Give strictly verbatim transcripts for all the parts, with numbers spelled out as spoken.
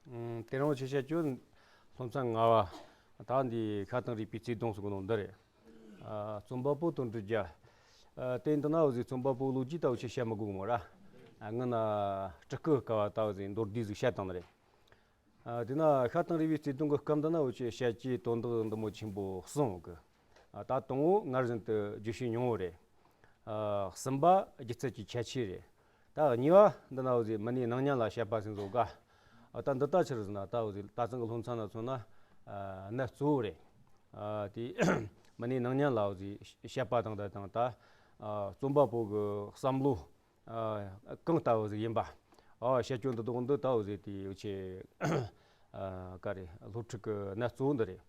ཨུམ། དེ་རིང་ཆེ་བཤད་རྒྱུ་སློབ་ཚན་ལྔ་བ། ད་འདི་ཤ་དང་རུས་པའི་བརྩེ་དུང་ཟེར་གོ་ནོ་འདི་རེད། ཨ། རྩོམ་པ་པོ་དོན་གྲུབ་རྒྱལ། ཨ། དེ་འདི་ན་འུ་ཟོས་རྩོམ་པ་པོའི་ལོ་རྒྱུས་ད་འུ་ཆོས་བཤད་མི་དགོས་གི་མོ་ར། ཨ། སྔོན་ན་སྤྲུལ་སྐུ་སྐབས་ད་འུ་ཟོས་མདོར་བསྡུས་ཟིག་བཤད་བཏང་ནི་རེད། ཨ། དེ་ན་ཤ་དང་རུས་པའི་བརྩེ་དུང་གི་སྐབས་འདི་ན་འུ་ཆོས་བཤད་རྒྱུའི་དོན་དག་འདི་མོ་ཆེན་པོ་གསུམ་ཡོད་གི། ཨ། ད་དང་པོ་སྔར་བཞིན་དུ་བརྗོད་བྱའི་སྙིང་པོ་རེད། ཨ། གསུམ་པ་སྒྱུ་རྩལ་གྱི་ཁྱད་ཆོས་རེད། ད་གཉིས་པ་འདི་ན་འུ་ཟོས་མི་སྣའི་སྣང་བརྙན་ལ་དཔྱད་པ་ཟིག་བཟོ་ག། ཨ། ད་འདི་ད་ཆི་རེད་ཟེར་ན་ད་འུ་ཟོས་ད་ཐེངས་གི་སློབ་ཚན་ན་མཚོན་ན། ཨ། གནད་གཙོ་བོ་རེད། ཨ། དེ་མི་སྣའི་སྣང་བརྙན་ལ་འུ་ཟོས་དཔྱད་པ་དང་ད་དང་ད། ཨ། རྩོམ་པ་པོ་གི་བསམ་བློ། ཨ། གང་ལྟ་བུ་ཟིག་ཡིན་པ། ཨ། བཤད་རྒྱུ་འདི་དག་འདི་ད་འུ་ཟོས་དེ་འུ་ཆོས། ཨ། ག་རེ་སློབ་ཁྲིད་ཀྱི་གནད་གཙོ་བོ་འདི་རེད།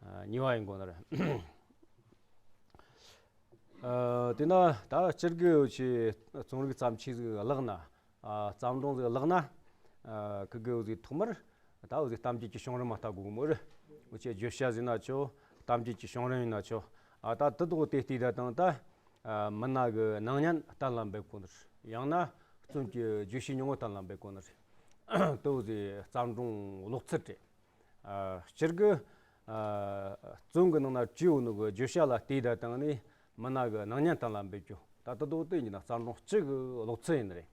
ཨ། གཉིས་པ་ཡིན་དགོས་ནི་རེད། ཨ། དེ་ན་ད་སྤྱིར་གི་འུ་ཆོས་རྩོམ་རིག་བརྩམས་ཆོས་ཟིག་བཀླགས་ན། ཨ། བརྩམས་སྒྲུང་ཟིག་བཀླགས་ན། ཨ། ཁི་གི་འུ་ཟོས་ཐོག་མར་ད་འུ་ཟོས་གཏམ་རྒྱུད་ཀྱི་བྱུང་རིམ་མ་ལྟ་དགོས་གི་མོ་རེད། འུ་ཆོས་བརྗོད་བྱ་ཟེར་ན་ཆོག་གཏམ་རྒྱུད་ཀྱི་བྱུང་རིམ་ཡིན་ན་ཆོག་ཨ། ད་དེ་དག་དེ་བལྟས་ད་དང་ད། ཨ། མི་སྣ་གི་སྣང་བརྙན་གཏན་ལ་འབེབས་དགོས་ནི་རེད། ཡང་ན་རྩོམ་གྱི་བརྗོད་བྱའི་སྙིང་པོ་གཏན་ལ་འབེབས་དགོས་ནི་རེད། དེ་འུ་ཟོས་བརྩམས་སྒྲུང་ཀློག་ཚུལ་རེད། ཨ། སྤྱིར་གི། ཨ། རྩོམ་གི་ནང་ན་བྲིས་ཡོད་ནོ་གི་བརྗོད་བྱ་ལ་བལྟས་ད་དང་ནི་མི་སྣ་གི་སྣང་བརྙན་གཏན་ལ་འབེབས་རྒྱུ། ད་དེ་དག་དེ་ཡིན་ན་བརྩམས་སྒྲུང་སྤྱི་གི་ཀློག་ཚུལ་ཡིན་ནི་རེད།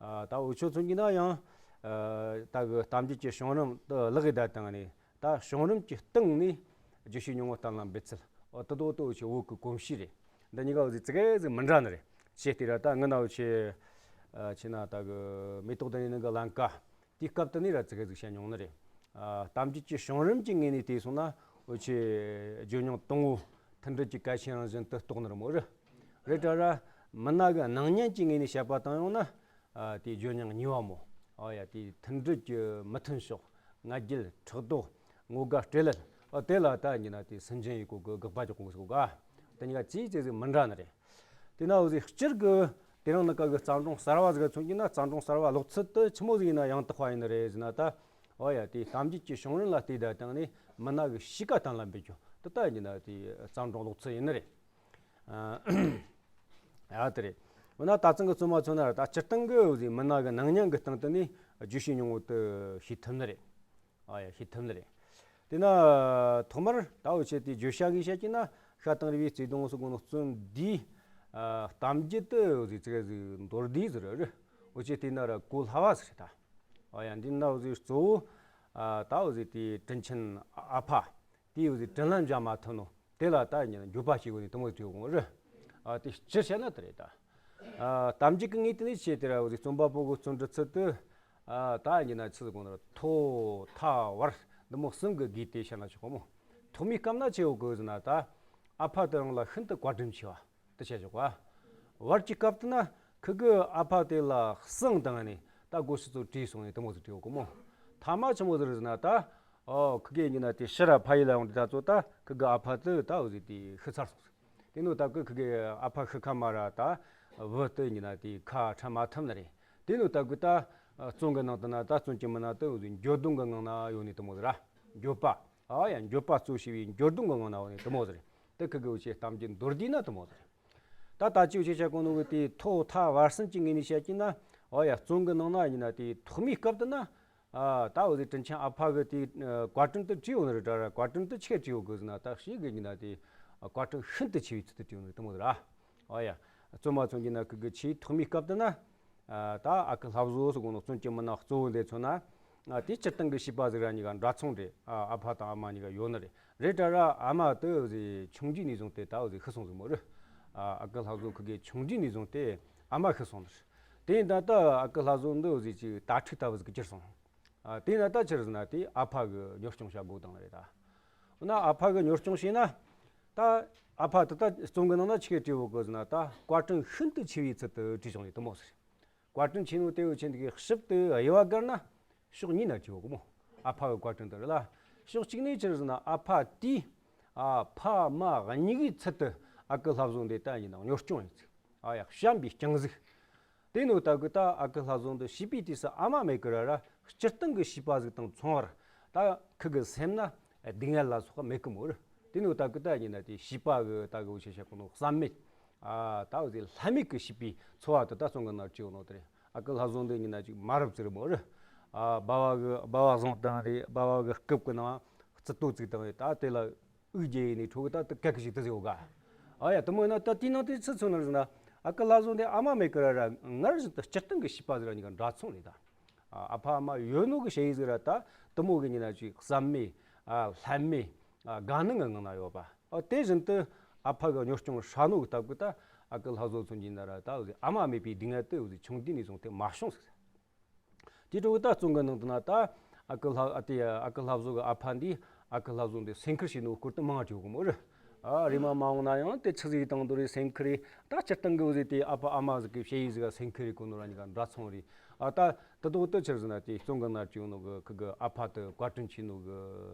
ཨ། ད་འུ་ཆོ་མཚོན་གྱི་ན་ཡང་། ཨ། ད་གི་གཏམ་རྒྱུད་ཀྱི་བྱུང་རིམ་དེ་བཀླགས་ཡི་ད་དང་ནི་ད་བྱུང་རིམ་གྱི་སྟེང་ནས་བརྗོད་བྱའི་སྙིང་པོ་གཏན་ལ་འབེབས་ཚུལ། ཨོ། དེ་དག་དེ་འུ་ཆོའི་བོད་ཀྱི་གོམས་གཤིས་རེད། འདི་གཉིས་ཀ་འུ་ཟོས་ཙི་གེ་ཟིག་མི་འདྲ་ནི་རེད། བྱས་ཏེ་ར་ད་སྔོན་ན་འུ་ཆོས། ཨ། ཆི་ན་ད་གི་མེ་ཏོག་ལྡུམ་རའི་ནང་གི་ཀླན་ཀ། དེའི་སྐབས་དེ་ནས་ར་ཙི་གེ་ཟིག་བཤད་མྱོང་ནི་རེད། ཨ། གཏམ་རྒྱུད་ཀྱི་བྱུང་རིམ་གྱི་ངོས་ནས་བལྟས་སོང་ན་འུ་ཆོས་བརྗོད་སྙིང་དང་པོ་མཐུན་སྒྲིལ་གྱི་གལ་ཆེན་རང་བཞིན་དུ་རྟོགས་ནི་རེད་མོ་རེད། རེད་དྲ་ར། མི་སྣ་གི་སྣང་བརྙན་གྱི་ངོས་ནས་བཤད་པ་དང་ཡང་ན། ཨ། དེའི་བརྗོད་སྙིང་གཉིས་པ་མོ། ཨ་ཡ། དེའི་མཐུན་སྒྲིལ་གྱི་མི་མཐུན་ཕྱོགས། ང་རྒྱལ། ཕྲག་དོག་ངོ་དགའ་སྤྲེལ་ལད། ཨ། དེ་ལ་ད་ཡིན་ན་དེའི་སུན་འབྱིན་ཡེད་གོ་གི། དགག་པ་རྒྱག་གོ་གི་ཟེར་གོ་ག། དེ་གཉིས་ཀ་ཙི་ཙི་ཟིག་མི་འདྲ་ནི་རེད། དེ་ན་འུ་ཟོས་སྤྱིར་གི་དེ་རིང་ནངས་ཀ་གི་བརྩམས་སྒྲུང་གསར་བ་ཟིག་མཚོན་གྱི་ན་བརྩམས་སྒྲུང་གསར་བ་ཀློག་ཚུལ་དེ་ཆི་མོ་ཟིག་ཡིན་ན་ཡང་དག་པ་ཡིན་ནི་རེད་ཟེར་ན་ད། ཨ་ཡ། དེའི་གཏམ་རྒྱུད་ཀྱི་བྱུང་རིམ་ལ་བལྟས་ད་དང་ནི་མི་སྣ་གི་གཤིས་ཀ་གཏན་ལ་འབེབས་རྒྱུ་དེ་ད་ཡིན་ན་དེའི་བརྩམས་སྒྲུང་ཀློག་ཚུལ་ཡིན་ནི་རེད། ཨ། ཨ། དེ་རེད། འོ་ན་ད་ཐེངས་གི་རྩོམ་པ་མཚོན་ན་ར་ད་སྤྱིར་བཏང་གི་འུ་ཟོས་མི་སྣ་གི་སྣང་བརྙན་གི་སྟེང་དུ་ནས་བརྗོད་བྱའི་སྙིང་པོ་དེ་ཤེས་ཐུབ་ནི་རེད། ཨ་ཡ། ཤེས་ཐུབ་ནི་རེད། དེ་ན་ཐོག་མར་ད་འུ་ཆོས་དེའི་བརྗོད་བྱ་གི་བཤད་ཀྱི་ན་ཤ་དང་རུས་པའི་བརྩེ་དུང་ཟེར་གོ་ནོ་རྩོམ་འདིའི། ཨ། གཏམ་རྒྱུད་དེ་འུ་ཟོས་ཙི་གེ་ཟིག་མདོར་བསྡུས་ཟིག་རེད། འུ་ཆོས་དེ་ན་ར་གོ་སླ་བ་ཟིག་རེད་ད། ཨ་ཡ། འདི་ན་འུ་ཟོས་གཙོ་བོ། ཨ། ད་འུ་ཟོས་དེའི་དྲིན་ཆེན་ཨ་ཕ། དེ་འུ་ཟོས་དྲིན་ལན་འཇལ་མ་ཐུབ་ནོ་དེ་ལ་ད་ཡིན་ན་འགྱོད་པ་བྱེད་དགོས་ནི་དེ་མོ་བྲིས་ཡོད་གོ་རེད། ཨ། དེ་སྤྱིར་བཤད་ན་དེ་རེད་ད། ཨ། གཏམ་རྒྱུད་ཀྱི་ངོས་དེ་ནས་བཤད་དེ་ར་འུ་ཟོས་རྩོམ་པ་པོ་གི་རྩོམ་འབྲི་ཚུལ་དེ། ཨ། ད་ཡིན་ན་ཆི་ཟེར་གོ་ནི་རེད། ཐོག་མཐའ་བར་འདི་མོ་གསུམ་གི་བགོས་ཏེ་བཤད་ན་ཆོག་གོ་མོ། ཐོག་མའི་སྐབས་ན་ཆི་ཡོད་གི་ཟེར་ན་ད། ཨ་ཕ་དེ་རང་ལ་ཤིན་ཏུ་བཀའ་དྲིན་ཆེ་བ། དེ་བཤད་ཆོག་ག། བར་གྱི་སྐབས་དེ་ན་ཁི་གི་ཨ་ཕ་དེ་ལ་གསང་བཏང་ནས་ད་སྒོ་ཕྱི་ཚུར་བྲོས་སོང་ནས་དེ་མོ་ཟིག་བྲིས་ཡོད་གོ་མོ། ཐ་མ་ཆི་མོ་ཟིག་རེད་ཟེར་ན་ད། ཨོ། ཁི་གེ་ཡིན་ན་དེ་ཕྱིར་ར་ཕ་ཡུལ་ལ་ཡོང་དུས་ད་ཚོ་ད་ཁི་གི་ཨ་ཕ་དེ་ད་འུ་ཟོས་དེ་ཤི་ཚར་སོང་ཟིག། དེ་ནོ་ད་གི་ཁི་གི་ཨ་ཕ་ཤི་ཁ་མ་ར་ད་བུ་དེ་ཡིན་ན་དེ་ཁ་ཁྲལ་མ་ཐུབ་ནི་རེད། དེ་ནོ་ད་གི་ད་རྩོམ་གི་ནང་དུ་ན་ད་རྩོམ་གྱི་མི་སྣ་དེ་འུ་ཟོས་འགྱོད་གདུང་གི་ངང་ན་ཡོད་ནི་དེ་མོ་ཟིག་ར། འགྱོད་པ། ཨ་ཡ། འགྱོད་པ་གཙོ་བྱས་པའི་འགྱོད་གདུང་གི་ངང་ན་ཡོད་ནི་དེ་མོ་ཟིག་རེད། དེ་ཁི་གི་འུ་ཆོས་གཏམ་རྒྱུད་མདོར་བསྡུས་ན་དེ་མོ་ཟིག་རེད། ད་ད་ཅི་འུ་ཆོས་བཤད་གོ་ནོ་གི་དེའི་ཐོག་མཐའ་བར་གསུམ་གྱི་ངོས་ནས་བཤད་ཀྱི་ན། ཨོ་ཡ། རྩོམ་གི་ནང་ན་ཡིན་ན་དེའི་ཐོག་མའི་སྐབས་དེ་ན། ཨ། ད་འུ་ཟོས་དྲིན་ཆེན་ཨ་ཕ་གི་དེའི་བཀའ་དྲིན་དེ་བྲིས་ཡོད་ནི་རེད་དྲ་ར། བཀའ་དྲིན་དེ་ཆི་གེ་བྲིས་ཡོད་གི་ཟེར་ན་ད་ཞེ་གི་ཡིན་ན་དེའི་བཀའ་དྲིན་ཤིན་ཏུ་ཆེ་བའི་ཚུལ་དུ་བྲིས་ཡོད་ནི་རེད་དེ་མོ་ཟིག་ར། ཨོ་ཡ། རྩོམ་པ་མཚོན་གྱི་ན་ཁི་གི་ཆེས་ཐོག་མའི་སྐབས་དེ་ན། ཨ། ད་ཨ་ཁུ་ལྷ་བཟོ་ཟེར་གོ་ནོ་རྩོམ་གྱི་མི་སྣ་གཙོ་བོ་འདི་མཚོན་ན། ཨ། དེ་སྤྱིར་བཏང་གི་བྱིས་པ་ཟིག་ར་གཉིས་ཀ་འདྲ་མཚུངས་རེད། ཨ། ཨ་ཕ་དང་ཨ་མ་གཉིས་ཀ་ཡོད་ནི་རེད། རེད་དྲ་ར། ཨ་མ་དེ་འུ་ཟོས་ཆུང་དུས་ནས་བཟུང་སྟེ་ད་འུ་ཟོས་ཤི་སོང་ཟིག་མོ་རེད། ཨ། ཨ་ཁུ་ལྷ་བཟོ་ཁི་གེ་ཆུང་དུས་ནས་བཟུང་སྟེ་ཨ་མ་ཤི་སོང་ནི་རེད། དེ་ཡིན་ད་ལྟ་ཨ་ཁུ་ལྷ་བཟོ་འདི་འུ་ཟོས་ཅིག་དྭ་ཕྲུག་ལྟ་བུ་ཟིག་གིར་གྱུར་སོང་། ཨ། དེ་ཡིན་ད་ལྟ་ཆི་རེད་ཟེར་ན་དེ་ཨ་ཕ་གི་གཉོར་སྐྱོང་བྱ་དགོས་དང་རེད་ད། འོ་ན་ཨ་ཕ་གི་གཉོར་སྐྱོང་བྱས་ན། ད་ཨ་ཕ་དེ་ད་རྩོམ་གི་ནང་ན་ཆི་གེ་བྲིས་ཡོད་གི་ཟེར་ན་ད་བཀའ་དྲིན་ཤིན་ཏུ་ཆེ་བའི་ཚུལ་དུ་བྲིས་བྱུང་ནི་དེ་མོ་ཟིག། བཀའ་དྲིན་ཆེ་ནོ་དེ་འུ་ཆོས་འདི་གི་ཞིབ་ཏུ་དབྱེ་བ་བཀར་ན་ཕྱོགས་གཉིས་ན་བྲིས་ཡོད་གི་མོ། ཨ་ཕ་གི་བཀའ་དྲིན་དེ་རེད་ལ། ཕྱོགས་གཅིག་ནས་ཆི་རེད་ཟེར་ན་ཨ་ཕ་དེས། ཨ། ཕ་མ་གཉིས་ཀའི་ཚུལ་དུ་ཨ་ཁུ་ལྷ་བཟོ་འདི་ད་ཡིན་ན་གཉོར་སྐྱོང་ཡེད་ཚུལ། ཨ་ཡ། བྱམས་པའི་སྤྱང་གཟུགས། དེ་ནོ་ད་གི་ད་ཨ་ཁུ་ལྷ་བཟོ་འདི་བྱིས་པའི་དུས་སུ་ཨ་མ་མེད་གི་ར་ར། སྤྱིར་བཏང་གི་བྱིས་པ་ཟིག་དང་མཚུངས་པར་ད་ཁི་གི་སེམས་ན་སྡུག་བསྔལ་ལ་སོགས་པ་མེད་གི་མོ་རེད། དེ་ནོ་ད་གི་ད་ཡིན་ན་དེ་བྱིས་པ་གི་ད་གི་འུ་ཆོས་བཤད་གོ་ནོ་བསམ་མེད། ཨ། ད་འུ་ཟོས་ལྷད་མེད་གི་བྱིས་པའི་འཚོ་བ་དེ་ད་རྩོམ་གི་ནང་བྲིས་ཡོད་ནོ་དེ་རེད། ཨ་ཁུ་ལྷ་བཟོ་འདི་ཡིན་ན་ཅིག་མ་རབས་ཟིག་རེད་མོ་རེད། ཨ་སྦ་བ་གི་སྦ་བ་བཟུང་བཏང་རེད། སྦ་བ་གི་རྐུབ་ཀྱི་ནང་རྩི་ཏོ་བཙུགས་བཏང་རེད། ད་དེ་ལ་དབུགས་རྒྱས་ཡིན་ནས་ཁྲོ་གི་ད་དེ་ག་གི་ཞིག་དེ་ཟེར་ག་ཨ་ཡ་དེ་མོ་ཡིན་ན་ད་དེའི་ནང་དེ་ཚོ་ཚོ་ནར་ཟིན་ན་ཨ་ཀི་ལྷ་བཟོ་འདི་ཨ་མ་མེད་ཀི་ར་ར་སྔར་བཞིན་དུ་སྤྱིར་བཏང་གི་བྱིས་པ་ཟིག་ར་གཉིས་ཀ་འདྲ་མཚུངས་རེད་ད། ཨ་ཨ་ཕ་ཨ་མ་ཡོད་ནོ་གི་ཞེ་ཡིས་ཟིག་ར་ད་དེ་མོ་གི་ཉིན་ན་ཅིག་བསམ་མེད་ཨ་ལྷད་མེད་ཨ་དགའ་སྣང་གི་ངང་ན་ཡོད་པ། ཨ་དེ་བཞིན་དུ་ཨ་ཕ་གི་གཉོར་སྐྱོང་ཧྲ་ནོ་གི་སྟབས་ཀྱིས་ད་ཨ་ཀི་ལྷ་བཟོ་ཚོ་གཉིས་ན་ར་ད་འོ་ཟིག་ཨ་མ་མེད་པའི་སྡུག་བསྔལ་དེ་འོ་ཟིག་ཆུང་དུས་ནས་བཟུང་སྟེ་མ་བྱུང་ཟིག་དེ་འཕྲོ་གི་ད་བཙོན་གི་ནང་དུ་ན་ད་ཨ་ཀི་ལྷ་ཨ་དེ་ཨ་ཀི་ལྷ་བཟོ་གི་ཨ་ཕ་འདིས་ཨ་ཀི་ལྷ་བཟོ་འདི་སེམས་ཁུར་བྱས་ནོ་སྐོར་དུ་མང་བ་བྲིས་ཡོད་གི་མོ་རེད། ཨ་རེམ་མ་མ་འོངས་ན་ཡང་དེ་ཆི་ཟིག་བཏང་འདུག་རེད། སེམས་ཁུར་རེད། ད་སྤྱིར་བཏང་གི་འོ་ཟིག་དེ་ཨ་ཕ་ཨ་མ་ཟིག་གི་བྱས་ཡིས་ཟིག་ག་སེམས་ཁུར་རེད་གོ་ནོ་ར་གཉིས་ཀ་འདྲ་མཚུངས་རེད། ཨ་ད་དེ་དོག་དེ་ཆི་ཟིག་ན་དེ་བཙོན་གི་ནང་བྲིས་ཡོད་ནོ་གི་ཁི་གི་ཨ་ཕ་དེ་བཀའ་དྲིན་ཆེ་ནོ་གི་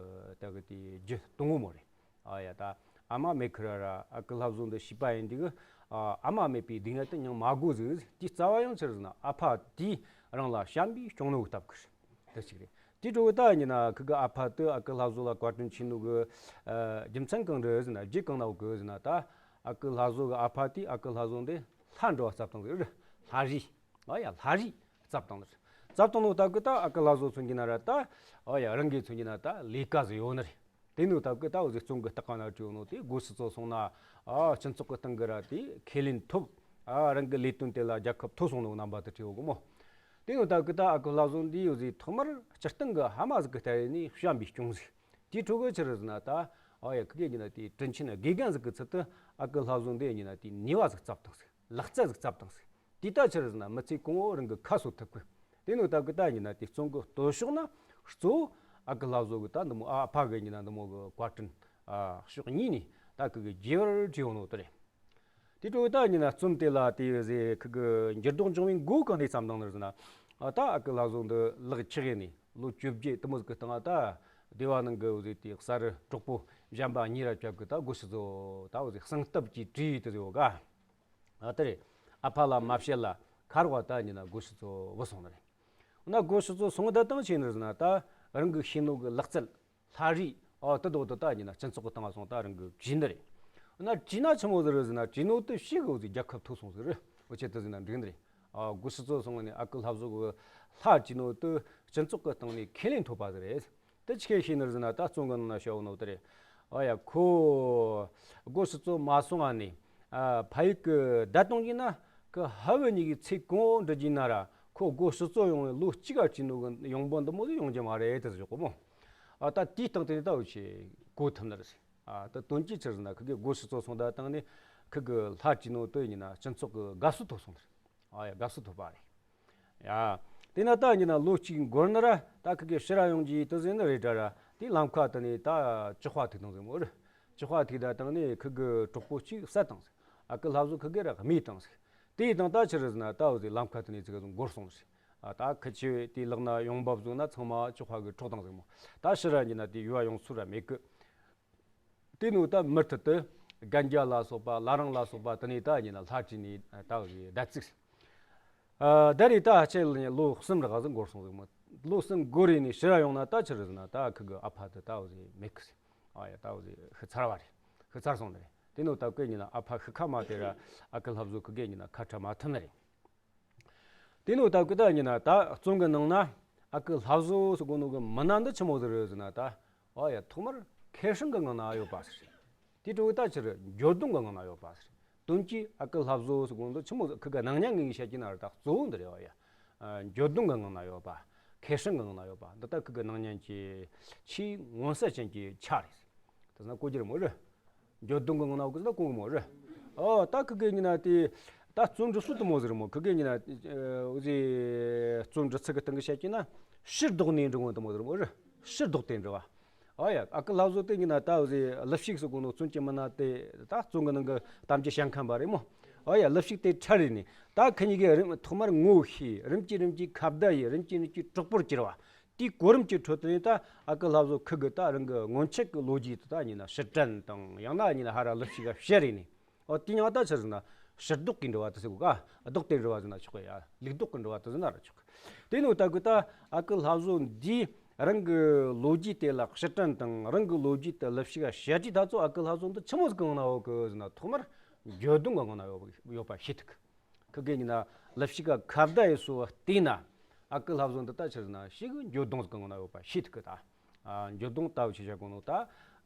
ད་གི་དེ་རྒྱུ་དང་པོ་མོ་རེད། ཨ་ཡ་ད་ཨ་མ་མེད་ཁི་ར་ར་ཨ་ཀི་ལྷ་བཟོ་འདི་བྱིས་པ་ཡིན་དུས་གི་ཨ་ཨ་མ་མེད་པའི་སྡུག་བསྔལ་དེ་མྱང་མ་དགོས་ཟིག་དེའི་རྩ་བ་ཡང་ཆི་རེད་ཟེར་ན་ཨ་ཕ་དེས་རང་ལ་བྱམས་པས་སྐྱོང་ནོ་གི་སྟབས་ཀྱིས་རེད། དེ་གཅིག་རེད། དེའི་འཕྲོ་གི་ད་ཡིན་ན་ཁི་གི་ཨ་ཕ་དེ་ཨ་ཀི་ལྷ་བཟོ་ལ་བཀའ་དྲིན་ཆེ་ནོ་གི་ཨ་རྒྱུ་མཚན་གང་རེད་ཟེར་ན་རྒྱུ་གང་ན་ཡོད་གི་ཟེར་ན་ད་ཨ་ཀི་ལྷ་བཟོ་གི་ཨ་ཕ་དེས་ཨ་ཀི་ལྷ་བཟོ་འདི་ལྷ་འདྲ་བ་བརྩབས་བཏང་ཟིག་རེད། ལྷ་རིས། ཨ་ཡ་ལྷ་རིས་བརྩབས་བཏང་ནི་རེད། བརྩབས་བཏང་ནོ་སྟབས་ཀྱིས་ད་ཨ་ཀི་ལྷ་བཟོ་ཚོ་གཉིས་ན་ར་ད་ཨ་ཡ་རང་གི་ཚོ་གཉིས་ན་ད་ལས་ཀ་ཟིག་ཡོད་ནི་རེད། དེ་ནོ་སྟབས་ཀྱིས་ད་འོ་ཟིག་བཙོན་གི་སྟེང་ན་བྲིས་ཡོད་ནོ་དེ་སྒོ་ཕྱི་ཚོ་སོང་ན་ཨ་སྤྱི་ཚོགས་གི་སྟེང་གི་ར་དེ་ཁས་ལེན་ཐོབ། ཨ་རང་གི་ལས་དོན་དེ་ལ་རྒྱལ་ཁ་ཐོབ་སོང་ནོ་རྣམ་པ་དེ་བྲིས་ཡོད་གི་མོ། དེ་ནོ་སྟབས་ཀྱིས་ད་ཨ་ཀི་ལྷ་བཟོ་འདི་འོ་ཟིག་ཐོག་མར་སྤྱིར་བཏང་གི་ཕ་མ་ཟིག་གི་ལྟ་བ་ནས་བྱམས་པས་སྐྱོང་ཟིག་དེའི་འཕྲོ་གི་ཆི་རེད་ཟེར་ན་ད་ཨ་ཡ་ཁི་གེ་གཉིས་ན་དེ་དྲིན་ཆེན་དགེ་རྒན་ཟིག་གི་ཚུལ་དུ་ཨ་ཀི་ལྷ་བཟོ་འདི་གཉིས་ན་དེ་ནུས་པ་ཟིག་བརྩབས་བཏང་ཟིག་ལག་རྩལ་ཟིག་བརྩབས་བཏང་ཟིག་དེ་ལྟ་ཆི་རེད་ཟེར་ན་མི་ཚེ་གང་བོ་རང་གི་ཁ་གསོ་ཐུབ་གི། དེ་ནོ་སྟབས་ཀྱིས་ད་ཡིན་ན་དེ་བཙོན་གི་སྟོད་ཕྱོགས་ན་གཙོ་བོ་ཨ་ཀི་ལྷ་བཟོ་གི་ད་འདི་མོ་ཨ་ཕ་གི་ཡིན་ན་འདི་མོ་གི་བཀའ་དྲིན་ཨ་ཕྱོགས་གཉིས་ནས་ད་ཁི་གི་རྗེས་བར་བྲིས་ཡོད་ནོ་དེ་རེད། དེ་འཕྲོ་ད་ཡིན་ན་རྩོམ་དེ་ལ་དེ་ཟེ་ཁི་གི་འགྱུར་ལྡོག་འབྱུང་བའི་མགོ་གང་ནས་བརྩམས་བཏང་ནི་རེད་ཟེར་ན། ཨ་ད་ཨ་ཀི་ལྷ་བཟོ་འདི་ལག་ཆགས་ནས་ལོ་བཅོ་བརྒྱད་དེ་མོ་ཟིག་གི་སྟེང་ད་སྡེ་བ་ནང་གི་འོ་ཟིག་དེ་གསར་གྲོགས་པོ་གཞན་པ་གཉིས་ར་བཅར་གི་ད་སྒོ་ཕྱི་ཚོ་ད་འོ་ཟིག་གསང་སྟབས་ཀྱིས་བྲིས་ཡོད་དེ་ཟེ་བོ་ག་ཨ་དེ་རེད། ཨ་ཕ་ལ་མ་བཤད་ལ་ཁ་རོག་ད་ཉིན་ན་སྒོ་ཕྱི་ཚོ་བུད་སོང་ནི་རེད། འོ་ན་སྒོ་ཕྱི་ཚོ་སོང་ད་བཏང་ཆེ་ནི་རེད་ཟེར་ན་ད་རང་གི་ཤེས་ནོ་གི་ལག་རྩལ་ལྷ་རིས་ཨོ་དེ་དོ་དེ་ད་ཉིན་ན་སྤྱི་ཚོགས་གི་སྟེང་ང་སོང་ད་རང་གི་བྲིས་ནི་རེད། འོ་ན་བྲིས་ན་ཆི་མོ་ཟིག་རེད་ཟེར་ན་བྲིས་ནོ་དེ་ཤི་གི་འོ་ཟིག་རྒྱལ་ཁ་ཐོབ་སོང་ཟིག་རེད། འོ་ཆེ་དེ་ཟེར་ན་འགྲིག་ནི་རེད། ཨ་སྒོ་ཕྱི་ཚོ་སོང་ནི་ཨ་ཀི་ལྷ་བཟོ་གི་ལྷ་བྲིས་ནོ་དེ་སྤྱི་ཚོགས་གི་སྟེང་ནས་ཁས་ལེན་ཐོབ་པ་ཟིག་རེད། དེ་ཆི་གེ་ཤེས་ནི་རེད་ཟེར་ན་ད་བཙོན་གི་ནང་ན་བཤད་ཡོད་ནོ་དེ་རེད། ཨ་ཡ་ཁོ་སྒོ་ཕྱི་ཚོ་མ་སོང་ང་ནས་ཨ་ཕ་ཡུལ་གི་བརྡ་གཏོང་གི་ན་ཁི་ཕ་བུ་གཉིས་ཀྱི་ཚེ་གང་བོ་འབྲི་རྒྱུ་ན་ར་ཁོ་སྒོ་ཕྱི་ཚོ་ཡོང་བའི་ལོ་གཅིག་ག་བྲིས་ནོ་གི་ཡོང་འབབ་འདི་མོ་ཟིག་ཡོང་རྒྱུ་མ་རེད་དེ་ཟེར་གོ་མོ། ཨ་ད་དེའི་སྟེང་དེ་ནས་ད་འུ་ཆེ་གོ་ཐུབ་ནི་རེད། ཨ་ད་དོན་གྱིས་ཆི་རེད་ཟེར་ན་ཁི་གི་སྒོ་ཕྱི་ཚོ་སོང་ད་བཏང་ནས་ཁི་གི་ལྷ་བྲིས་ནོ་དེ་ཡིན་ན་སྤྱི་ཚོགས་གི་དགའ་བསུ་ཐོབ་སོང་ནི་རེད། ཨ་ཡ་དགའ་བསུ་ཐོབ་པ་རེད། ཡ། དེ་ན་ད་ཉིན་ན་ལོ་གཅིག་འགོར་ན་ར་ད་ཁི་གེ་ཕྱིར་ར་ཡོང་གི་དེ་ཟེར་ནི་རེད་དྲ་ར་དེ་ལམ་ཁ་དེ་ནས་ད་ཅི་ཧྭ་ཐུག་བཏང་ཟིག་མོ་རེད། ཅི་ཧྭ་ཐུག་ད་བཏང་ནས་ཁི་གེ་གྲོགས་པོ་གཅིག་བསད་བཏང་ཟིག་ཨ་ཀི་ལྷ་བཟོ་ཁི་གེ་ར་རྨས་བཏང་ཟིག་དེའི་དང་ད་ཕྱིར་ཟེར་ན་ད་འོ་ཟིག་ལམ་ཁ་དེ་ནས་ཅིག་ཟིག་འགོར་སོང་ཟིག་ཨ་ད་ཁི་ཆེ་དེ་ལག་ན་ཡོང་འབབ་བཟུང་ན་ཚང་མ་ཅི་ཧྭ་གི་འཕྲོག་བཏང་ཟིག་མོ། ད་ཕྱིར་ར་ཉིན་ན་དེ་ཡུལ་བ་ཡོང་ཚུལ་ར་མེད་གི་དེ་ནས་ད་མུ་མཐུད་དུ་རྒན་རྒྱ་ལ་སོགས་པ་བླ་རུང་ལ་སོགས་པ་དེ་ནས་ད་ཉིན་ན་ལྷ་བྲིས་ནས་ད་བཟླས་བརྩིགས། ཨ་ད་རེས་ད་ཕྱི་ལོ་གསུམ་རེ་ག་ཟིག་འགོར་སོང་ཟིག་མོ། ལོ་གསུམ་འགོར་རེ་ནས་ཕྱིར་ར་ཡོང་ན་ད་ཕྱིར་ཟེར་ན་ད་ཁི་གི་ཨ་ཕ་དེ་ད་བཟླས་མེད་གི་ཟིག་ཨ་ཡ་ད་བཟླས་ཤི་ཚར་བ་རེད། ཤི་ཚར་སོང་ནི་རེད། དེ་ནས་ད་ཁི་གེ་ཉིན་ན་ཨ་ཕ་ཤི་ཁ་མ་དེ་ར་ཨ་ཀི་ལྷ་བཟོ་ཁི་གེ་ཉིན་ན་ཁ་བྲལ་མ་ཐུབ་ནི་རེད། དེ་ནས་ད་ཀི་ད་ཉིན་ན་ད་བཙོན་གི་ནང་ན་ཨ་ཀི་ལྷ་བཟོ་ཟེར་གོ་ནོ་གི་མི་སྣ་འདི་ཆི་མོ་ཟིག་རེད་ཟེར་ན་ད་ཨ་ཡ་ཐོག་མར་ཁེ་སྲིང་གི་ངང་ན་ཡོད་པ་ཟེར། དེ་འཕྲོ་ད་ཕྱིར་འགྱོད་གདུང་གི་ངང་ན་ཡོད་པ་ཟེར། དོན་གྱིས་ཨ་ཀི་ལྷ་བཟོ་ཟེར་གོ་ནོ་ཆི་མོ་ཟིག་ཁི་གི་སྣང་བརྙན་ངེས་བཤད་ཀྱི་ན་ར་ད་གཙོ་བོ་འདི་རེད་བ་ཡ། ཨ་འགྱོད་གདུང་གི་ངང་ན་ཡོད་པ། ཁེ་སྲིང་གི་ངང་ན་ཡོད་པ་འདི་ད་ཁི་གི་སྣང་བརྙན་གྱི་ཆེས་མངོན་གསལ་ཅན་གྱི་ཆ་རེད། དེ་ན་གོ་རྒྱུ་རེད་མོ་རེད། འགྱོད་གདུང་གི་ངང་ན་ཡོད་གི་ཟེར་ན་གོ་གི་མོ་རེད། ཨོ་ད་ཁི་གེ་ཉིན་ན་དེ་ད་རྩོམ་འབྲི་སྲོལ་དེ་མོ་ཟིག་རེད་མོ། ཁི་གེ་ཉིན་ན་འོ་ཟིག་རྩོམ་འབྲི་ཚུལ་གི་སྟེང་གི་བཤད་ཀྱི་ན་ཕྱིར་ལྡོག་ནས་འབྲི་བ་དེ་མོ་ཟིག་རེད་མོ་རེད། ཕྱིར་ལྡོག་སྟེ་འབྲི་བ། ཨོ་ཡ་ཨ་ཀི་ལྷ་བཟོ་དེ་ཉིན་ན་ད་འོ་ཟིག་ལི་ཕྱུགས་ཟེར་གོ་ནོ་བཙོན་གྱི་མི་སྣ་དེ་ད་བཙོན་གི་ནང་གི་གཏམ་རྒྱུད་བཤད་མཁན་པ་རེད་མོ། ཨོ་ཡ་ལི་ཕྱུགས་དེ་ཁྲལ་རེད་ནས་ད་ཁི་གཉིས་ཀས་རིམ་ཐོག་མར་ངོ་ཤེས། རིམ་གྱིས་རིམ་གྱིས་ཁ་བརྡ་ཡས། རིམ་གྱིས་རིམ་གྱིས་གྲོགས་པོར་གྱུར་བ། དེའི་གོ་རིམ་གྱི་ཁྲོད་དུ་ནས་ད་ཨ་ཀི་ལྷ་བཟོ་ཁི་གེ་ད་རང་གི་སྔོན་ཆད་ཀྱི་ལོ་རྒྱུས་དེ་ད་ཉིན་ན་ཕྱིར་དྲན་དང་ཡང་ན་ཉིན་ན་ཧ་ར་ལི་ཕྱུགས་ག་བཤད་རེ་ནས། ཨོ་དེ་ཡང་ད་ཕྱིར་ཟེར་ན་ཕྱིར་ལྡོག་གི་འབྲི་བ་དེ་ཟེར་གོ་ག་ལྡོག་སྟེ་འབྲི་བ་ཟེར་ན་ཆོག་གི་ཡ། ལུགས་ལྡོག་གི་འབྲི་བ་དེ་ཟེར་ན་ར་ཆོག་གི་དེ་ནས་ད་གི་ད་ཨ་ཀི་ལྷ་བཟོ་འདིས་རང་གི་ལོ་རྒྱུས་དེ་ལ་ཕྱིར་དྲན་དང་རང་གི་ལོ་རྒྱུས་དེ་ལི་ཕྱུགས་ག་བཤད་དུས་ད་ཚོ་ཨ་ཀི་ལྷ་བཟོ་འདི་ཆི་མོ་ཟིག་གི་ངང་ན་ཡོད་གི་ཟེར་ན་ཐོག་མར་འགྱོད་གདུང་གི་ངང་ན་ཡོད་ཡོད་པ་ཤེས་ཐུབ་གི་ཁི་གེ་ཉིན་ན་ལི་ཕྱུགས་ག་ཁ་བརྡ་ཡས་སོ་བ་བལྟས་ན། ཨ་ཀི་ལྷ་བཟོ་འདི་ད་ཆི་ཟེར་ན་ཞེ་གི་འགྱོད་གདུང་ཟིག་གང་ན་ཡོད་པ་ཤེས་ཐུབ་གི་ད། ཨ་འགྱོད་གདུང་ལྟ་བུ་ཆེ་བྱ་གོ་ནོ་ད།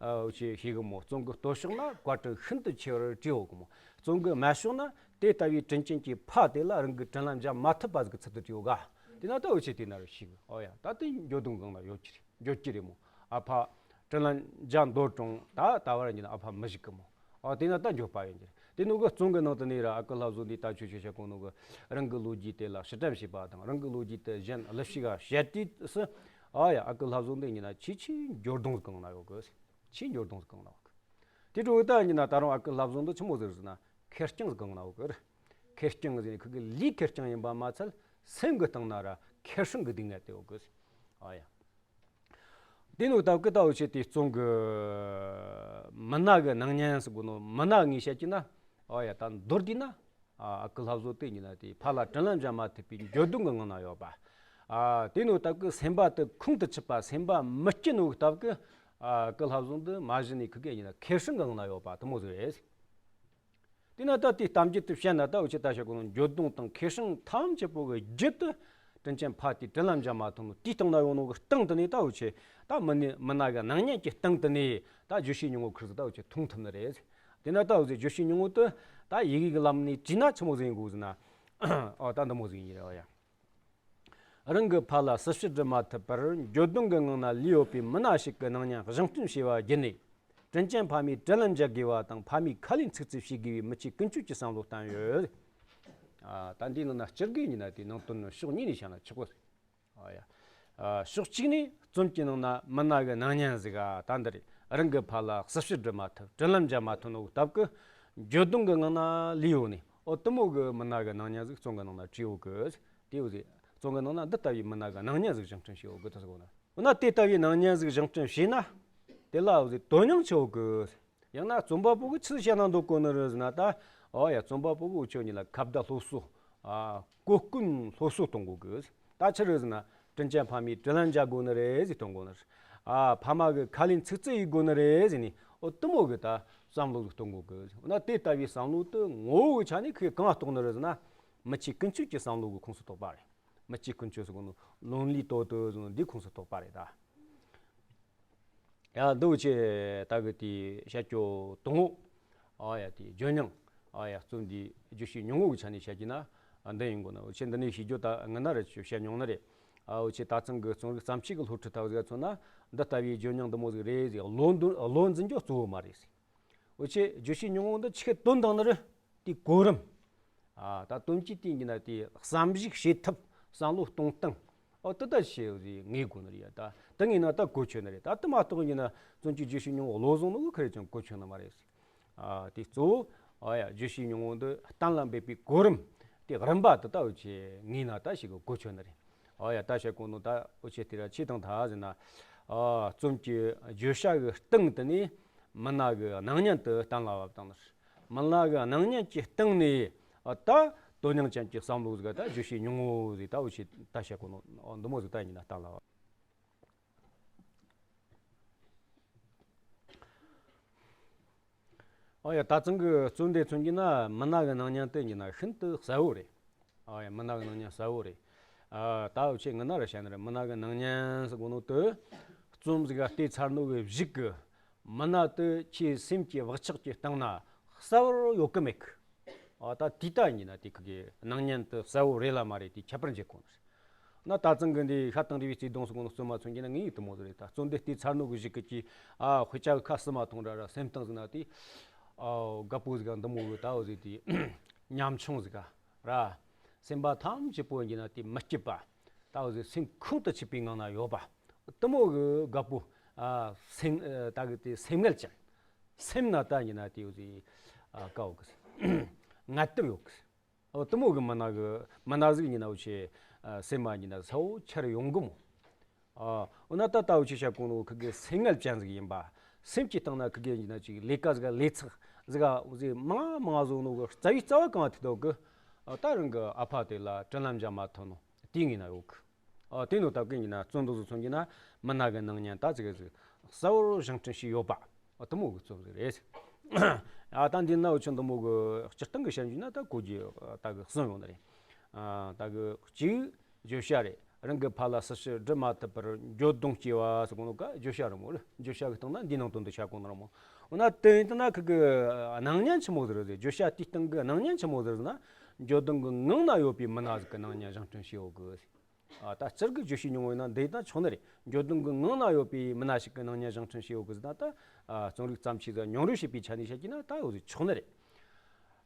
ཨ་འུ་ཆེ་ཤེས་གི་མོ་བཙོན་གི་སྟོད་ཕྱོགས་ན་བཀའ་དྲིན་ཤིན་ཏུ་ཆེ་བར་དྲིས་ཡོད་གི་མོ། བཙོན་གི་སྨད་ཕྱོགས་ན་དེ་ལྟ་བུའི་དྲིན་ཅན་གྱི་ཕ་དེ་ལ་རང་གི་དྲིན་ལན་འཇལ་མ་ཐུབ་པ་ཟིག་གི་ཚུལ་དུ་དྲིས་ཡོད་ག། དེ་ན་ད་འུ་ཆེ་དེ་ན་རུ་ཤེས་གི། ཨོ་ཡ་ད་དེ་འགྱོད་གདུང་གང་ན་ཡོད་ཀྱི་རེད། འགྱོད་ཀྱི་རེད་མོ། ཨ་ཕ་དྲིན་ལན་འཇལ་འདོད་རུང་ད་ད་བར་ཡིན་ན་ཨ་ཕ་མི་བཞུགས་གི་མོ། ཨ་དེ་ན་ད་འགྱོད་པ་ཡོང་གི་རེད། དེ་ནོ་གི་བཙོན་གི་ནང་དུ་ནས་ར་ཨ་ཀི་ལྷ་བཟོ་འདི་ད་ཆོས་ཆོས་བྱ་གོ་ནོ་གི་རང་གི་ལོ་རྒྱུས་དེ་ལ་ཕྱིར་དྲན་བྱེད་པ་དང་རང་གི་ལོ་རྒྱུས་དེ་གཞན་ལ་ཞིག་ག་བཤད་དུས་སུ། ཨ་ཡ་ཨ་ཀི་ལྷ་བཟོ་འདི་ཡིན་ན་ཆེས་ཆེས་འགྱོད་གདུང་གང་ན་ཡོད་གི། ཆེས་འགྱོད་གདུང་གང་ན་ཡོད་གི། དེ་འཕྲོ་ད་ཡིན་ན་ད་རུང་ཨ་ཀི་ལྷ་བཟོ་འདི་ཆི་མོ་ཟིག་ཟེར་ན་ཁེར་རྐྱང་གང་ན་ཡོད་གི། ཁེར་རྐྱང་ཟེར་ནས་ཁུ་གི་ལུས་ཁེར་རྐྱང་ཡིན་པ་མ་ཚད་སེམས་གི་སྟེང་ན་ར་ཁེར་སྲུང་གི་སྡུག་བསྔལ་དེ་ཡོད་གི། ཨ་ཡ། དེ་ནོ་སྟབས་ཀི་ད་འུ་ཆེ་དེ་བཙོན་གི་མི་ན་གི་སྣང་བརྙན་ཟེར་གོ་ནོ་མི་ན་ངས་བཤད་ཀྱི་ན། ཨོ་ཡ་ད་མདོར་བསྡུས་ན། ཨ་ཨ་ཀི་ལྷ་བཟོ་དེ་ཡིན་ན་དེ་ཕ་ལ་དྲིན་ལན་འཇལ་མ་ཐུབ་པའི་འགྱོད་གདུང་གི་ངང་ན་ཡོད་པ། ཨ་དེ་ནོ་སྟབས་ཀི་སེམས་པ་དེ་ཁོང་དུ་ཆུད་པ་སེམས་པ་མི་སྐྱིད་ནོ་གི་སྟབས་ཀི། ཨ་ཨ་ཀི་ལྷ་བཟོ་འདི་མ་གཞི་ནས་ཁུ་གེ་ཡིན་ན་ཁེར་སྲུང་གི་ངང་ན་ཡོད་པ་དེ་མོ་ཟིག་རེད། དེས་ན་ད་དེའི་གཏམ་རྒྱུད་དུ་བཤད་ན་ད་འུ་ཆེ་ད་བཤད་གོ་ནོ་འགྱོད་གདུང་དང་ཁེར་སྲུང་ཐམས་ཅད་པོ་གི་རྒྱུད་དུ་དྲིན་ཅན་ཕ་དེའི་དྲིན་ལན་འཇལ་མ་ཐུབ་ནོ་དེའི་སྟེང་ན་ཡོང་ནོ་གི་སྟེང་དུ་ནས་ད་འུ་ཆེ་ད་མི་ནི་མི་ན་གི་སྣང་བརྙན་གྱི་སྟེང་དུ་ནས་ད་བརྗོད་བྱའི་སྙིང་པོ་ཁུར་ཟིག་ད་འུ་ཆེ་མཐོང་ཐུབ་ནི་རེད། དེས་ན་ད་འུ་ཆེ་བརྗོད་བྱའི་སྙིང་པོ་དེ་ད་ཡི་གེ་གི་ལམ་ནས་བྲིས་ན་ཆི་མོ་ཟིག་ཡིན་དགོས་ཟེར་ན། ཨོ་ད་འདི་མོ་ཟིག་ཡིན་རེད་བ་ཡ། རང་གི་ཕ་ལ་སྲི་ཞུ་སྒྲུབ་མ་ཐུབ་པར་འགྱོད་གདུང་གི་ངང་ན་ལུས་ཡོད་པའི་མི་ན་ཞིག་གི་སྣང་བརྙན་བཞེངས་སྐྲུན་བྱས་པ་བརྒྱུད་ནས། དྲིན་ཅན་ཕ་མའི་དྲིན་ལན་འཇལ་དགོས་པ་དང་ཕ་མའི་ཁ་ལས་ཚིག་རྩིས་བྱེད་དགོས་པའི་མི་ཆོས་ཀུན་སྤྱོད་ཀྱི་བསམ་བློ་བསྟན་ཡོད། ཨ་ད་འདིའི་ནང་ན་སྤྱིར་གི་ཡིན་ན་དེའི་ནང་དོན་ནི་ཕྱོགས་གཉིས་ནས་བཤད་ན་ཆོག་གི། ཨ་ཡ། ཨ་ཕྱོགས་གཅིག་ནས་བཙོན་གྱི་ནང་ན་མི་ན་གི་སྣང་བརྙན་ཟིག་ག་ད་འདི་རེད། རང་གི་ཕ་ལ་སྲི་ཞུ་སྒྲུབ་མ་ཐུབ་དྲིན་ལན་འཇལ་མ་ཐུབ་ནོ་གི་སྟབས་ཀི། འགྱོད་གདུང་གི་ངང་ན་ལུས་ཡོད་ནས་ཨོ་དེ་མོ་གི་མི་ན་གི་སྣང་བརྙན་ཟིག་བཙོན་གི་ནང་ན་བྲིས་ཡོད་གི། དེ་ཡོད་ཟིག་བཙོན་གི་ནང་ན་འདི་ལྟ་བུའི་མི་ན་གི་སྣང་བརྙན་ཟིག་བཞེངས་སྐྲུན་བྱས་ཡོད་གི་ད་ཟེར་གོ་ན། འོ་ན་དེ་ལྟ་བུའི་སྣང་བརྙན་ཟིག་བཞེངས་སྐྲུན་བྱས་ན། དེ་ལ་འོ་ཟིག་དོན་སྙིང་ཆེ་བོ་གི། ཡང་ན་རྩོམ་པ་པོ་གིས་ཆི་ཟིག་བཤད་ན་འདོད་གོ་ནི་རེད་ཟེར་ན་ད། ཨོ་ཡ་རྩོམ་པ་པོ་གིས་འུ་ཆོ་གཉིས་ལ་ཁ་བརྡ་སློབ་གསོ། ཨ་གོ་སྐོན་སློབ་གསོ་གཏོང་དགོས་གི། ད་ཆི་རེད་ཟེར་ན། དྲིན་ཅན་ཕ་མའི་དྲིན་ལན་འཇལ་དགོས་ནི་རེད་ཟེར་གཏོང་དགོས་ནི་རེད། ཨ་ཕ་མ་གི་ཁ་ལེན་ཚིག་རྩིས་ཡེད་དགོས་ནི་རེད་ཟེར་ནས་ཨོ་དེ་མོ་གི་ད་བསམ་བློ་ཟིག་གཏོང་དགོས་གི། འོ་ན་དེ་ལྟ་བུའི་བསམ་བློ་དེ་ངོ་བོ་གི་ཆ་ནས་ཁོས་གང་རྟོགས་ནི་རེད་ཟེར་ན། མི་ཆོས་ཀུན་སྤྱོད་ཀྱི་བསམ་བློ་གི་ཁོངས་སུ་གཏོགས་པ་རེད། མི་ཆོས་ཀུན་སྤྱོད་ཟེར་གོ་ནོ་ལོན་ལི་ཏོ་ཏོ་ཟེར་ནོ་འདིའི་ཁོངས་སུ་གཏོགས་པ་རེད་ད། ཡ་འདི་འུ་ཆོས་ད་གི་དེའི་བཤད་རྒྱུ་དང་པོ། ཨ་ཡ་དེའི་བརྗོད་སྙིང་། ཨ་ཡ་རྩོམ་འདིའི་བརྗོད་བྱའི་སྙིང་པོ་གི་ཆ་ནས་བཤད་རྒྱུ་ན། ཨ་འདི་ཡིན་དགོས་ན་འུ་ཆོས་འདི་ནས་ཤེས་རྒྱུ་ད་སྔ་ན་རེ་ཆོས་བཤད་མྱོང་ནི་རེད། ཨ་འུ་ཆོས་ད་ཐེངས་གི་རྩོམ་རིག་བརྩམས་ཆོས་ཀྱི་སློབ་ཁྲིད་ཐོག་ཟིག་མཚོན་ན་འདི་ལྟ་བུའི་བརྗོད་སྙིང་འདི་མོ་ཟིག་རེད་ཟེར་བློ་འདོན་བློ་འཛིན་རྒྱུ་གཙོ་བོ་མ་རེད་ཟེར། འུ་ཆོས་བརྗོད་བྱའི་སྙིང་པོ་འདི་ཆི་གི་དོན་དང་ནི་རེད། དེའི་གོ་རིམ། ཨ་ད་དོན་གྱིས་དེ་ཡིན་ན་དེའི་བསམ་གཞིག་བྱེད་ཐབས་བསམ་བློ་གཏོང་སྟངས། ཨོ་དེ་ལྟ་བྱེད་ཟིག་ངེས་དགོས་ནི་རེད་ཡ། ད་དེ་ངེས་ན་ད་གོ་ཆོད་ནི་རེད། ད་དེ་མ་གཏོགས་ཡིན་ན་བཙོན་གྱི་བརྗོད་བྱའི་སྙིང་པོ་བློ་བཟང་ནོ་གི་ཁ་རེ་ཅང་གོ་ཆོད་ནི་མ་རེད། ཨ་དེ་གཙོ་བོ་ཨ་ཡ་བརྗོད་བྱའི་སྙིང་པོ་འདི་གཏན་ལ་འབེབས་པའི་གོ་རིམ། དེ་རིམ་པ་དེ་ད་འུ་ཆོས་ངེས་ན་ད་ཞིག་གི་གོ་ཆོད་ནི་རེད། ཨ་ཡ་ད་བཤད་གོ་ནོ་ད་འུ་ཆོས་དེ་ར་ཆི་དང་ད་ཟེར་ན། ཨ་རྩོམ་གྱི་བརྗོད་བྱ་གི་སྟེང་དུ་ནས་མི་སྣ་གི་སྣང་བརྙན་དེ་གཏན་ལ་བབས་བཏང་ནི་རེད། མི་སྣ་གི་སྣང་བརྙན་གྱི་སྟེང་ནས་ཨ་ད་དོན་སྙིང་ཅན་གྱི་བསམ་བློ་ཟིག་ད་བརྗོད་བྱའི་སྙིང་པོ་ཟིག་ད་འུ་ཆོས་ད་བཤད་གོ་ནོ་འདི་མོ་ཟིག་ད་ཡིན་ན་གཏན་ལ་བབས། ཨོ་ཡ་ད་ཐེངས་གི་རྩོམ་འདི་མཚོན་གྱི་ན་མི་སྣ་གི་སྣང་བརྙན་དེ་ཡིན་ན་ཤིན་ཏུ་གསལ་བོ་རེད། ཨོ་ཡ་མི་སྣ་གི་སྣང་བརྙན་གསལ་བོ་རེད། ཨ་ད་འུ་ཆོས་སྔ་ན་ར་བཤད་ནི་རེད། མི་སྣ་གི་སྣང་བརྙན་ཟེར་གོ་ནོ་དེ་རྩོམ་ཟིག་ག་བལྟས་ཚར་ནོ་གི་གཞུག་གི་མི་སྣ་དེ་ཁྱེད་སེམས་ཀྱི་བག་ཆགས་ཀྱི་སྟེང་ན་གསལ་བོར་ཡོད་གི་མེད་གི། ཨ་ད་དེ་ལྟ་ཡིན་ན་དེ་ཁུ་གི་སྣང་བརྙན་དེ་གསལ་བོ་རེད་ལ་མ་རེད་དེ་ཁྱད་པར་འབྱེད་དགོས་ནི་རེད། ན་ད་ཐེངས་གི་འདི་ཤ་དང་རི་བའི་བརྩེ་དུང་ཟེར་གོ་ནོ་རྩོམ་མ་མཚོན་གྱི་ན་ངའི་དེ་མོ་ཟིག་རེད། ད་རྩོམ་འདི་བལྟས་ཚར་ནོ་གི་གཞུག་གི་ཀྱི་ཨ་དཔེ་ཆ་གི་ཁ་ཟུར་མ་མཐོང་ར་ར་སེམས་གཏིང་ཟིག་ན་དེ་ཨ་རྒད་པོ་ཟིག་ག་འདི་མོ་གི་ད་འོ་ཟིག་དེ་ཉམ་ཆུང་ཟིག་ག་ར་སེམས་པ་ཐམས་ཅད་པོ་ཡིན་ན་དེ་མི་སྐྱིད་པ། ད་འོ་ཟིག་སེམས་ཁོང་དུ་ཆུད་པའི་ངང་ན་ཡོད་པ། དེ་མོ་གི་རྒད་པོ་ཨ་སེམས་ཨ་ད་གི་དེ་སེམས་ངལ་ཅན། སེམས་ན་ད་ཡིན་ན་དེ་འོ་ཟིག་ཨ་དཀའ་བོ་གི་ངལ་དུབ་ཡོད་གི། འོ་དེ་མོ་གི་མི་སྣ་གི་མི་སྣ་ཟིག་ཡིན་ན་འུ་ཆོས་ཨ་སེམས་མ་ཡིན་ན་གསལ་བོ་ཆེར་ཡོང་གི་མོ། ཨ་འོ་ན་ད་ལྟ་འུ་ཆོས་བཤད་གོ་ནོ་ཁུ་གི་སེམས་ངལ་ཅན་ཟིག་ཡིན་པ། སེམས་ཀྱི་སྟེང་ན་ཁུ་གི་ཡིན་ན་ཅིག་ལས་ཀ་ཟིག་ལས་ཚེགས་ཟིག་འུ་ཟིག་མང་མང་བཟོ་ནོ་གི་རྩ་བའི་རྩ་བ་གང་ཐུག་དོ་གི། ཨ་ད་རང་གི་ཨ་ཕ་དེ་ལ་དྲིན་ལན་འཇལ་མ་ཐུབ་ནོ་དེ་ངེས་ན་ཡོད་གི། ཨ་དེ་ནོ་སྟབས་ཀྱིས་ཡིན་ན་རྩོམ་འདི་ཚོ་མཚོན་གྱི་ན་མི་སྣ་གི་སྣང་བརྙན་ད་ཅིག་ཟིག་གསལ་བོར་བཞེངས་སྐྲུན་བྱས་ཡོད་པ། ཨ་དེ་མོ་གི་རྩོམ་ཟིག་རེད། ཨ་ད་འདི་ན་འུ་ཆོ་འདི་མོ་གི་སྤྱིར་བཏང་གི་བཤད་རྒྱུ་ན་ད་གོ་རྒྱུ་ད་གི་གསུམ་ཡོད་ནི་རེད། ཨ་ད་གི་གཅིག་བརྗོད་བྱ་རེད། རང་གི་ཕ་ལ་སྲི་ཞུ་སྒྲུབ་མ་ཐུབ་པར་འགྱོད་གདུང་སྐྱེ་བ་ཟེར་གོ་ནོ་ཀ་བརྗོད་བྱ་རེད་མོ། བརྗོད་བྱ་གི་སྟེང་ན་འདིའི་ནང་དོན་དུ་བྱ་གོ་ནོ་རེད་མོ། འོ་ན་དེ་ཡིན་ན་ཁི་གི་སྣང་བརྙན་ཆི་མོ་ཟིག་རེད་ཟེར། བརྗོད་བྱ་དེའི་སྟེང་གི་སྣང་བརྙན་ཆི་མོ་ཟིག་རེད་ཟེར་ན། འགྱོད་གདུང་གི་ངང་ན་ཡོད་པའི་མི་སྣ་ཟིག་གི་སྣང་བརྙན་བཞེངས་སྐྲུན་བྱས་ཡོད་གི། ཨ། ད་སྤྱིར་གི་བརྗོད་བྱའི་སྙིང་བོ་ཡིན་ན་འདི་ཡིན་ན་ཆོག་ནི་རེད། འགྱོད་གདུང་གི་ངང་ན་ཡོད་པའི་མི་སྣ་ཞིག་གི་སྣང་བརྙན་བཞེངས་སྐྲུན་བྱས་ཡོད་གི་ཟེར་ན་ད། ཨ། རྩོམ་རིག་བརྩམས་ཆོས་ཟིག་མྱོང་རོལ་བྱེད་པའི་ཆ་ནས་བཤད་ཀྱི་ན་ད་འོ་ཟིག་ཆོག་ནི་རེད།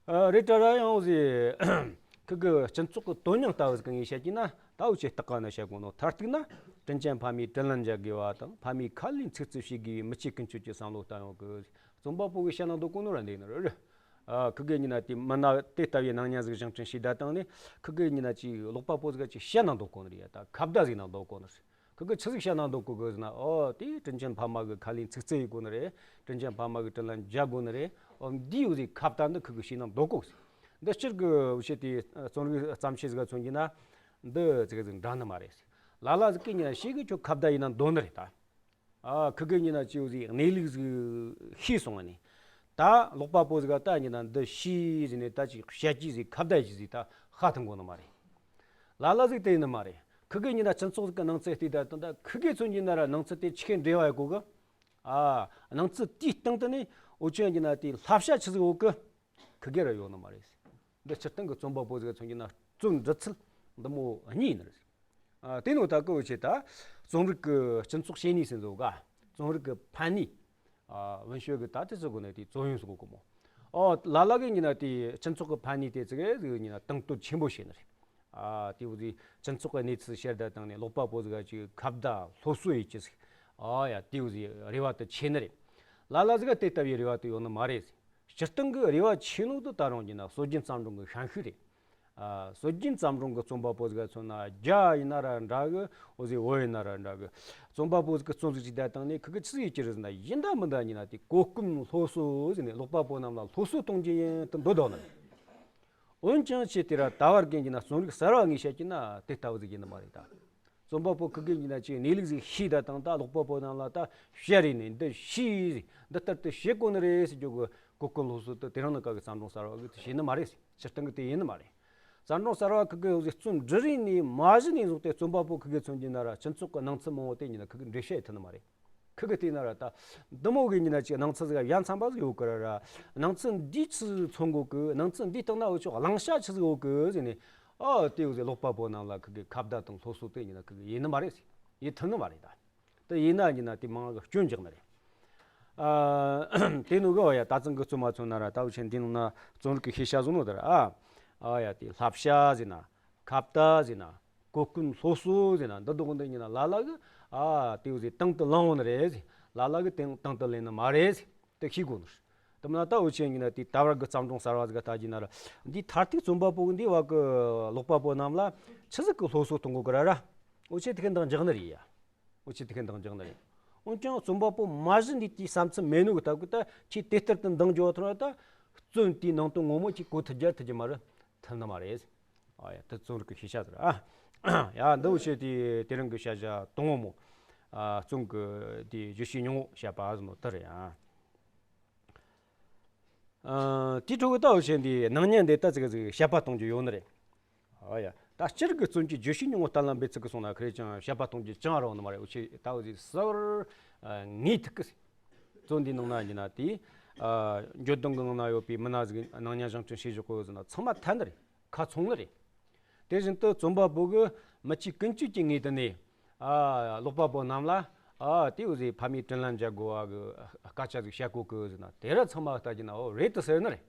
ཨ། རེད་དྲ་ར་ཡང་འོ་ཟིག་ཁི་གི་སྤྱི་ཚོགས་ཀྱི་དོན་སྙིང་ལྟ་བུ་ཟིག་གི་ངོས་བཤད་ཀྱི་ན་ད་འོ་ཆེ་སྟག་ག་ན་བཤད་གོ་ནོ། མཐར་གཏུགས་ན་དྲིན་ཅན་ཕ་མའི་དྲིན་ལན་འཇལ་དགོས་པ་དང་ཕ་མའི་ཁ་ལས་ཚིག་རྩུབ་བྱེད་དགོས་པའི་མི་ཆེ་ཀུན་སྤྱོད་ཀྱི་བསམ་བློ་བཏང་ཡོད་གི། རྩོམ་པ་པོ་གིས་བཤད་ན་འདོད་གོ་ནོ་ར་འདི་ནི་རེད། ཨ། ཁི་གེ་ཉིན་ན་དེ་མི་སྣ་དེ་ལྟ་བུའི་སྣང་བརྙན་ཟིག་བཞེངས་སྐྲུན་བྱས་ད་བཏང་ནས་ཁི་གེ་ཉིན་ན་ཅིག་ཀློག་པ་པོ་ཟིག་ག་ཅིག་བཤད་ན་འདོད་གོ་ནི་རེད་ཡ། ད་ཁ་བརྡ་ཟིག་ན་འདོད་གོ་ནི་རེད། ཁི་གེ་ཆི་ཟིག་བཤད་ན་འདོད་གོ་གི་ཟེར་ན། ཨོ་དེ་དྲིན་ཅན་ཕ་མ་གི་ཁ་ལས་ཚིག་རྩུབ་ཡེད་གོ་ནི་རེད། དྲིན་ཅན་ཕ་མ་གི་དྲིན་ལན་འཇལ་དགོས་ནི་རེད། ཨོ་འདི་འོ་ཟིག་ཁ་བརྡ་འདི་ཁི་གེ་བྱས་ན་འདོད་གོ་གི། འདི་སྤྱིར་གི་འུ་ཆོ་དེ་རྩོམ་རིག་བརྩམས་ཆོས་ཟིག་ག་མཚོན་གྱི་ན་འདི་ཙི་གེ་ཟིག་འདྲ་ནི་མ་རེད། ལ་ལ་ཟིག་གིས་ཉིན་ན་ཞེ་གི་ཁྱོད་ཁ་བརྡ་ཡེད་ན་འདོད་ནི་རེད་ད། ཨ། ཁི་གེ་ཉིན་ན་ཅིག་འོ་ཟིག་གནས་ལུགས་ཟིག་ཤེས་སོང་ནས། ད་ཀློག་པ་པོ་ཟིག་ག་ད་ཉིན་ན་འདི་ཤེས་ཟིན་ནས་ད་ཅིག་བཤད་རྒྱུ་ཟིག་ཁ་བརྡ་ཡེད་རྒྱུ་ཟིག་ད་ཧ་ཐང་གོ་ནི་མ་རེད། ལ་ལ་ཟིག་དེ་ཡིན་ནི་མ་རེད། ཁི་གེ་ཉིན་ན་སྤྱི་ཚོགས་ཟིག་གི་སྣང་ཚུལ་བལྟས་ད་དང་ད་ཁི་གེ་མཚོན་གྱི་ན་ར་སྣང་ཚུལ་དེ་ཆི་གེ་འབྲེལ་བ་ཡོད་གོ་གི། ཨ། སྣང་ཚུལ་དེའི་སྟེང་དུ་ནས་འུ་ཆོ་ཉིན་ན་དེ་བསླབ་བྱ་ཆི་ཟིག་ཡོད་གི། ཁི་གེ་ར་ཡོད་ནི་མ་རེད། འདི་སྤྱིར་བཏང་གི་རྩོམ་པ་པོ་ཟིག་མཚོན་གྱི་ན་རྩོམ་འབྲི་ཚུལ་འདི་མོ་གཉིས་ཡིན་ནི་རེད། ཨ། དེ་ནོ་ད་གི་འུ་ཆོ་ད་རྩོམ་རིག་གི་སྤྱི་ཚོགས་བྱེད་ནུས་ཟེར་འདུག་ག། རྩོམ་རིག་གི་ཕན་ནུས། ཨ།文学གི་ད་དེ་ཚོ་གོ་ནས་དེ་作用ཟེར་གོ་གི་མོ། ཨོ་ལ་ལ་གི་ཉིན་ན་དེ་སྤྱི་ཚོགས་གི་ཕན་ནུས་དེ་ཙི་གེ་ཟིག་ཉིན་ན་དང་དོད་ཆེན་པོ་བྱེད་ནི་རེད། ཨ། དེ་འུ་ཟིག་སྤྱི་ཚོགས་གི་གནས་ཚུལ་བཤད་ད་དང་ནས་ཀློག་པ་པོ་ཟིག་ག་ཅིག་ཁ་བརྡ་སློབ་གསོ་ཡེད་རྒྱུ་ཟིག། ཨ་ཡ་དེ་འུ་ཟིག་རེ་བ་དེ་ཆེ་ནི་རེད། ལ་ལ་ཟིག་ག་དེ་ལྟ་བུའི་རེ་བ་དེ་ཡོད་ནི་མ་རེད། སྤྱིར་བཏང་གི་རེ་བ་ཆེ་ནོ་དེ་ད་རུང་ཉིན་ན་སྲོལ་རྒྱུན་བརྩམས་སྒྲུང་གི་ཤན་ཤུགས་རེད། ཨ། སྲོལ་རྒྱུན་བརྩམས་སྒྲུང་གི་རྩོམ་པ་པོ་ཟིག་ག་མཚོན་ན་རྒྱ་ཡིན་ན་ར་འདྲ་གི། འུ་ཟིག་བོད་ཡིན་ན་ར་འདྲ་གི། རྩོམ་པ་པོ་ཟིག་གི་རྩོམ་ཟིག་ཅིག་བལྟས་བཏང་ནས་ཁི་གེ་ཆི་ཟིག་ཡེད་རྒྱུ་རེད་ཟེར་ན་ཡིན་ད་མིན་ད་ཉིན་ན་དེ་གོ་སྐོན་སློབ་གསོ་ཟེར་ནས་ཀློག་པ་པོ་རྣམས་ལ་སློབ་གསོ་གཏོང་རྒྱུ་ཡིན་དུ་འདོད་དོ་ནི། འོན་ཀྱང་ཆེས་དེ་ར་ད་བར་གྱི་ཉིན་ན་རྩོམ་རིག་གསར་བ་ངོས་བཤད་ཀྱི་ན་དེ་ལྟ་བུ་ཟིག་ཡིན་ནི་མ་རེད་ད། རྩོམ་པ་པོ་ཁི་གེ་ཉིན་ན་ཅིག་གནས་ལུགས་ཟིག་ཤེས་ད་དང་ད་ཀློག་པ་པོ་རྣམས་ལ་ད་བཤད་རེས་ནས་འདི་ཤེས་འདི་ལྟར་དུ་བྱེད་དགོས་ནི་རེད་ཟེར་རྒྱུ་གི་གོ་སྐོན་སློབ་གསོ་དེ་དེ་རིང་ནངས་ཀ་གི་བརྩམས་སྒྲུང་གསར་བ་གིས་དེ་བྱེད་ནི་མ་རེད། སྤྱིར་བཏང་གི་དེ་ཡིན་ནི་མ་རེད། བརྩམས་སྒྲུང་གསར་བ་ཁི་གེ་འུ་ཟིག་རྩོམ་འབྲི་རེས་ནས་མ་གཞི་ནས་བཟུང་སྟེ་རྩོམ་པ་པོ་ཁི་གེ་མཚོན་གྱི་ན་ར་སྤྱི་ཚོགས་ཀྱི་སྣང་ཚུལ་མང་བོ་དེ་ཉིན་ན་ཁི་གེ་འགྲེལ་བཤད་ཡེད་ཐུབ་ནི་མ་རེད། ཁི་གེ་བལྟས་ན་ར་ད་འདི་མོ་གི་ཉིན་ན་ཅིག་སྣང་ཚུལ་ཟིག་ཡ་མཚན་པ་ཟིག་ཡོད་གི་ར་ར། སྣང་ཚུལ་འདི་ཆི་མཚོན་གོ་གི། སྣང་ཚུལ་འདིའི་སྟེང་ན་འུ་ཆོ་བླང་བྱ་ཆི་ཟིག་ཡོད་གི་ཟེར་ནས། ཨ་དེ་འུ་ཟིག་ཀློག་པ་པོ་རྣམས་ལ་ཁི་གེ་ཁ་བརྡ་དང་སློབ་གསོ་དེ་ཉིན་ན་ཁི་གེ་ཡེད་ནི་མ་རེད་ཟེར། ཡེད་ཐུབ་ནི་མ་རེད་ད། དེ་ཡིན་ན་ཉིན་ན་དེ་མང་གི་སྐྱོན་འཇོག་ནི་རེད། ཨ་དེ་ནོ་གི་ཨོ་ཡ་ད་ཚང་གི་རྩོམ་མ་མཚོན་ན་ར་ད་འུ་ཆོ་འདི་ནང་ན་རྩོམ་རིག་གི་ཤེས་བྱ་བཟོ་ནོ་ད་ར། ཨ་ཨ་ཡ་དེ་བསླབ་བྱ་ཟེར་ན། ཁ་བརྡ་ཟེར་ན། གོ་སྐོན་སློབ་གསོ་ཟེར་ན་འདི་དག་འདི་ཉིན་ན་ལ་ལ་གི། ཨ་དེ་འུ་ཟིག་དང་དུ་བླངས་ཡོད་ནི་རེད་ཟེར། ལ་ལ་གི་དེ་དང་དུ་ལེན་ནི་མ་རེད་ཟེར། དེ་ཤེས་དགོས་ནི་རེད། དེ་མིན་ན་ད་འུ་ཆོ་ཉིན་ན་དེ་ད་བར་གི་བརྩམས་སྒྲུང་གསར་བ་ཟིག་ལྟ་རྒྱུ་ན་ར། འདི་མཐར་ཐུག་རྩོམ་པ་པོ་གི་འདི་བ་གི་ཀློག་པ་པོ་རྣམས་ལ་ཆི་ཟིག་གི་སློབ་གསོ་གཏོང་དགོས་གི་ར་ར། འུ་ཆོ་དེ་གི་འདང་རྒྱག་ནི་རེད་ཡ། འུ་ཆོ་དེ་གི་འདང་རྒྱག་ནི་རེད། འོན་ཀྱང་རྩོམ་པ་པོ་མ་གཞི་འདི་དེའི་བསམ་ཚུལ་མེད་ནོ་གི་སྟབས་གི་ད་ཁྱེད་དེ་ལྟར་དུ་འདང་རྒྱག་ཐུབ་ན་ད། རྩོམ་དེའི་ནང་དོན་ངོ་མ་ཁྱེད་གོ་ཐུབ་རྒྱུ་ཐུབ་རྒྱུ་མ་རེད། ཐུབ་ནི་མ་རེད། ཨ་ཡ་དེ་རྩོམ་རིག་གི་ཤེས་བྱ་ཟེར། ཨ་ཡ་འདི་འུ་ཆོ་དེ་དེ་རིང་གི་བཤད་བྱ་དང་པོ་མོ། ཨ་རྩོམ་གི་དེ་བརྗོད་བྱའི་སྙིང་བོ་བཤད་པ་ཟེར་ནོ་དེ་རེད་ཨ། ཨ་དེའི་ཁྲོད་གི་ད་འུ་ཆོ་འདི་སྣང་བརྙན་འདི་ད་ཙི་གེ་ཟིག་དཔྱད་པ་གཏོང་རྒྱུ་ཡོད་ནི་རེད། ཨ་ཡ། ད་སྤྱིར་གི་རྩོམ་གྱི་བརྗོད་བྱའི་སྙིང་བོ་གཏན་ལ་འབེབས་ཚུལ་གི་སོང་ན་ཁི་རེ་ཅང་དཔྱད་པ་གཏོང་རྒྱུ་ཅང་རག་ནི་མ་རེད། འུ་ཆོས་ད་འུ་ཟིག་གསལ་བོར་ངེས་ཐུབ་གི། རྩོམ་འདིའི་ནང་ན་ཡིན་ན་དེ། ཨ་འགྱོད་གདུང་གི་ངང་ན་ཡོད་པའི་མི་སྣ་ཟིག་སྣང་བརྙན་བཞེངས་སྐྲུན་བྱེད་བཞག་གོ་ཟེར་ན་ཚང་མ་འཐད་ནི་རེད། ཁ་ཚང་ནི་རེད། དེ་བཞིན་དུ་རྩོམ་པ་པོ་གི་མི་ཚེ་ཀུན་སྤྱོད་ཀྱི་ངོས་དེ་ནས། ཨ་ཀློག་པ་པོ་རྣམས་ལ། ཨ་དེ་འུ་ཟིག་ཕ་མའི་དྲིན་ལན་འཇལ་དགོས་པ་གི་སྐད་ཆ་ཟིག་བཤད་གོ་གི་ཟེར་ན་དེ་ར་ཚང་མ་ལྟ་རྒྱུ་ན་འོ་རེད་དུ་ཟེར་ནི་རེད།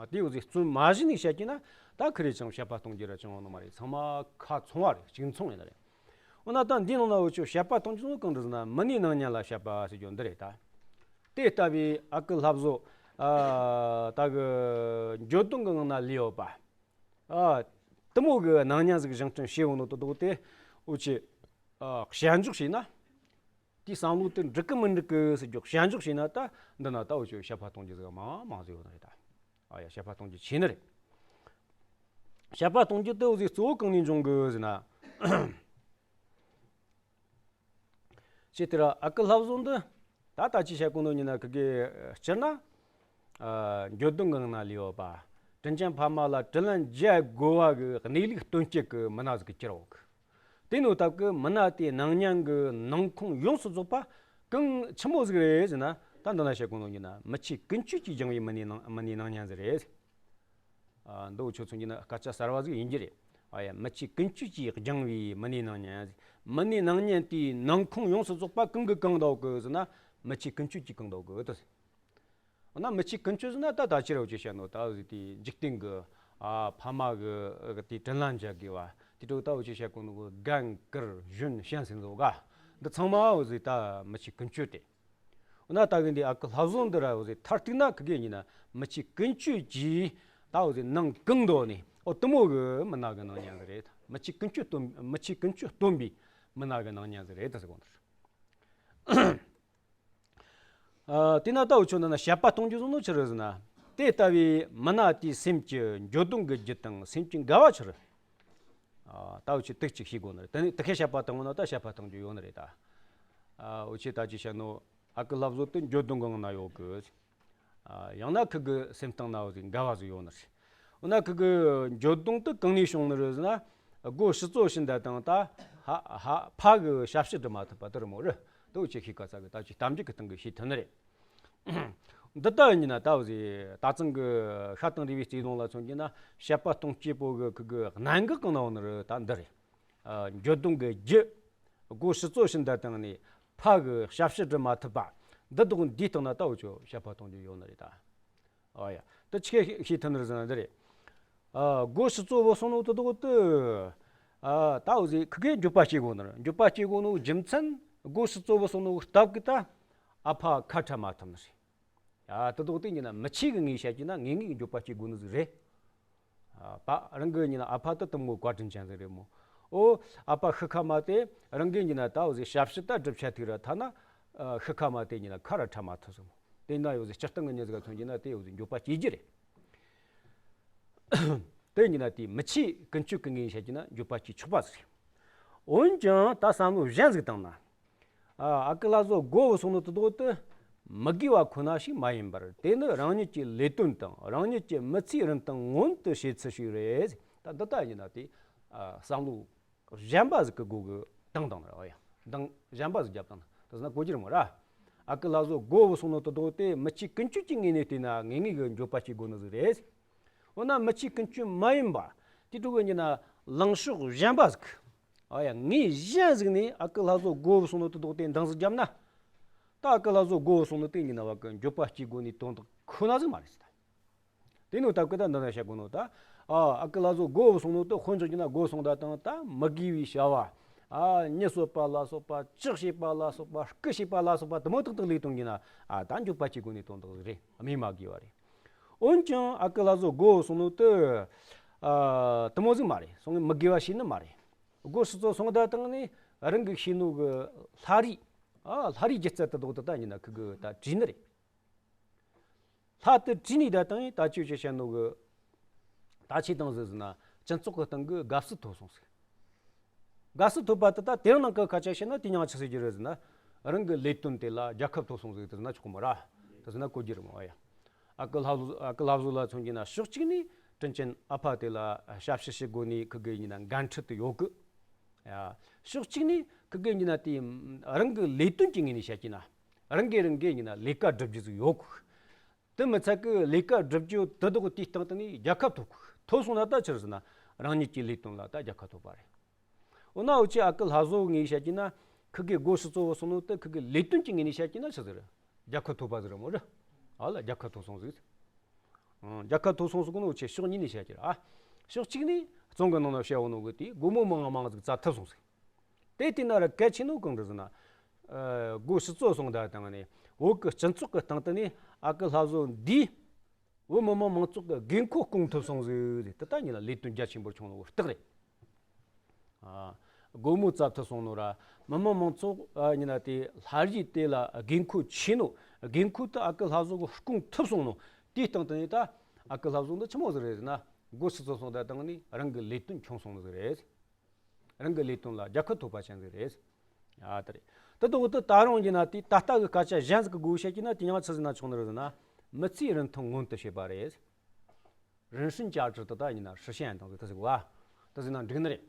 ཨ་དེ་འུ་ཟིག་རྩོམ་མ་གཞི་ནས་བཤད་ཀྱི་ན་ད་ཁི་རེ་ཅང་དཔྱད་པ་གཏོང་རྒྱུ་ར་ཅང་ཡོད་ནི་མ་རེད། ཚང་མ་ཁ་ཚང་བ་རེད། གཅིག་མཚུངས་ཡིན་ནི་རེད། འོ་ན་ད་འདིའི་ནང་ན་འུ་ཆོས་དཔྱད་པ་གཏོང་རྒྱུ་ཚོ་གང་འདྲ་ཟེར་ན་མི་སྣའི་སྣང་བརྙན་ལ་དཔྱད་པ་ཟེར་རྒྱུ་འདི་རེད་ད། དེ་ལྟ་བུའི་ཨ་ཁུ་ལྷ་བཟོ། ཨ་ད་གི་འགྱོད་གདུང་གི་ངང་ན་ལུས་ཡོད་པ། ཨ་དེ་མོ་གི་སྣང་བརྙན་ཟིག་བཞེངས་སྐྲུན་བྱས་ཡོང་ནོ་དེ་དག་དེ་འུ་ཆོས་ཨ་དཔྱད་འཇོག་བྱས་ན། དེའི་བསམ་བློ་དེ་འགྲིག་གི་མི་འགྲིག་གི་ཟེར་རྒྱུ་དཔྱད་འཇོག་བྱས་ན་ད་འདི་ན་ད་འུ་ཆོས་དཔྱད་པ་གཏོང་རྒྱུ་ཟིག་མང་མང་ཟིག་ཡོད་ནི་རེད་ད། ཨ་ཡ་དཔྱད་པ་གཏོང་རྒྱུ་ཆེ་ནི་རེད། དཔྱད་པ་གཏོང་རྒྱུ་དེ་འུ་ཟིག་གཙོ་བོ་གང་ནས་འབྱུང་གི་ཟེར་ན། ཅི་ལྟར་ཨ་ཁུ་ལྷ་བཟོ་འདི་ད་ལྟ་ཅི་བཤད་གོ་ནོ་ཡིན་ན་ཁི་གེ་སྤྱིར་ན། ཨ་འགྱོད་གདུང་གི་ངང་ན་ལུས་ཡོད་པ། དྲིན་ཅན་ཕ་མ་ལ་དྲིན་ལན་འཇལ་དགོས་པ་གི་གནས་ལུགས་སྟོན་སྤྱད་གི་མི་སྣ་ཟིག་གི་གྱུར་ཡོད་གི། དེ་ནོ་སྟབས་ཀྱིས་མི་སྣ་དེའི་སྣང་བརྙན་གྱི་སྣང་ཁུངས་ཡོངས་སུ་རྫོགས་པ་གང་ཆི་མོ་ཟིག་རེད་ཟེར་ན། ད་འདི་ན་བཤད་གོ་ནོ་ཡིན་ན། མི་ཆོས་ཀུན་སྤྱོད་ཀྱིས་སྦྱངས་པའི་མི་སྣའི་སྣང་མི་སྣའི་སྣང་བརྙན་ཟིག་རེད། ཨ། འདི་འུ་ཆོ་མཚོན་གྱི་ན་སྐད་ཆ་གསར་བ་ཟིག་ཡིན་རྒྱུ་རེད། ཨ་ཡ། མི་ཆོས་ཀུན་སྤྱོད་ཀྱིས་སྦྱངས་པའི་མི་སྣའི་སྣང་བརྙན་ཟིག་མི་སྣའི་སྣང་བརྙན་དེའི་སྣང་ཁུངས་ཡོངས་སུ་རྫོགས་པ་གང་གིས་གང་འདོགས་གི་ཟེར་ན། མི་ཆོས་ཀུན་སྤྱོད་ཀྱིས་གང་འདོགས་གི་དེ། འོ་ན་མི་ཆོས་ཀུན་སྤྱོད་ཟེར་ན་ད་ད་ཕྱིར་འུ་ཆོས་བཤད་ནོ་ད་འུ་ཟིག་དེ་འཇིག་རྟེན་གྱི། ཨ། ཕ་མ་གི་དེ་དྲིན་ལན་འཇལ་དགོས་པ་དེ་འདྲ། ད་འུ་ཆོས་བཤད་གོ་ནོ་གི་རྒན་དཀར་གཞོན་གཤེན་ཟེར་ནོ་ག་འདི་ཚང་མ་འུ་ཟིག་ད་མི་ཆོས་ཀུན་སྤྱོད་དེ། འོ་ན་ད་གི་འདི་ཨ་ཁུ་ལྷ་བཟོ་འདི་ར་འུ་ཟིག་མཐར་གཏུགས་ན་ཁི་གེ་ཡིན་ན་མི་ཆོས་ཀུན་སྤྱོད་ཀྱིས་ད་འུ་ཟིག་སྣང་གང་འདོགས་ནས། འོ་དེ་མོ་གི་མི་སྣ་གི་སྣང་བརྙན་ཟིག་རེད། མི་ཆོས་ཀུན་སྤྱོད་སྟོན། མི་ཆོས་ཀུན་སྤྱོད་སྟོན་པའི་མི་སྣ་གི་སྣང་བརྙན་ཟིག་རེད་ད་ཟེར་གོ་ནོ། ཨ། དེས་ན་ད་འུ་ཆོ་འདི་ན་དཔྱད་པ་གཏོང་རྒྱུ་ཟེར་ནོ་ཆི་རེད་ཟེར་ན། དེ་ལྟ་བུའི་མི་སྣ་དེའི་སེམས་ཀྱི་འགྱོད་གདུང་གི་རྒྱུ་དང་སེམས་ཀྱི་འགལ་བ་ཆི་རེད། ཨ། ད་འུ་ཆོས་དེ་གཅིག་ཤེས་དགོས་ནི་རེད། དེ་ནི་དེ་ཁས་བཤད་པ་དང་པོ་ན་ད་བཤད་པ་གཏོང་རྒྱུ་ཡོད་ནི་རེད་ད། ཨ། འུ་ཆོས་ད་ཅི་བཤད་ནོ། ཨ་ཁུ་ལྷ་བཟོ་དེ་འགྱོད་གདུང་གི་ངང་ན་ཡོད་གི། ཨ། ཡང་ན་ཁི་གི་སེམས་གཏིང་ན་འུ་ཟིག་འགལ་བ་ཟིག་ཡོད་ནི་རེད། འོ་ན་ཁི་གི་འགྱོད་གདུང་དེ་གང་ནས་བྱུང་ནི་རེད་ཟེར་ན། སྒོ་ཕྱི་ཚོ་ཕྱི་འདི་དང་ད་ཧ་ཧ་ཕ་གི་ཞབས་ཕྱི་འགྲུབ་མ་ཐུབ་པ་དེ་རེད་མོ་རེད། དེ་འུ་ཆོས་ཤེས་དཀའ་ས་གི། ད་ཅི་གཏམ་རྒྱུད་ཀྱི་སྟེང་གི་ཤེས་ཐུབ་ནི་རེད། འདི་ལྟ་ཡིན་ན་ད་འུ་ཟིག་ད་ཚང་གི་ཤ་དང་རུས་པའི་བརྩེ་དུང་ལ་མཚོན་གྱི་ན་དཔྱད་པ་གཏོང་སྤྱད་པོ་གི་ཁི་གི་གནད་འགག་གང་ན་ཡོད་ནི་རེད་ད་འདི་རེད། ཨ། འགྱོད་གདུང་གི་རྒྱུ། སྒོ་ཕྱི་ཚོ་ཕྱི་འདི་དང་ནི་ཕ་གི་ཞབས་ཕྱི་འགྲུབ་མ་ཐུབ་པ། འདི་དག་འདིའི་སྟེང་ན་ད་འུ་ཆོས་དཔྱད་པ་གཏོང་རྒྱུ་ཡོད་ནི་རེད་ད། ཨ་ཡ། དེ་ཆི་གེ་ཤེས་ཐུབ་ནི་རེད་ཟེར་ན་འདི་རེད། ཨ། སྒོ་ཕྱི་ཚོ་བུད་སོང་ནོ་དེ་དག་དེ། ཨ། ད་འུ་ཟིག་ཁི་གེ་འགྱོད་པ་སྐྱེ་དགོས་ནི་རེད། འགྱོད་པ་སྐྱེ་དགོས་ནོ་རྒྱུ་མཚན་སྒོ་ཕྱི་ཚོ་བུད་སོང་ནོ་སྟབས་ཀྱིས་ད་ཨ་ཕ་ཁ་ཕྲལ་མ་ཐུབ་ནི་རེད། ཨ། དེ་དག་དེ་ཡིན་ན་མི་ཆོས་ཀྱི་ངོས་བཤད་ཀྱི་ན་ངེས་ངེས་འགྱོད་པ་སྐྱེ་དགོས་ནི་ཟིག་རེད། ཨ་ཕ་རང་གི་ཡིན་ན་ཨ་ཕ་དེ་དེ་མོ་བཀའ་དྲིན་ཅན་ཟིག་རེད་མོ། ཨོ། ཨ་ཕ་ཤི་ཁ་མ་དེ་རང་གི་ཡིན་ན་ད་འུ་ཟིག་ཞབས་ཕྱི་ད་སྒྲུབ་བྱ་ཐུག་ར་ཐ་ན། ཨ། ཤི་ཁ་མ་དེ་ཡིན་ན་ཁ་ར་ཕྲལ་མ་ཐུབ་སོང་། དེ་ན་འུ་ཟིག་སྤྱིར་བཏང་གི་མྱི་ཟིག་ག་མཚོན་གྱི་ན་དེ་འུ་ཟིག་འགྱོད་པ་སྐྱེ་རྒྱུ་རེད། དེ་ཡིན་ན་དེ་མི་ཆོས་ཀུན་སྤྱོད་ཀྱི་ངོས་བཤད་ཀྱི་ན་འགྱོད་པ་སྐྱེ་ཆོག་པ་ཟིག་རེད། འོན་ཀྱང་ད་བསམ་བློ་གཞན་ཟིག་བཏང་ན། ཨ། ཨ་ཁུ་ལྷ་བཟོ་སྒོ་བུད་སོང་ནོ་དེ་དག་དེ་མི་དགེ་བ་ཁོ་ན་ཞིག་མ་ཡིན་པར། དེ་ནི་རང་ཉིད་ཀྱི་ལས་དོན་དང་རང་ཉིད་ཀྱི་མི་ཚེའི་རིན་ཐང་མངོན་དུ་བྱེད་ཚུལ་ཞིག་རེད། ད་འདི་ལྟ་ཡིན་ན་དེ། ཨ། བསམ་བློ་གཞན་པ་ཟིག་གི་སྒོ་གི་དང་དང་ར་ཡ། དང་གཞན་པ་ཟིག་རྒྱབ་དང་དེ་ཟེར་ན་གོ་རྒྱུ་རེད་མོ་ར། ཨ་ཁུ་ལྷ་བཟོ་སྒོ་བུད་སོང་ནོ་དེ་དག་དེ་མི་ཆོས་ཀུན་སྤྱོད་ཀྱི་ངོས་ནས་བལྟས་ན་ངེས་ངེས་གི་འགྱོད་པ་སྐྱེ་དགོས་ནི་ཟིག་རེད། འོ་ན་མི་ཆོས་ཀུན་སྤྱོད་མ་ཡིན་པ་དེ་དྲུག་གི་ཡིན་ན་ལངས་ཕྱོགས་གཞན་པ་ཟིག་ཨ་ཡ། ངོས་གཞན་ཟིག་ནས་ཨ་ཁུ་ལྷ་བཟོ་སྒོ་བུད་སོང་ནོ་དེ་དག་དེ་འདང་ཟིག་བརྒྱབ་ན། ད་ཨ་ཁུ་ལྷ་བཟོ་སྒོ་བུད་སོང་ནོ་དེ་ཡིན་ན་བ་གི་འགྱོད་པ་སྐྱེ་དགོས་ནི་དོན་དག་ཁོ་ན་ཟིག་མ་རེད་ཟེར་ད། དེ་ནོ་སྟབས་ཀྱིས་ད་འདི་ན་བཤད་དགོས་ནོ་ད། ཨ། ཨ་ཁུ་ལྷ་བཟོ་སྒོ་བུད་སོང་ནོ་དེ་དཔེ་འཇོག་རྒྱུ་ན་སྒོ་སོང་ད་དང་ད་མི་དགེ་བའི་བྱ་བ། ཨ། མྱི་གསོད་པ་ལ་སོགས་པ་ལྕགས་བྱས་པ་ལ་སོགས་པ་རྐུ་བྱས་པ་ལ་སོགས་པ་དེ་མོ་ཏག་ཏག་ལས་དོན་གྱི་ན། ཨ། ད་འགྱོད་པ་སྐྱེ་དགོས་ནི་དོན་དག་ཟིག་རེད། སྨོས་མ་དགོས་པ་རེད། འོན་ཀྱང་ཨ་ཁུ་ལྷ་བཟོ་སྒོ་བུད་སོང་ནོ་དེ། ཨ། དེ་མོ་ཟིག་མ་རེད། སོང་ངས་མི་དགེ་བ་བྱས་ནི་མ་རེད། སྒོ་ཕྱི་ཚོ་སོང་ད་དང་ནི་རང་གི་ཤེས་ནོ་གི་ལྷ་རིས། ཨ། ལྷ་རིས་སྒྱུ་རྩལ་དེ་དག་དེ་ད་ཡིན་ན་ཁི་གི་ད་བྲིས་ནི་རེད། ལྷ་དེ་བྲིས་ནི་ད་དང་ཡིན་ད་ཅི་བྱེད་བཤད་ནོ་གི། ད་ཆི་དང་ཟིག་ཟེར་ན་སྤྱི་ཚོགས་གི་སྟེང་གི་དགའ་བསུ་ཐོབ་སོང་ཟིག་དགའ་བསུ་ཐོབ་པ་དེ་ད་དེ་རིང་ནང་གི་སྐད་ཆ་བཤད་ན་དེ་ཡང་ཆི་ཟེར་རྒྱུ་རེད་ཟེར་ན། རང་གི་ལས་དོན་དེ་ལ་རྒྱལ་ཁ་ཐོབ་སོང་ཟིག་དེ་ཟེར་ན་ཆོག་གི་མོ་ར། དེ་ཟེར་ན་གོ་རྒྱུ་རེད་མོ། ཨ་ཡ། ཨ་ཁུ་ལྷ་བཟོ་ཨ་ཁུ་ལྷ་བཟོ་ལ་མཚོན་གྱི་ན་ཕྱོགས་གཅིག་ནས་དྲིན་ཅན་ཨ་ཕ་དེ་ལ་ཞབས་ཕྱི་ཞུ་དགོས་ནི་ཁི་གེ་ཡིན་ན་འགན་འཁྲི་དེ་ཡོད་གི། ཡ། ཕྱོགས་གཅིག་ནས་ཁི་གེ་ཡིན་ན་དེ་རང་གི་ལས་དོན་གྱི་ངོས་ནས་བཤད་ཀྱི་ན། རང་གིས་རང་གི་ཡིན་ན་ལས་ཀ་སྒྲུབ་རྒྱུ་ཟིག་ཡོད་གི། དེ་མི་ཚད་གི་ལས་ཀ་སྒྲུབ་རྒྱུ་དེ་དག་དེའི་སྟེང་དུ་ནས་རྒྱལ་ཁ་ཐོབ་གི། ཐོབ་སོང་ན་ད་ཆི་རེད་ཟེར་ན་རང་ཉིད་ཀྱི་ལས་དོན་ལ་ད་རྒྱལ་ཁ་ཐོབ་པ་རེད། འོ་ན་འུ་ཆོས་ཨ་ཁུ་ལྷ་བཟོ་ངོས་བཤད་ཀྱི་ན་ཁི་གེ་སྒོ་ཕྱི་ཚོ་བུད་སོང་ནོ་དེ་ཁི་གེ་ལས་དོན་གྱི་ངོས་ནས་བཤད་ཀྱི་ན་ཆི་ཟིག་རེད། རྒྱལ་ཁ་ཐོབ་པ་ཟིག་རེད་མོ་རེད། ཨ་ལ་རྒྱལ་ཁ་ཐོབ་སོང་ཟིག་ཨང་། རྒྱལ་ཁ་ཐོབ་སོང་ཟིག་གོ་ནོ་འུ་ཆོས་ཕྱོགས་གཉིས་ནས་བཤད་ཀྱི་རེད། ཨ། ཕྱོགས་གཅིག་ནས་རྩོམ་གི་ནང་ན་བཤད་འོ་ནོ་གི་དེ་སྒོར་མོ་མང་ང་མང་ཟིག་བཙལ་ཐུབ་སོང་ཟིག་དེ་དེ་ན་ར་གལ་ཆེ་ནོ་གང་རེད་ཟེར་ན། ཨ། སྒོ་ཕྱི་ཚོ་སོང་ད་དང་ནི་བོད་ཀྱི་སྤྱི་ཚོགས་ཀྱི་སྟེང་དུ་ནས་ཨ་ཁུ་ལྷ་བཟོ་འདིས་བོད་མི་མང་མང་ཚོགས་ཀྱི་དགོས་མཁོ་སྐོང་ཐུབ་སོང་ཟིག་དེ་ད་ཡིན་ན་ལས་དོན་རྒྱ་ཆེན་པོར་བྱུང་ནོ་རྟགས་རེད། ཨ། སྒོར་མོ་བཙལ་ཐུབ་སོང་ནོ་ར་མི་མང་མང་ཚོགས་ཨ་ཡིན་ན་དེ་ལྷ་རིས་དེ་ལ་དགོས་མཁོ་ཆེ་ནོ་དགོས་མཁོ་དེ་ཨ་ཁུ་ལྷ་བཟོ་གིས་སྐོང་ཐུབ་སོང་ནོ། དེའི་སྟེང་དུ་ནས་ད་ཨ་ཁུ་ལྷ་བཟོ་འདི་ཆི་མོ་ཟིག་རེད་ཟེར་ན་སྒོ་ཕྱི་ཚོ་སོང་ད་དང་ནི་རང་གི་ལས་དོན་བྱུང་སོང་ནི་ཟིག་རེད། རང་གི་ལས་དོན་ལ་རྒྱལ་ཁ་ཐོབ་པ་ཅན་ཟིག་རེད། ཨ་དེ་རེད། དེ་དང་དེ་ད་རུང་ཡིན་ན་དེ་ད་ལྟ་གི་སྐད་ཆ་གཞན་ཟིག་གི་སྒོ་བཤད་ཀྱི་ན་དེ་ཡང་ཆི་ཟེར་ན་ཆོག་ནི་རེད་ཟེར་ན། མི་ཚེའི་རིན་ཐང་མངོན་དུ་བྱེད་པ་རེད། 人生价值དེ་ད་ཡིན་ན་实现དང་ཟིག་ད་ཟིག་བ། ད་ཟིག་ན་འགྲིག་ནི་རེད།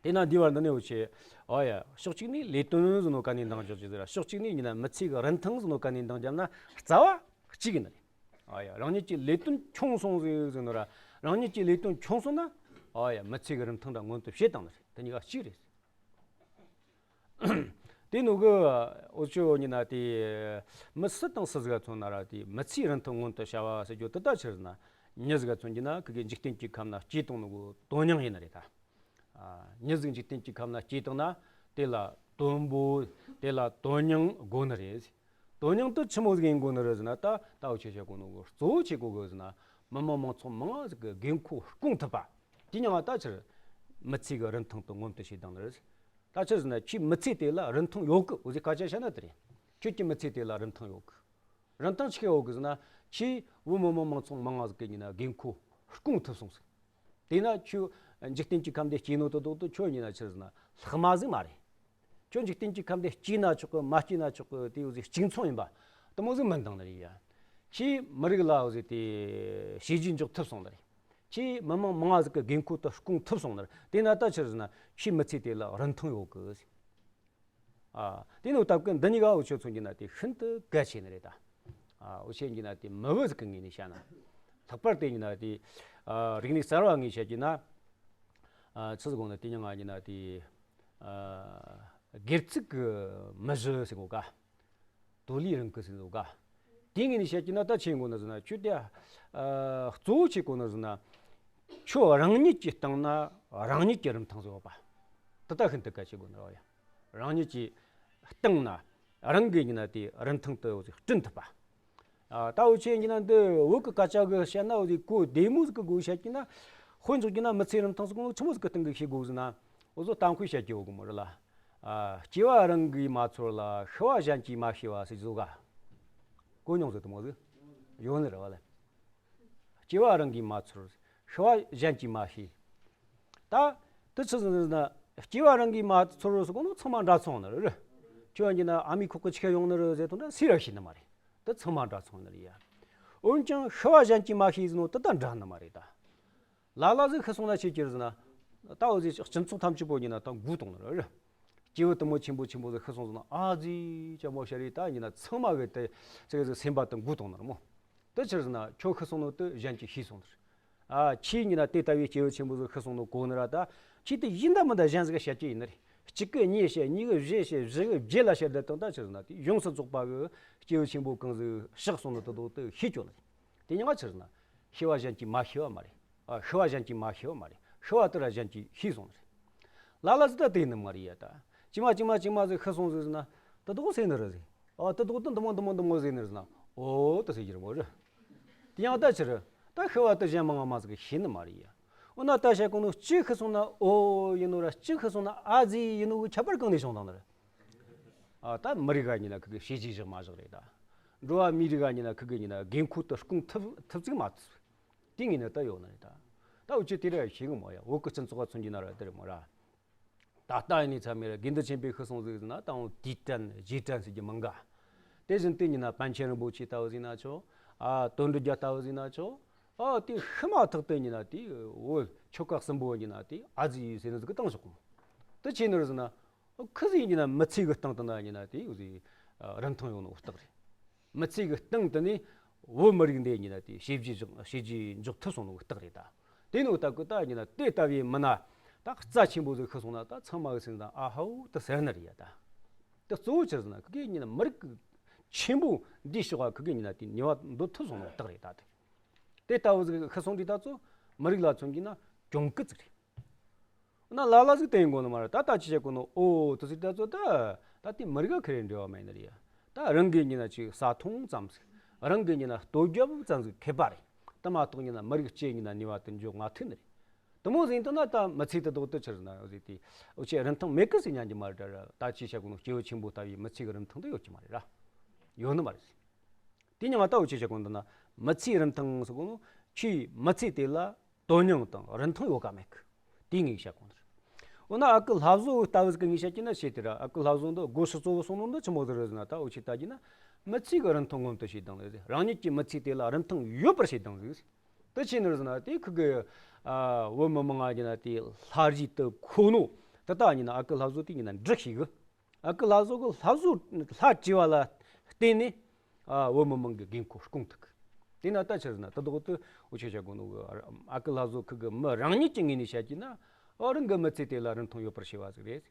དེས་ན་འདིའི་བར་འདི་ནས་འུ་ཆོས། ཨོ་ཡ། ཕྱོགས་གཅིག་ནས་ལས་དོན་ཟེར་ནོ་ག་ནས་འདང་རྒྱག་རྒྱུ་ཟེར་ར། ཕྱོགས་གཅིག་ནས་ཡིན་ན་མི་ཚེ་གི་རིན་ཐང་ཟེར་ནོ་ག་ནས་འདང་རྒྱབ་ན་རྩ་བ་གཅིག་ཡིན་ནི་རེད། ཨོ་ཡ། རང་ཉིད་ཀྱི་ལས་དོན་ཁྱོང་སོང་ཟིག་ཟེར་ནོ་ར། རང་ཉིད་ཀྱི་ལས་དོན་ཁྱོང་སོང་ན། ཨོ་ཡ། མི་ཚེ་གི་རིན་ཐང་འདྲ་མངོན་དུ་བྱེད་བཏང་ནི་རེད། དེ་གཉིས་ཀ་གཅིག་རེད། དེ་ནོ་གི་འུ་ཆོ་ཡིན་ན་དེ་མི་སུ་དང་སུ་ཟིག་ག་མཚོན་ན་ར། དེ་མི་ཚེའི་རིན་ཐང་མངོན་དུ་བྱ་བ་ཟེར་རྒྱུ་དེ་ད་ཆི་ཟེར་ན། མྱི་ཟིག་ག་མཚོན་གྱི་ན་ཁི་གེ་འཇིག་རྟེན་གྱི་ཁམས་ན་སྐྱེས་བཏང་ནོ་གི་དོན་སྙིང་ཡིན་ནི་རེད་ད། ཨ། མྱི་ཟིག་འཇིག་རྟེན་གྱི་ཁམས་ན་སྐྱེས་བཏང་ན། དེ་ལ་དོན་པོ། དེ་ལ་དོན་སྙིང་དགོས་ནི་རེད། དོན་སྙིང་དེ་ཆི་མོ་ཟིག་ཡིན་དགོས་ནི་རེད་ཟེར་ན། ད་ད་འུ་ཆོས་བཤད་གོ་ནོ་གི་གཙོ་བོ་ཆི་དགོས་གི་ཟེར་ན། མི་དམངས་མང་ཚོགས་མང་ང་ཟིག་གི་དགོས་མཁོ་སྐོང་ཐུབ་པ། དེ་མྱིང་ང་ད་ཆི་རེད། མི་ཚེ་གི་རིན་ཐང་དེ་མངོན་དུ་བྱེད་བཏང་ནི་རེད། ད་ཆི་ཟེར་ན། ཁྱོའི་མི་ཚེ་དེ་ལ་རིན་ཐང་ཡོད་གི། འུ་ཟིག་སྐད་ཆ་བཤད་ན་དེ་རེད། ཁྱོད་ཀྱི་མི་ཚེ་དེ་ལ་རིན་ཐང་ཡོད་གི། རིན་ཐང་ཆི་གི་ཡོད་གི་ཟེར་ན། ཁྱོས་བོད་མི་དམངས་མང་ཚོགས་མང་ང་ཟིག་གི་ཡིན་ན་དགོས་མཁོ་སྐོང་ཐུབ་སོང་ཟིག། དེས་ན་ཁྱོད་འཇིག་རྟེན་གྱི་ཁམས་འདི་སྐྱེས་ནོ་དེ་དོག་དེ་ཁྱོད་ཡིན་ན་ཆི་ཟེར་ན་ལྷག་མ་ཟིག་མ་རེད། ཁྱོད་འཇིག་རྟེན་གྱི་ཁམས་འདི་སྐྱེས་ན་ཆོག་གི། མ་སྐྱེས་ན་ཆོག་གི། དེ་འུ་ཟིག་གཅིག་མཚུངས་ཡིན་པ་དེ་མོ་ཟིག་མིན་བཏང་ནི་རེད་ཡ། ཁྱོས་མི་རིགས་ལ་འུ་ཟིག་དེ་བྱས་རྗེས་འཇོག་ཐུབ་སོང་ནི་རེད། ཁྱོས་མི་དམངས་མང་ང་ཟིག་གི་དགོས་མཁོ་དེ་སྐོང་ཐུབ་སོང་ནི་རེད། དེས་ན་ད་ཆི་ཟེར་ན་ཁྱོའི་མི་ཚེ་དེ་ལ་རིན་ཐང་ཡོད་གི། ཨ། དེ་ནོ་སྟབས་ཀྱིས་འདི་གཉིས་ཀ་འུ་ཆོས་མཚོན་གྱི་ན་དེ་ཤིན་ཏུ་གལ་ཆེ་ནི་རེད་ད། ཨ། འུ་ཆོས་ཡིན་ན་དེ་མི་བུ་ཟིག་གི་ངོས་ནས་བཤད་ན། ལྷག་པར་དེ་ཡིན་ན་དེ། ཨ། རིག་གནས་གསར་བ་ངོས་བཤད་ཀྱི་ན། ཨ། ཆི་ཟིག་དགོས་ན། དེ་མྱིང་ང་ཡིན་ན་དེ། ཨ། སྒེར་ཚུགས་ཀྱི་མི་གཞི་ཟེར་གོ་ག།独立人格ཟེར་གོ་ག། དེ་ངོས་ནས་བཤད་ཀྱི་ན་ད་ཆི་ཡིན་དགོས་ན་ཟེར་ན། ཁྱོད་དེ། ཨ། གཙོ་བོ་ཆི་དགོས་ན་ཟེར་ན། ཁྱོད་རང་ཉིད་ཀྱི་སྟེང་ན་རང་ཉིད་ཀྱི་རིན་ཐང་ཟིག་ཡོད་པ། དེ་ད་ཤིན་ཏུ་གལ་ཆེ་དགོས་ནི་རེད་ཡ། རང་ཉིད་ཀྱི་སྟེང་ན་རང་གི་ཡིན་ན་དེ་རིན་ཐང་དེ་འུ་ཟིག་བསྐྲུན་ཐུབ་པ། ཨ། ད་འུ་ཆོས་ཡིན་ན་འདི་བོད་ཀྱི་སྐད་ཆ་གི་བཤད་ན། འུ་ཟིག་གོ་བདེ་མོ་ཟིག་གི་སྒོ་བཤད་ཀྱི་ན། དཔེ་འཇོག་ཀྱི་ན་མི་ཚེའི་རིན་ཐང་ཟེར་གོ་ནོ་ཆི་མོ་ཟིག་གི་སྟེང་གི་ཤེས་དགོས་ཟེར་ན། འུ་ཟོ་གཏམ་དཔེ་བཤད་ཀྱི་ཡོད་གི་མོ་རེད་ལ། ཨ། སྐྱེ་བ་རང་གིས་མ་ཚོར་ལ། ཤི་བ་གཞན་གྱིས་མ་ཤེས་པ་ཟེར་གི་ཟོ་ག། གོ་མྱོང་ཟིག་དེ་མོ་ཟིག་ཡོད་ནི་རེད་བ་ལ། སྐྱེ་བ་རང་གིས་མ་ཚོར། ཤི་བ་གཞན་གྱིས་མ་ཤེས། ད་དེ་ཆི་ཟིག་ཟེར་ན། སྐྱེ་བ་རང་གིས་མ་ཚོར་ཟེར་གོ་ནོ་ཚང་མ་འདྲ་མཚུངས་ནི་རེད། ཁྱོད་ཡིན་ན་ཨ་མའི་ཁོག་གི་ཆི་ག་ཡོང་ནི་རེད་ཟེར་དོན་དག་སུས་ར་ཤེས་ནི་མ་རེད། དེ་ཚང་མ་འདྲ་མཚུངས་ནི་རེད་ཡ། འོན་ཀྱང་ཤི་བ་གཞན་གྱིས་མ་ཤེས་ཟེར་ནོ་དེ་ད་འདྲ་ནི་མ་རེད་ད། ལ་ལ་ཟིག་ཤི་སོང་ན་ཆི་ཟེར་ཟེར་ན། ད་འུ་ཟིག་སྤྱི་ཚོགས་ཐམས་ཅད་པོ་ཡིན་ན་ད་མགུ་གཏོང་ནི་རེད། སྐྱེས་བུ་དེ་མོ་ཆེན་པོ་ཆེན་པོ་ཟིག་ཤི་སོང་ཟེར་ན། ཨ་ཙི་ཅག་མོ་ཤི་རེད་ད་ཡིན་ན་ཚང་མ་གི་དེ་ཟིག་ཟིག་སེམས་པ་དེ་མགུ་གཏོང་ནི་རེད་མོ། དེ་ཆི་ཟེར་ན་ཁྱོད་ཤི་སོང་ནོ་དེ་གཞན་གྱིས་ཤེས་སོང་ནི་རེད། ཨ། ཁྱོས་ཡིན་ན་དེ་ལྟ་བུའི་སྐྱེས་བུ་ཆེན་པོ་ཟིག་ཤི་སོང་ནོ་གོ་ནི་ར། ད་ཁྱོས་དེ་ཡིན་ད་མིན་ད་གཞན་ཟིག་ག་བཤད་རྒྱུ་ཡིན་ནི་རེད། གཅིག་གིས་གཉིས་བཤད། གཉིས་གིས་བཞི་བཤད། བཞི་གིས་བརྒྱད་ལ་བཤད། དེ་དང་ད་ཆི་ཟེར་ན་དེ་ཡོངས་སུ་རྫོགས་པ་གི་སྐྱེས་བུ་ཆེན་པོ་གང་ཟིག་ཤི་སོང་ནོ་དེ་དོག་དེ་ཤེས་ཀྱོ་ནི་རེད། དེ་མྱིང་ང་ཆི་ཟེར་ན། ཤི་བ་གཞན་གྱིས་མ་ཤེས་པ་མ་རེད། ཨ། ཤི་བ་གཞན་གྱིས་མ་ཤེས་པ་མ་རེད། ཤི་བ་དེ་ར་གཞན་གྱིས་ཤེས་སོང་ནི་རེད། ལ་ལ་ཟིག་ད་དེ་ནི་མ་རེད་ཡ། ད་ཅི་མ་ཅི་མ་ཅི་མ་ཟིག་ཤི་སོང་ཟིག་ཟེར་ན་དེ་དོག་ཟེར་ནི་རེད་ཟེར། ཨ། དེ་དོག་དེ་འདི་མོ་འདི་མོ་འདི་མོ་ཟེར་ནི་རེད་ཟེར་ན། ཨོ་དེ་ཟེར་གྱི་རེད་མོ་རེད། དེ་ཡང་ད་ཆི་རེད། ད་ཤི་བ་དེ་གཞན་མང་ང་མ་ཟིག་གིས་ཤེས་ནི་མ་རེད་ཡ། འོ་ན་ད་བཤད་གོ་ནོ་གཅིག་ཤི་སོང་ན་ཨོ་ཡིན་ནོ་ར། གཅིག་ཤི་སོང་ན་ཨ་ཙི་ཡིན་ནོ་གི་ཁྱད་པར་གང་ནས་བྱུང་བཏང་ནི་རེད། ཨ། ད་མི་རིགས་ག་ཡིན་ན་ཁི་གི་བྱས་རྗེས་བཞག་མ་བཞག་རེད་ད། འགྲོ་བ་མིའི་རིགས་ག་ཡིན་ན་ཁི་གི་ཡིན་ན་དགོས་མཁོ་དེ་སྐོང་ཐུབ་ཐུབ་ཚིག་མ་ཐུབ། དེ་ངོས་ནས་ད་ཡོད་ནི་རེད་ད། ད་འུ་ཆོས་དེ་ར་ཤེས་གི་མོ་ཡ། བོད་གི་སྤྱི་ཚོགས་ག་མཚོན་གྱི་ན་ར་དེ་རེད་མོ་ར། ད་ལྟ་ཡིན་ནི་ཚ་མེད་ར་དགེ་འདུན་ཆོས་འཕེལ་ཤི་སོང་ཟིག་ཟེར་ན་ད་འོང་དུས་དྲན་རྗེས་དྲན་ཟེར་རྒྱུ་མང་ག། དེ་བཞིན་དུ་ཡིན་ན་པཎ་ཆེན་རིན་པོ་ཆེ་ལྟ་བུ་ཟིག་ན་ཆོག། ཨ། དོན་གྲུབ་རྒྱལ་ལྟ་བུ་ཟིག་ན་ཆོག། ཨ། དེ་ཤི་མ་ཐག་ཏུ་ཡིན་ན་དེ་འོ་ཆོ་ག་གསུམ་པོ་ཡིན་ན་དེ་ཨ་ཙི་ཟེར་ནི་ཟིག་གི་བཏང་ཆོག་གི་མོ། དེ་ཆི་ནི་རེད་ཟེར་ན། ཁི་ཟིག་ཡིན་ན་མི་ཚེ་གི་སྟེང་དུ་ན་ཡིན་ན་དེ་འུ་ཟིག་རིན་ཐང་ཡོད་ནོ་རྟགས་རེད། མི་ཚེ་གི་སྟེང་དུ་ནས་བོད་མི་རིགས་འདི་ཡིན་ན་དེ་བྱས་རྗེས་འཇོག་བྱས་རྗེས་འཇོག་ཐུབ་སོང་ནོ་རྟགས་རེད་ད། དེ་ནོ་ད་གི་ད་ཡིན་ན་དེ་ལྟ་བུའི་མི་སྣ་ད་རྩ་ཆེན་པོ་ཟིག་ཤི་སོང་ན་ད་ཚང་མ་གི་སེམས་ནང་ཨ་ཧའོ་དེ་ཟེར་ནི་རེད་ཡ་ད། དེ་གཙོ་བོ་ཆི་ཟེར་ན་ཁི་གེ་ཡིན་ན་མི་རིགས་ཆེན་པོ་འདིའི་ཕྱོགས་ཁི་གེ་ཡིན་ན་དེ་ནུས་པ་འདོན་ཐུབ་སོང་ནོ་རྟགས་རེད་ད། དེ་དེ་ལྟ་བུ་ཟིག་ཤི་སོང་དུས་ད་ཚོ་མི་རིགས་ལ་མཚོན་གྱི་ན་གྱོང་གུད་ཟིག་རེད། ན་ལ་ལ་ཟིག་དེ་ཡིན་དགོས་ནི་མ་རེད། ད་ད་ཅི་བྱེད་དགོས་ནོ། ཨོ་དེ་ཟིག་ད་ཚོ་ད་ད་དེ་མི་རིགས་ཁེ་རེ་འབྲེལ་བ་མེད་ནི་རེད་ཡ། ད་རང་གི་ཉིན་ན་ཅིག་ཟ་འཐུང་ཙམ་ཟིག། རང་གི་ཉིན་ན་ལྟོ་རྒྱབ་ཙམ་ཟིག་ཁེ་པ་རེད། དེ་མ་གཏོགས་ཉིན་ན་མི་རིགས་སྤྱི་ཉིན་ན་ནུས་པ་དེ་འཇོག་མ་ཐུབ་ནི་རེད། དེ་མོ་ཟིག་ཡིན་དུས་ན་ད་མི་ཚེ་དེ་དོག་དེ་ཆི་ཟེར་ན་ཟིག་དེ་འུ་ཆོས་རིན་ཐང་མེད་གི་ཟེར་ཉན་གྱི་མ་རེད་ད་ར། ད་ཅི་བྱེད་དགོས་ནོ། སྐྱེས་བུ་ཆེན་པོ་ལྟ་བུའི་མི་ཚེ་གི་རིན་ཐང་དེ་ཡོད་ཀྱི་མ་རེད་ར། ཡོད་ནི་མ་རེད། དེ་མྱིང་ང་ད་འུ་ཆོས་བཤད་གོ་ནོ་ན་མི་ཚེའི་རིན་ཐང་ཟེར་གོ་ནོ། ཁྱོའི་མི་ཚེ་དེ་ལ་དོན་སྙིང་དང་རིན་ཐང་ཡོད་ག་མེད་གི། དེ་ངས་བཤད་གོ་ནི་རེད། འོ་ན་ཨ་ཁུ་ལྷ་བཟོ་ལྟ་བུ་ཟིག་གི་ངས་བཤད་ཀྱི་ན་བཤད་དེ་ར། ཨ་ཁུ་ལྷ་བཟོ་འདི་སྒོ་ཕྱི་གཙོ་བོ་གསུངས་ནོ་འདི་ཆི་མོ་ཟིག་རེད་ཟེར་ན། ད་འུ་ཆོས་ལྟ་རྒྱུ་ན་མི་ཚེ་གི་རིན་ཐང་མངོན་དུ་བྱེད་སྟངས་ཟིག། རང་ཉིད་ཀྱི་མི་ཚེ་དེ་ལ་རིན་ཐང་ཡོད་པར་བྱེད་སྟངས་ཟིག། དེ་ཆི་ནི་རེད་ཟེར་ན་དེ་ཁི་གི་ཨ་བོད་མི་མང་ང་ཡིན་ན་དེ་ལྷ་རྗེ་དེ་ཁོ་ནོ། དེ་ལྟ་ཡིན་ན་ཨ་ཁུ་ལྷ་བཟོ་དེ་ཡིན་ན་འབྲི་ཤེས་གི། ཨ་ཁུ་ལྷ་བཟོ་གི་ལྷ་བཟོ་ལྷ་བྲིས་པ་ལ་བརྟེན་ནས་ཨ་བོད་མི་མང་གི་དགོས་མཁོ་སྐོང་ཐུབ་གི། དེ་ན་ད་ཆི་ཟེར་ན་དེ་དག་ཏུ་འུ་ཆོས་བཤད་དགོས་ནོ་གི། ཨ་ཁུ་ལྷ་བཟོ་ཁུ་གི་མི་རང་ཉིད་ཀྱི་ངོས་ནས་བཤད་ཀྱི་ན། ཨ་རང་གི་མི་ཚེ་དེ་ལ་རིན་ཐང་ཡོད་པར་བྱས་པ་ཟིག་རེད།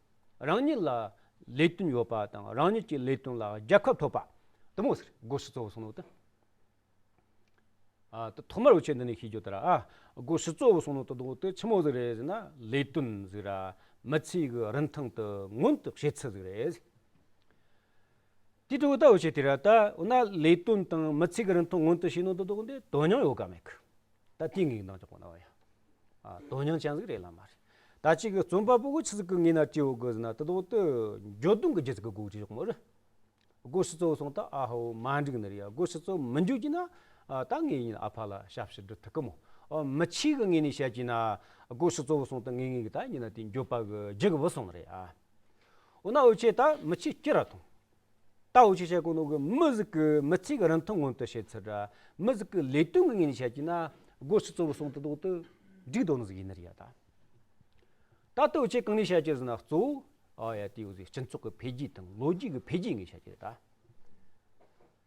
རང་ཉིད་ལ་ལས་དོན་ཡོད་པ་དང་རང་ཉིད་ཀྱི་ལས་དོན་ལ་རྒྱལ་ཁ་ཐོབ་པ་དེ་མོ་ཟིག་སྒོ་ཕྱི་གཙོ་བོ་སོང་ནོ་དེ། ཨ་ད་ཐོག་མར་འུ་ཆོས་འདི་ནས་ཤེས་རྒྱུ་དེ་ར། ཨ་སྒོ་ཕྱི་གཙོ་བོ་སོང་ནོ་དེ་དག་དེ་ཆི་མོ་ཟིག་རེད་ཟེར་ན། ལས་དོན་ཟིག་ར། མི་ཚེ་གི་རིན་ཐང་དེ་མངོན་དུ་བྱེད་ཚུལ་ཟིག་རེད། དེ་དུས་ད་འུ་ཆོས་དེ་ར་ད་འོ་ན་ལས་དོན་དང་མི་ཚེ་གི་རིན་ཐང་མངོན་དུ་བྱེད་ནོ་དེ་དག་འདི་དོན་སྙིང་ཡོད་ག་མེད་གི། ད་དེ་ངས་འདང་རྒྱག་གོ་ན་བ་ཡ། ཨ་དོན་སྙིང་ཅན་ཟིག་རེད་ལ་མ་རེད། ད་ཅིག་གི་རྩོམ་པ་པོ་གི་ཆི་ཟིག་གི་ངོས་ན་བྲིས་ཡོད་གི་ཟེར་ན། དེ་དག་དེ་འགྱོད་གདུང་གི་རྒྱུ་ཟིག་གི་སྒོ་བྲིས་ཡོད་མོ་རེད། སྒོ་ཕྱི་གཙོ་བོ་སོང་ད་ཨ་ཧོ་མ་འགྲིག་ནི་རེད་ཡ། སྒོ་ཕྱི་གཙོ་བོ་མི་འགྱོད་ཀྱི་ན། ཨ་ད་ངས་ཡིན་ན་ཨ་ཕ་ལ་ཞབས་ཕྱི་སྒྲུབ་ཐུབ་གི་མོ། ཨ་མི་ཚེ་གི་ངོས་ནས་བཤད་ཀྱི་ན། སྒོ་ཕྱི་གཙོ་བོ་སོང་ད་ངས་ངས་གི་ད་ཡིན་ན་དེ་འགྱོད་པ་གི་རྒྱུ་གི་བུད་སོང་ནི་རེད་ཨ། འོ་ན་འུ་ཆོས་ད་མི་ཚེ་སྐྱིད་ར་ཐོང་། ད་འུ་ཆོས་བཤད་གོ་ནོ་གི་མི་ཟིག་གི་མི་ཚེ་གི་རིན་ཐང་མངོན་དུ་བྱེད་ཚུལ་ར། མི་ཟིག་གི་ལས་དོན་གི་ངོས་ནས་བཤད་ཀྱི་ན། སྒོ་ཕྱི་གཙོ་བོ་སོང་དེ་དག་དེ་འགྲིག་འདུག་ནི་ཟིག་ཡིན་ནི་རེད་ཡ་ད། ད་ལྟ་འུ་ཆོས་གང་ནས་བཤད་ཀྱི་ཟེར་ན། གཙོ་བོ་ཨ་ཡ་དེ་འུ་ཟིག་སྤྱི་ཚོགས་ཀྱི་འཕེལ་རྒྱས་དང་ལོ་རྒྱུས་ཀྱི་འཕེལ་རྒྱས་ངས་བཤད་ཀྱི་རེད་ད།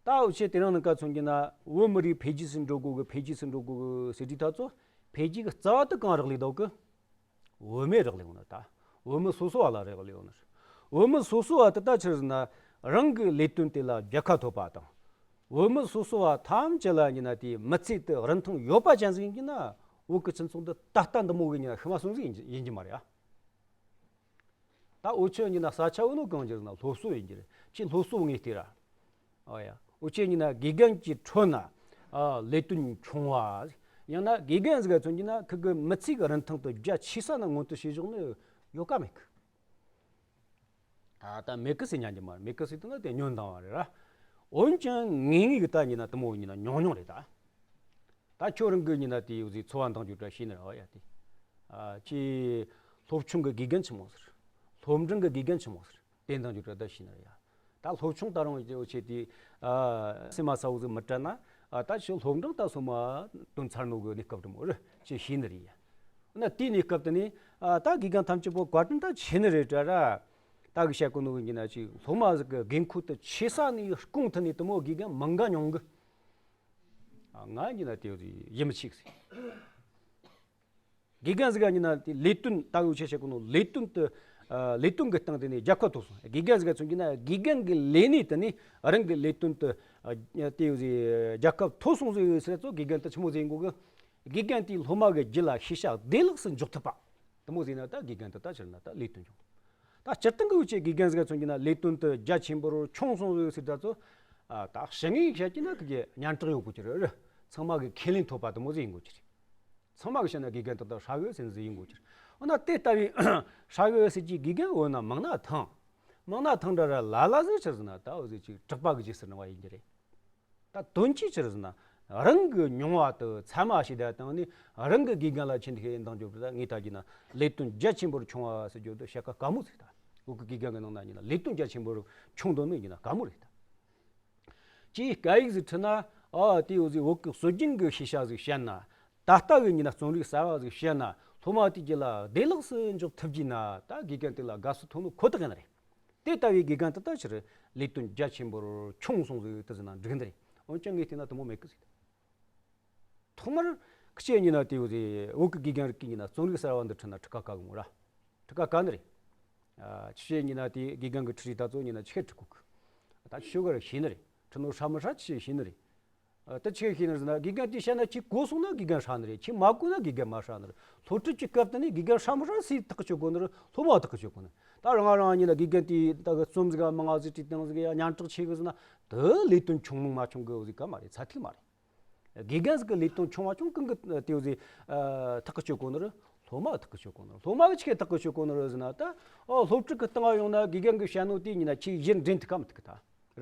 ད་འུ་ཆོས་དེ་རིང་ནངས་ཀ་མཚོན་གྱི་ན། བོད་མི་རིགས་འཕེལ་རྒྱས་སུ་འགྲོ་དགོས་གི། འཕེལ་རྒྱས་སུ་འགྲོ་དགོས་གི་ཟེར་དུས་ད་ཚོ་འཕེལ་རྒྱས་ཀྱི་རྩ་བ་དེ་གང་རག་ལས་འདུག་གི། བོད་མིས་རག་ལས་ཡོང་ནི་ད། བོད་མི་སོ་སོ་བ་ལ་རག་ལས་ཡོང་ནི། བོད་མི་སོ་སོ་བ་དེ་ད་ཆི་ཟེར་ན། རང་གི་ལས་དོན་དེ་ལ་རྒྱལ་ཁ་ཐོབ་པ་དང་། བོད་མི་སོ་སོ་བ་ཐམས་ཅད་ལ་ཡིན་ན་དེའི་མི་ཚེ་དེ་རིན་ཐང་ཡོད་པ་ཅན་ཟིག་ཡིན་གྱི་ན། བོད་ཀྱི་སྤྱི་ཚོགས་འདི་ད་ལྟ་འདི་མོ་གི་ཡིན་ན་ཤི་མ་སོང་ཟིག་ཡིན་གྱི་ཡིན་གྱི་མ་རེད་ཨ། ད་འུ་ཆོས་ཡིན་ན་ས་ཆ་བོ་ནོ་གང་གྱུར་ན་སློབ་གསོ་ཡིན་གྱི་རེད། ཁྱེད་སློབ་གསོ་ངས་བལྟས་ར། ཨ་ཡ། འུ་ཆོས་ཡིན་ན་དགེ་རྒན་གྱི་ཁྲོད་ན་ཨ་ལས་དོན་ཆུང་བ། ཡང་ན་དགེ་རྒན་ཟིག་ག་མཚོན་གྱི་ན་ཁུ་གི་མི་ཚེ་གི་རིན་ཐང་དེ་རྒྱ་ཆེ་ས་ན་མངོན་དུ་བྱེད་ཕྱོགས་ནི་ཡོད་ག་མེད་གི། ད་ད་མེད་གི་ཟེར་ཉན་གྱི་མ་རེད། མེད་གི་ཟེར་དུས་ན་དེ་ཉོན་དང་བ་རེད་ར། འོན་ཀྱང་ངེས་ངེས་གི་ད་ཡིན་ན་དེ་མོ་ཡིན་ན་ཉུང་ཉུང་རེད་ད། ད་ཁྱོད་རང་གི་ཡིན་ན་དེ་ཡོད་ཟིག་འཚོ་བ་འདང་རྒྱུ་འདྲ་ཤེས་ནི་ར་བ་ཡ་དེ། ཨ་ཁྱེད་སློབ་ཆུང་གི་དགེ་རྒན་ཆི་མོ་ཟེར། སློབ་འབྲིང་གི་དགེ་རྒན་ཆི་མོ་ཟེར། དེ་འདང་རྒྱུ་འདྲ་ད་ཤེས་ནི་ར་ཡ། ད་སློབ་ཆུང་ད་རུང་ཡོད་ཆེ་དེ་ཨ་སེམས་མ་གསལ་བོ་ཟིག་མི་དྲན་ན། ཨ་ད་ཁྱོད་སློབ་འབྲིང་ད་སོ་མ་དོན་ཚར་ནོ་གི་གནས་སྐབས་འདྲ་མོ་རེད་ཅེས་ཤེས་ནི་རེད་ཡ། ན་དེའི་གནས་སྐབས་དེ་ནས་ཨ་ད་དགེ་རྒན་ཐམས་ཅད་པོ་བཀའ་དྲིན་ད་ཆེ་ནི་རེད་དྲ་ར། ད་གི་བཤད་གོ་ནོ་གི་ཡིན་ན་ཅིག་སློབ་མ་ཟིག་གི་དགོས་མཁོ་དེ་ཆེ་ས་ནས་སྐོང་ཐུབ་ནི་དེ་མོ་དགེ་རྒན་མང་ག་ཉུང་གི། ཨ་ང་ཡིན་ན་དེ་ཡིད་མི་ཆེས་ཟིག་དགེ་རྒན་ཟིག་ག་ཡིན་ན་དེ་ལས་དོན་ད་གི་འུ་ཆོས་བཤད་གོ་ནོ་ལས་དོན་དེ་ཨ་ལས་དོན་གི་སྟེང་དེ་ནས་རྒྱལ་ཁ་ཐོབ་སོང་། དགེ་རྒན་ཟིག་ག་མཚོན་གྱི་ན་དགེ་རྒན་གི་ལས་གནས་དེ་ནས་རང་གི་ལས་དོན་དེ་ཨ་དེ་ཡོད་ཟིག་རྒྱལ་ཁ་ཐོབ་སོང་ཟིག་ཟེར་ཚོ་དགེ་རྒན་དེ་ཆི་མོ་ཟིག་ཡིན་གོ་གི། དགེ་རྒན་དེས་སློབ་མ་གི་རྒྱུད་ལ་ཤེས་བྱ་བདེ་བླག་སུ་འཇོག་ཐུབ་པ། དེ་མོ་ཟིག་ན་ད་དགེ་རྒན་དེ་ད་ཕྱིར་ན་ད་ལས་དོན་ཆུང་། ད་སྤྱིར་བཏང་གི་འུ་ཆོས་དགེ་རྒན་ཟིག་ག་མཚོན་གྱི་ན་ལས་དོན་དེ་རྒྱ་ཆེན་པོར་ཆུང་སོང་ཟིག་ཟེར་ད་ཚོ། ཨ་ད་ཞེ་ངེས་བཤད་ཀྱི་ན་ཁི་གི་སྙན་གྲགས་ཡོད་དགོས་ཀྱི་རེད། ཚང་མ་གི་ཁས་ལེན་ཐོབ་པ་དེ་མོ་ཟིག་ཡིན་དགོས་ཀྱི་རེད། ཚང་མ་གི་བཤད་ན་དགེ་རྒན་དེ་ད་ཧྲ་གི་ཟེར་ཟིག་ཡིན་དགོས་ཀྱི་རེད། འོ་ན་དེ་ལྟ་བུའི་ཧྲ་གི་ཟེར་གྱི་དགེ་རྒན་འོ་ན་མང་ན་ཐང་། མང་ན་ཐང་འདྲ་ར་ལ་ལ་ཟིག་ཕྱིར་ཟིག་ན་ད་འོ་ཟིག་ཅིག་དྲག་པ་གི་རྗེས་སུ་འབྲང་བ་ཡིན་གྱི་རེད། ད་དོན་གྱིས་ཕྱིར་ཟིག་ན་རང་གི་མྱོང་བ་དེ་ཚད་མ་ཞིག་ད་བཏང་ནས་རང་གི་དགེ་རྒན་ལ་ཆེ་འདི་ཤེས་འདང་རྒྱོབ་ད་ངས་ད་གྱི་ན་ལས་དོན་རྒྱ་ཆེན་པོར་ཆུང་བ་ཟེར་རྒྱོབ་ད་བཤད་ཀ་དཀའ་མོ་ཟིག་ད། བོད་ཀྱི་དགེ་རྒན་གི་ནང་ན་ཡིན་ན་ལས་དོན་རྒྱ་ཆེན་པོར་ཆུང་དོན་ནི་ཡིན་ན་དཀའ་མོ་རེད་ད། ཅིག་སྐད་ཡིག་ཟིག་ཁྲིད་ན་ཨ་དེ་འོ་ཟིག་བོད་ཀྱི་སྲོལ་རྒྱུན་གྱི་ཤེས་བྱ་ཟིག་བཤད་ན། ད་ལྟ་གི་ཡིན་ན་རྩོམ་རིག་གསར་བ་ཟིག་བཤད་ན་སློབ་མ་དེ་རྒྱུད་ལ་བདེ་བླག་སུ་འཇོག་ཐུབ་ཀྱི་ན་ད་དགེ་རྒན་དེ་ལ་དགའ་བསུ་ཐོབ་ནི་ཁོ་ཐག་ཡིན་ནི་རེད། དེ་ལྟ་བུའི་དགེ་རྒན་དེ་ད་ཕྱིར་ལས་དོན་རྒྱ་ཆེན་པོར་ཆུང་སོང་ཟིག་དེ་ཟིག་ན་འགྲིག་འདི་རེད། འོན་ཀྱང་ངས་བལྟས་ན་དེ་མོ་མེད་གི་ཟིག་ཐོག་མར་ཁྱེད་ཡིན་ན་དེ་འོ་ཟིག་བོད་ཀྱི་དགེ་རྒན་རིགས་ཀྱི་ཡིན་ན་རྩོམ་རིག་གསར་བ་འདི་ཁྲིད་ན་ཁྲིད་ཀ་དཀའ་གི་མོ་ར། ཁྲིད་ཀ་དཀའ་ནི་རེད། ཨ་ཁྱེད་ཡིན་ན་དེ་དགེ་རྒན་གི་ཁྲིད་རིགས་ད་ཚོ་ཡིན་ན་ཆེ་ཁྲིད་གོ་གི། ད་ཁྱོད་ག་རེ་ཤེས་ནི་རེད། ཁྲིད་ནོ་ཧྲ་མི་ཧྲ་ཆི་ཤེས་ནི་རེད། ཨ་ད་ཆི་ཤེས་ནི་རེད་ཟེར་ན་དགེ་རྒན་དེས་བཤད་ན་ཁྱེད་གོ་སོང་ན་དགེ་རྒན་ཧྲ་ནི་རེད། ཁྱེད་མ་གོ་ན་དགེ་རྒན་མ་ཧྲ་ནི་རེད། སློབ་ཁྲིད་ཀྱི་སྐབས་དེ་ནས་དགེ་རྒན་ཧྲ་མི་ཧྲ་སུས་ཐག་གཅོད་གོ་ནི་རེད། སློབ་མ་ཐག་གཅོད་གོ་ནི། ད་རང་རང་ཡིན་ན་དགེ་རྒན་དེས་ད་གི་རྩོམ་ཟིག་མང་ང་ཟིག་བྲིས་བཏང་ཟིག་ཡ་སྙན་གྲགས་ཆེ་གི་ཟེར་ན་དེ་ལས་དོན་ཆུང་མང་མ་ཆུང་གི་འོ་ཟིག་ག་མ་རེད། ཚད་ཐིག་མ་རེད། དགེ་རྒན་ཟིག་གི་ལས་དོན་ཆུང་བ་ཆུང་གང་གི་དེ་འོ་ཟིག་ཨ་ཐག་གཅོད་གོ་ནི་རེད། སློབ་མ་ཐག་གཅོད་གོ་ནི་རེད། སློབ་མ་གི་ཆི་ཐག་གཅོད་གོ་ནི་རེད་ཟེར་ན་ད་ཨོ་སློབ་ཁྲིད་གི་སྟེང་ང་ཡོང་ན་དགེ་རྒན་གི་བཤད་ནོ་དེ་ཡིན་ན་ཁྱེད་གཞིར་འདྲེན་ཐུབ་ཀ་མི་ཐུབ་གི་ད་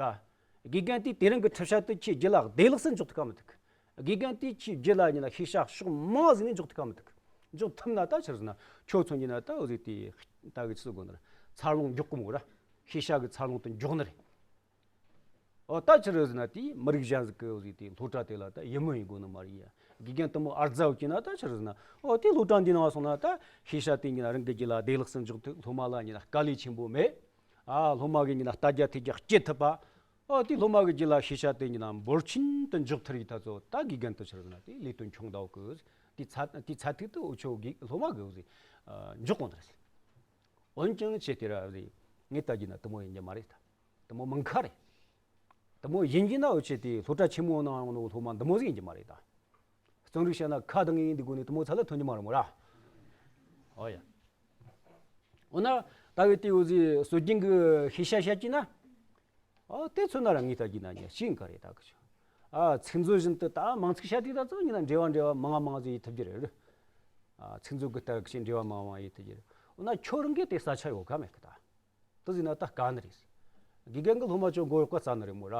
ར། དགེ་རྒན་དེས་དེ་རིང་གི་ཁྲིད་བྱ་དེ་ཁྱེད་རྒྱུད་ལ་བདེ་བླག་སུ་འཇོག་ཐུབ་ཀ་མི་ཐུབ་གི། དགེ་རྒན་དེས་ཁྱེད་རྒྱུད་ལ་ཡིན་ན་ཤེས་བྱ་ཕྱོགས་མང་ཟིག་ནས་འཇོག་ཐུབ་ཀ་མི་ཐུབ་གི། འཇོག་ཐུབ་ན་ད་ཕྱིར་ཟེར་ན་ཁྱོད་མཚོན་གྱི་ན་ད་འོ་ཟིག་དེ་ད་གི་ཆི་ཟེར་དགོས་ནི་རེད། འཚར་ལོངས་མགྱོགས་གི་མོ་ར། ཤེས་བྱ་གི་འཚར་ལོངས་དེ་མགྱོགས་ནི་རེད། ཨོ་ད་ཆི་རེད་ཟེར་ན་དེ་མི་རིགས་གཞན་ཟིག་གི་འོ་ཟིག་དེ་སློབ་གྲྭ་དེ་ལ་ད་ཡིད་སྨོན་ཡེད་དགོས་ནི་མ་རེད་ཡ། དགེ་རྒན་དེ་མོ་ཨར་ཛའོ་གྱིས་ན་ད་ཆི་རེད་ཟེར་ན། ཨོ་དེ་སློབ་གྲྭ་འདི་ནང་སོང་ན་ད་ཤེས་བྱ་དེ་ཡིན་ན་རང་གི་རྒྱུད་ལ་བདེ་བླག་སུ་འཇོག་ཐུབ། སློབ་མ་ལ་ཡིན་ན་དཀའ་ལས་ཆེན་པོ་མེད། ཨ་སློབ་མ་གི་ཡིན་ན་ལྟ་རྒྱ་ཐོས་རྒྱ་སྐྱེ་ཐུབ་པ། ཨོ་དེ་སློབ་མ་གི་རྒྱུད་ལ་ཤེས་བྱ་དེ་ཡིན་ན་འབོར་ཆེན་དུ་འཇོག་ཐུབ་རིགས་ད་ཚོ་ད་དགེ་རྒན་དེ་ཆི་རེད་ཟེར་ན་དེ་ལས་དོན་ཆུང་ཟླ་བོ་གི་དེ་ཚ་དེ་ཚ་ཐིག་ཏུ་འུ་ཆོ་གི་སློབ་མ་གི་འུ་ཟིག་འཇོག་གོ་ནི་རེད། འོན་ཀྱང་ཆེ་དེ་ར་རེད། ངས་ལྟ་རྒྱུ་ན་དེ་མོ་ཡིན་རྒྱུ་མ་རེད་ད། དེ་མོ་མིན་ཁ་རེད། དེ་མོ་ཡིན་རྒྱུ་ན་འུ་ཆོ་དེ་སློབ་གྲྭ་ཆེན་མོ་ནང་ཡོང་ནོ་སློབ་མ་འདི་མོ་ཟིག་ཡིན་རྒྱུ་མ་རེད་ད། རྩོམ་རིག་བཤད་ན་ཁ་དང་ངའི་འདི་སྒོ་ནས་དེ་མོ་ཚ་ལ་ཐོན་རྒྱུ་མ་རེད་མོ་ར། ཨོ་ཡ། འོ་ན་ད་གི་དེ་འུ་ཟིག་སྲོལ་རྒྱུན་གི་ཤེས་བྱ་བཤད་རྒྱུ་ན། ཨོ་དེ་ཚོ་ན་ར་ངས་ལྟ་རྒྱུ་ན་ཉ་ཤིང་ག་རེད་ད་གི་ཆོ། ཨ་ཚིག་མཛོད་བཞིན་དུ་ད་མིང་ཚིག་བཤད་དུས་ད་ཚོ་ཡིན་ན་འབྲེལ་བ་འབྲེལ་བ་མང་མང་ཟིག་ཡེད་ཐུབ་རྒྱུ་རེད། ཨ་ཚིག་མཛོད་གི་ལྟར་གི་ཆེ་འབྲེལ་བ་མང་མང་ཡེད་ཐུབ་རྒྱུ་རེད། འོ་ན་ཁྱོད་རང་གིས་དེ་ས་ཆ་ཡོད་ག་མེད་གི་ད། དེ་ཟིན་ན་ད་དཀའ་ནི་རེད། དགེ་རྒན་གི་སློབ་མ་ཚོ་མགོ་གཡོག་པ་རྩ་ནི་རེད་མོ་ར།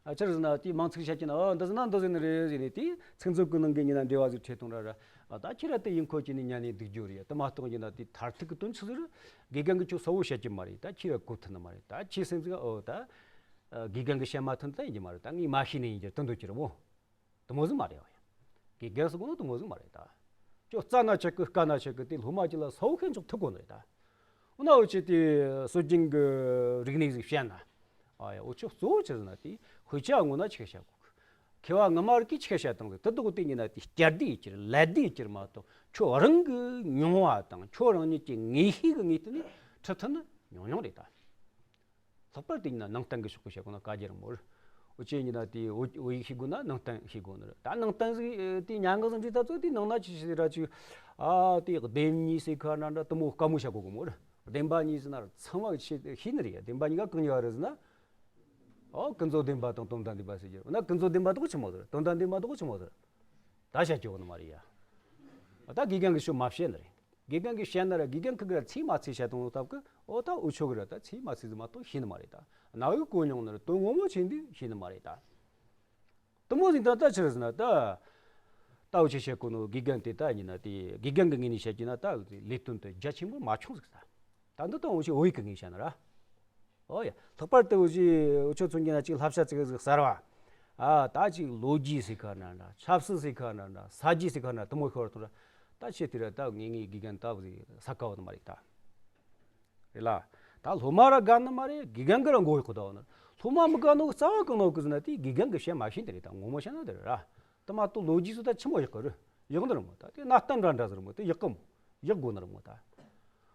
ཨ་ཆི་རེད་ཟེར་ན་དེའི་མིང་ཚིག་བཤད་ཀྱི་ན་ཨ་འདི་ཟིན་ན་འདི་ཟིན་ནི་རེད་ཟེར་ནས་དེའི་ཚིག་མཛོད་གི་ནང་གི་ཡིན་ན་འབྲེལ་བ་ཟིག་ཁྲིད་གཏོང་ར་ར། ཨ་ད་ཁྱེད་ར་དེ་ཡིན་ཁོ་ཀྱི་ནི་ཉན་ནས་འདུག་རྒྱུ་རེད། དེ་མ་གཏོགས་ཡིན་ན་དེའི་མཐར་ཐུག་གི་དོན་ཆི་ཟིག་རེད། དགེ་རྒན་གི་ཁྱོད་གསལ་བོ་བཤད་ཀྱི་མ་རེད། ད་ཁྱེད་ར་གོ་ཐུབ་ནི་མ་རེད། ད་ཁྱེད་སེམས་ཟིག་ཨོ་ད། ཨ་དགེ་རྒན་གི་བཤད་མ་ཐུབ་ད་ཡིན་གྱི་མ་རེད། ད་ངས་མ་ཤེས་ནི་ཡིན་གྱི་དོན་འདོད་ཀྱི་རེད་མོ། དེ་མོ་ཟིག་མ་རེད་བ་ཡ། དགེ་རྒན་ཟེར་གོ་ནོ་དེ་མོ་ཟིག་མ་རེད་ད། ཁྱོད་རྩ་ན་ཆགས་གི་དཀའ་ན་ཆགས་གི་དེ་སློབ་མ་གཅིག་ལ་ས་བོ་ཁན་ཆོག་ཐུབ་གོ་ནི་རེད་ད། འོ་ན་འུ་ཆོ་དེ་སྲོལ་རྒྱུན་གི་རིག་གནས་ཟིག་བཤད་ན། ཨ་ཡ་འུ་ཆོ་གཙོ་བོ་ཆི་ཟེར་ན་དེ་དཔེ་ཆ་ངོ་ན་ཆི་བཤད་གོ་གི། མཁས་པ་སྔ་མ་རིགས་ཀྱིས་ཆི་བཤད་བཏང་ཟིག་དེ་དག་དེ་ཡིན་ན་དེ་བསྐྱར་ཟློས་ཡེད་རྒྱུ་རེད། ལད་ཟློས་ཡེད་རྒྱུ་རེད་མ་གཏོགས་ཁྱོད་རང་གི་མྱོང་བ་དང་ཁྱོད་རང་ཉིད་ཀྱི་ངེས་ཤེས་གི་ངོས་ཐད་ནས་ཁྲིད་ཐུབ་ནི་ཉུང་ཉུང་རེད་ད། ལྷག་པར་དུ་ཡིན་ན་ནང་བསྟན་གྱི་ཕྱོགས་ཀྱི་བཤད་དགོས་ན་བཀའ་རྒྱ་རིང་མོ་རེད། འུ་ཆོ་ཡིན་ན་དེ་བོད་བོད་ཡིག་ཤེས་དགོས་ན་ནང་བསྟན་ཤེས་དགོས་ནི་རེད། ད་ནང་བསྟན་ཟིག་དེ་སྙན་ངག་ཟིག་འབྲི་ད་ཚོ་དེ་ནང་ན་ཅི་ཞིག་ར་ཅིག་ཨ་དེ་ལྡེམ་གཉིས་ཟེར་ཁ་ན་འདྲ་དེ་མོ་དཀའ་མོ་བཤད་གོ་གི་མོ་རེད། ལྡེམ་པ་གཉིས་ཟེར་ན་ར་ཚང་མ་ཤེས་ཤེས་ནི་རེད། ལྡེམ་པ་གཉིས་ཀ་གང་གཉིས་ཀ་རེད་ཟེར་ན། ཨོ་ཀུན་རྫོབ་བདེན་པ་དང་དོན་དམ་བདེན་པ་ཟེར་རྒྱུ་རེད། འོ་ན་ཀུན་རྫོབ་བདེན་པ་དག་ཆི་མོ་ཟེར། དོན་དམ་བདེན་པ་དག་ཆི་མོ་ཟེར། ད་བཤད་རྒྱུ་ཡོད་ནི་མ་རེད་ཡ། ད་དགེ་རྒན་གྱིས་ཤོད་མ་བཤད་ནི་རེད། དགེ་རྒན་གྱིས་བཤད་ན་ར་དགེ་རྒན་ཁི་གི་ར་ཚིག་མ་ཚིག་བཤད་དང་སྟབས་ཀི་ཨོ་ད་འུ་ཆོ་གི་ར་ད་ཚིག་མ་ཚིག་ཟིག་མ་གཏོགས་ཤེས་ནི་མ་རེད་ད། རྣ་བས་གོ་མྱོང་ནི་ར་དོན་ངོ་མ་ཆེ་འདི་ཤེས་ནི་མ་རེད་ད། དེ་མོ་ཟིག་ད་ད་ཆི་རེད་ཟེར་ན་ད། ད་འུ་ཆོས་བཤད་གོ་ནོ་དགེ་རྒན་དེ་ད་ཡིན་ན་དེ་དགེ་རྒན་གི་ངོས་ནས་བཤད་ཀྱི་ན་ད་ལས་དོན་དེ་རྒྱ་ཆེན་པོ་མ་བྱུང་ཟིག་ད། ད་འདི་ད་འུ་ཆོས་བོད་ཡིག་གི་ངོས་བཤད་ན་ར། ཨོ་ཡ། ལྷག་པར་དུ་འུ་ཆོས་འུ་ཆོ་ཚོ་གི་ན་ཅིག་བསླབ་བྱ་ཙིག་ཟིག་གསར་བ། ཨ་ད་ཅིག་ལོ་རྒྱུས་ཟེར་ཁ་ན་འདྲ། ཆབ་སྲིད་ཟེར་ཁ་ན་འདྲ། ས་རྒྱུས་ཟེར་ཁ་ན་དེ་མོ་ཤོར་དང་ར། ད་ཆེ་དེ་ར་ད་ངེད་ངེད་དགེ་རྒན་ད་བཟི་ས་ཀ་བ་ནི་མ་རེད་ད། རེད་ལ། ད་སློབ་མ་ར་དགའ་ནི་མ་རེད། དགེ་རྒན་གི་ར་མགོ་གཡོག་གི་ད་བ་ནི། སློབ་མ་མི་དགའ་ནོ་རྩ་བ་གང་ནོ་གི་ཟེར་ན་དེ་དགེ་རྒན་གི་བཤད་མ་ཤེས་དེ་རེད་ད། ངོ་མ་བཤད་ན་དེ་རེད་ར། དེ་མ་གཏོགས་ལོ་རྒྱུས་སུ་ད་ཆི་མོ་ཡག་གི་རེད། ཡག་ནི་རེད་མོ་ད། དེ་གནའ་གཏམ་འདྲ་འདྲ་ཟིག་རེད་མོ། དེ་ཡག་གི་མོ། ཡག་དགོས་ནི་རེད་མོ་ད།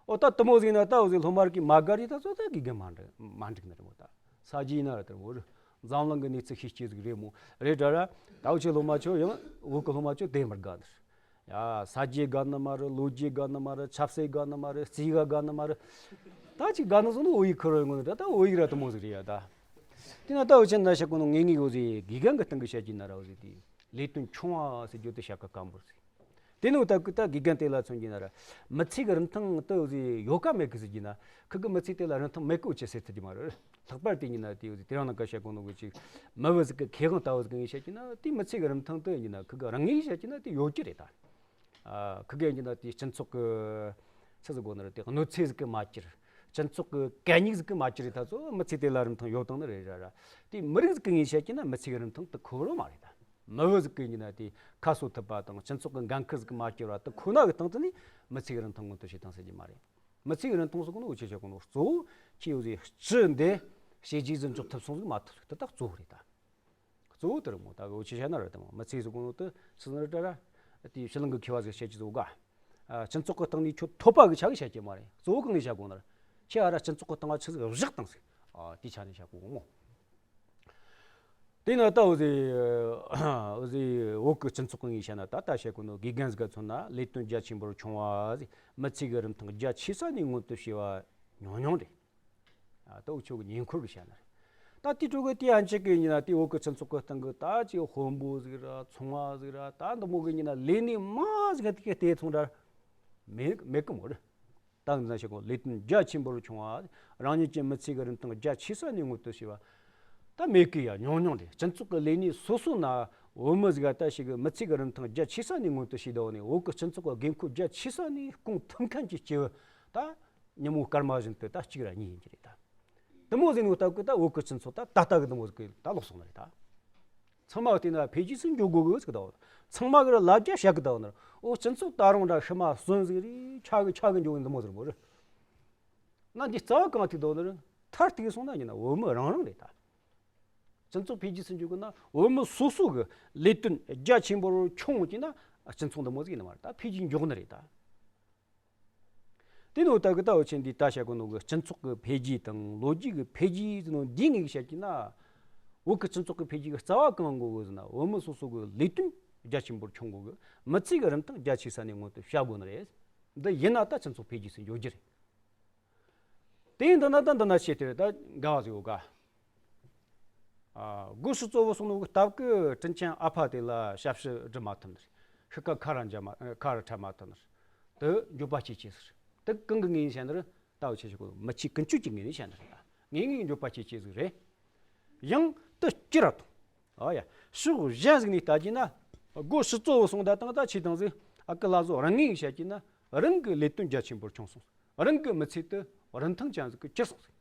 ཨོ་ད་དེ་མོ་ཟིག་ན་ད་འོ་ཟིག་སློབ་མ་རིགས་ཀྱི་མ་དགའ་རེད་ད་ཚོ་ད་དགེ་རྒན་མ་འགྲིག་མ་འགྲིག་ནི་རེད་མོ་ད། ས་རྒྱུས་ན་ར་དེ་རེད་མོ་རེད། འཛམ་གླིང་གི་གནས་ཚུལ་ཤེས་སྐྱེ་ཟིག་རེད་མོ། རེད་དྲ་ར། ད་འུ་ཆོ་སློབ་མ་ཆོ་ཡང་བོད་གི་སློབ་མ་ཆོ་དེ་མར་དགའ་ནི་རེད། ཡ་ས་རྒྱུས་དགའ་ནི་མ་རེད། ལོ་རྒྱུས་དགའ་ནི་མ་རེད། ཆབ་སྲིད་དགའ་ནི་མ་རེད། རྩིས་ཀ་དགའ་ནི་མ་རེད། ད་ཅིག་དགའ་ནི་སོང་ནི་བོད་ཡིག་ཁུར་བའི་ངོ་ནས་ད་ད་བོད་ཡིག་ར་དེ་མོ་ཟིག་རེད་ཡ་ད། དེ་ན་ད་འུ་ཆོ་ན་བཤད་གོ་ནོ་ངེད་ངེད་འོ་ཟིག་དགེ་རྒན་གི་སྟེང་གི་བཤད་ཀྱི་ན་ར་འོ་ཟིག་དེ་ལས་དོན་ཆུང་བ་ཟེར་རྒྱུ་དེ་བཤད་ག་དཀའ་མོ་ཟིག་དེ་ནི་འོ་ད་གི་ད་དགེ་རྒན་དེ་ལ་མཚོན་གྱི་ན་ར་མི་ཚེ་གི་རིན་ཐང་དེ་འོ་ཟིག་ཡོད་ག་མེད་གི་ཟེར་གྱི་ན་ཁི་གི་མི་ཚེ་དེ་ལ་རིན་ཐང་མེད་གི་འོ་ཆེ་ཟེར་ཐུབ་ཀྱི་མ་རེད། ལྷག་པར་དེ་ཡིན་ན་དེ་འོ་ཟིག་དེ་རིང་ནངས་ཀ་བཤད་གོ་ནོ་གི་ཅིག་མི་བུ་ཟིག་གི་ཁེ་དབང་ལྟ་བུ་ཟིག་ངས་བཤད་ཀྱི་ན་དེ་མི་ཚེ་གི་རིན་ཐང་དེ་ཡིན་ན་ཁི་གི་རང་ངས་བཤད་ཀྱི་ན་དེ་ཡོད་ཀྱི་རེད་ད། ཨ་ཁི་གེ་ཡིན་ན་དེ་སྤྱི་ཚོགས་ཀྱི་ཆི་ཟིག་དགོས་ནི་རེད། དེ་གནོད་འཚེ་ཟིག་གི་མ་གྱུར། སྤྱི་ཚོགས་ཀྱི་གད་སྙིགས་ཟིག་གི་མ་གྱུར་རེད། ད་ཚོ་མི་ཚེ་དེ་ལ་རིན་ཐང་ཡོད་དང་ནི་རེད་ར་ར། དེ་མི་རིགས་ཟིག་གི་ངོས་བཤད་ཀྱི་ན་མི་ཚེ་གི་རིན་ཐང་དེ་ཁོ་རང་མ་རེད་ད། མི་བུ་ཟིག་གི་ཡིན་ན་དེ་ཁ་གསོ་ཐུབ་པ་དང་སྤྱི་ཚོགས་ཀྱི་འགན་ཁུར་ཟིག་གི་མ་གྱུར་བ་དེ་ཁོ་ན་གི་སྟེང་དུ་ནི་མི་ཚེ་གི་རིན་ཐང་མངོན་དུ་བྱེད་སྟངས་ཟེར་རྒྱུ་མ་རེད། མི་ཚེ་གི་རིན་ཐང་ཟེར་གོ་ནོ་འུ་ཆོས་བཤད་གོ་ནོ་གཙོ་བོ་ཁྱེད་འོ་ཟིག་སྤྱི་འདི་བྱས་རྗེས་ཟིག་འཇོག་ཐུབ་སོང་ཟིག་མ་ཐུབ་ཟིག་དེ་ད་གཙོ་བོ་རེད་ད། གཙོ་བོ་དེ་རེད་མོ། ད་འུ་ཆོས་བཤད་ན་ར་དེ་མོ་མི་ཚེ་ཟེར་གོ་ནོ་དེ་ཆི་ཟེར་ན་ར་དེ་ཕྱི་གླིང་གི་མཁས་པ་ཟིག་བཤད་ཀྱི་ཟིག་ག་ཨ་སྤྱི་ཚོགས་ཀྱི་སྟེང་ནས་ཁྱོད་ཐོབ་པ་གི་ཆ་གི་བཤད་ཀྱི་མ་རེད། གཙོ་བོ་གང་གི་བཤད་གོ་ན་ར་ཁྱེད་ཨ་ར་སྤྱི་ཚོགས་ཀྱི་སྟེང་ང་ཆི་ཟིག་བཞག་དང་ཟིག་ཨ་དེ་ཆ་ནས་བཤད་གོ་མོ། དེ་ན་ད་འུ་ཟིག་འུ་ཟིག་བོད་ཀྱི་སྤྱི་ཚོགས་ཀྱི་ངོས་བཤད་ན་ད་ལྟ་བཤད་གོ་ནོ་དགེ་རྒན་ཟིག་ག་མཚོན་ན་ལས་དོན་རྒྱ་ཆེན་པོར་ཆུང་བ་ཟིག་མི་ཚེ་གི་རིན་ཐང་རྒྱ་ཆེ་ས་ནས་མངོན་དུ་བྱས་པ་ཉུང་ཉུང་རེད། ཨ་ད་འུ་ཆོ་གི་ཉེ་འཁོར་གི་བཤད་ན་རེད། ད་དེ་ཕྲུ་གུ་དེ་ཡང་གཅིག་གི་ཡིན་ན་དེ་བོད་ཀྱི་སྤྱི་ཚོགས་ཀྱི་སྟེང་གི་ད་ཅིག་དཔོན་པོ་ཟིག་ར་ཚོང་བ་ཟིག་ར་ད་འདི་མོ་གི་ཡིན་ན་ལས་གནས་མང་ཟིག་ག་དེ་ག་དེ་ཚོང་ར་མེད་མེད་གི་མོ་རེད། ད་འདི་ན་ཞིག་གོ་ལས་དོན་རྒྱ་ཆེན་པོར་ཆུང་བ། རང་ཉིད་ཀྱི་མི་ཚེ་གི་རིན་ཐང་རྒྱ་ཆེ་ས་ནས་མངོན་དུ་བྱས་པ། ད་མེད་གི་ཡ་ཉུང་ཉུང་རེད། སྤྱི་ཚོགས་ཀྱི་ལས་གནས་སོ་སོ་ན་བོད་མི་ཟིག་ད་ཞིག་གི་མི་ཚེ་གི་རིན་ཐང་རྒྱ་ཆེ་ས་ནས་མངོན་དུ་བྱས་ད་བ་ནས་བོད་ཀྱི་སྤྱི་ཚོགས་ཀྱི་དགོས་མཁོ་རྒྱ་ཆེ་ས་ནས་སྐོང་ཐུབ་མཁན་གྱི་སྐྱེས་བུ་ད་ཉིན་མོ་སྐར་མ་བཞིན་དུ་ད་གཅིག་ར་གཉིས་ཡིན་གྱི་རེད་ད། དེ་མོ་ཟིག་ནས་སྟབས་ཀྱིས་ད་བོད་ཀྱི་སྤྱི་ཚོགས་ད་ད་ལྟ་གི་དེ་མོ་ཟིག་གི་ད་ལོག་སོང་ནི་རེད་ད། ཚང་མ་བལྟས་ན་འཕེལ་རྒྱས་སུ་འགྱོ་དགོས་གི་ཟེར་གི་ད་བ། ཚང་མ་གི་ལ་རྒྱ་བཤད་གི་ད་བ་ནར། འོ་སྤྱི་ཚོགས་ད་རུང་འདྲ་ཤི་མ་གསོན་ཟིག་རེད། ཆ་གི་ཆ་གི་འགྱོ་གི་འདི་མོ་ཟེར་མོ་རེད། ན་འདི་རྩ་བ་གང་ཐུག་ད་བ་ནར། མཐར་ཐུག་སོང་ན་ཡིན་ན་བོད་མི་རང་རང་རེད་ད། སྤྱི་ཚོགས་འཕེལ་རྒྱས་སུ་འགྱོ་གི་ན་བོད་མི་སོ་སོ་གི་ལས་དོན་རྒྱ་ཆེན་པོ་རུ་ཁྱོང་གི་ན་སྤྱི་ཚོགས་འདི་མོ་ཟིག་ཡིན་ནི་མ་རེད། ད་འཕེལ་རྒྱས་འགྱོ་གི་ནི་རེད་ད། དེ་ནོ་ད་གི་ད་འུ་ཆེན་འདི་ད་བཤད་གོ་ནོ་གི་སྤྱི་ཚོགས་ཀྱི་འཕེལ་རྒྱས་དང་ལོ་རྒྱུས་ཀྱི་འཕེལ་རྒྱས་ཟེར་ནོ་འདི་ངེས་བཤད་ཀྱི་ན། བོད་ཀྱི་སྤྱི་ཚོགས་ཀྱི་འཕེལ་རྒྱས་ཀྱི་རྩ་བ་གང་དགོས་གི་ཟེར་ན། བོད་མི་སོ་སོ་གི་ལས་དོན་རྒྱ་ཆེན་པོར་ཁྱོང་དགོས་གི། མི་ཚེ་གི་རིན་ཐང་རྒྱ་ཆེ་ས་ནས་སྔོན་དུ་བཤད་དགོས་ནི་རེད། འདི་ཡིན་ན་ད་སྤྱི་ཚོགས་འཕེལ་རྒྱས་སུ་འགྱོ་རྒྱུ་རེད། དེ་ཡིན་ད་ན་ད་འདི་ན་ཆེ་དེ་ད་འགལ་བ་ཟིག་ཡོད་ག། ཨ། སྒོ་ཕྱི་གཙོ་བོ་སོང་ནོ་གི་སྟབས་ཀི་དྲིན་ཅན་ཨ་ཕ་དེ་ལ་ཞབས་ཕྱི་སྒྲུབ་མ་ཐུབ་ནི་རེད། ཤི་ཀ་ཁ་ར་འཇལ་མ་ཁ་ར་འཕྲད་མ་ཐུབ་ནི་རེད། དེ་འགྱོད་པ་སྐྱེ་ཆེ་ཟིག་རེད། དེ་གང་གི་ངོས་ནས་བཤད་ནི་རེད། ད་འུ་ཆེ་ཞིག་གོ་མི་ཆེ་ཀུན་སྤྱོད་ཀྱི་ངོས་ནས་བཤད་ནི་རེད། ད་ངེས་ངེས་འགྱོད་པ་སྐྱེ་ཆེ་ཟིག་རེད། ཡང་དེ་སྐྱིད་ར་ཐོང་། ཨ་ཡ། ཕྱོགས་གཞན་ཟིག་ནས་ལྟ་རྒྱུ་ན། སྒོ་ཕྱི་གཙོ་བོ་སོང་ད་དང་ད་ཆེ་དང་ཟིག་ཨ་ཀི་ལྷ་བཟོ་རང་ངོས་ནས་བཤད་རྒྱུ་ན། རང་གི་ལས་དོན་རྒྱ་ཆེན་པོར་ཁྱོང་སོང་། རང་གི་མི་ཚེ་དེ་རིན་ཐང་ཅན་ཟིག་གི་གྱུར་སོང་ཟིག་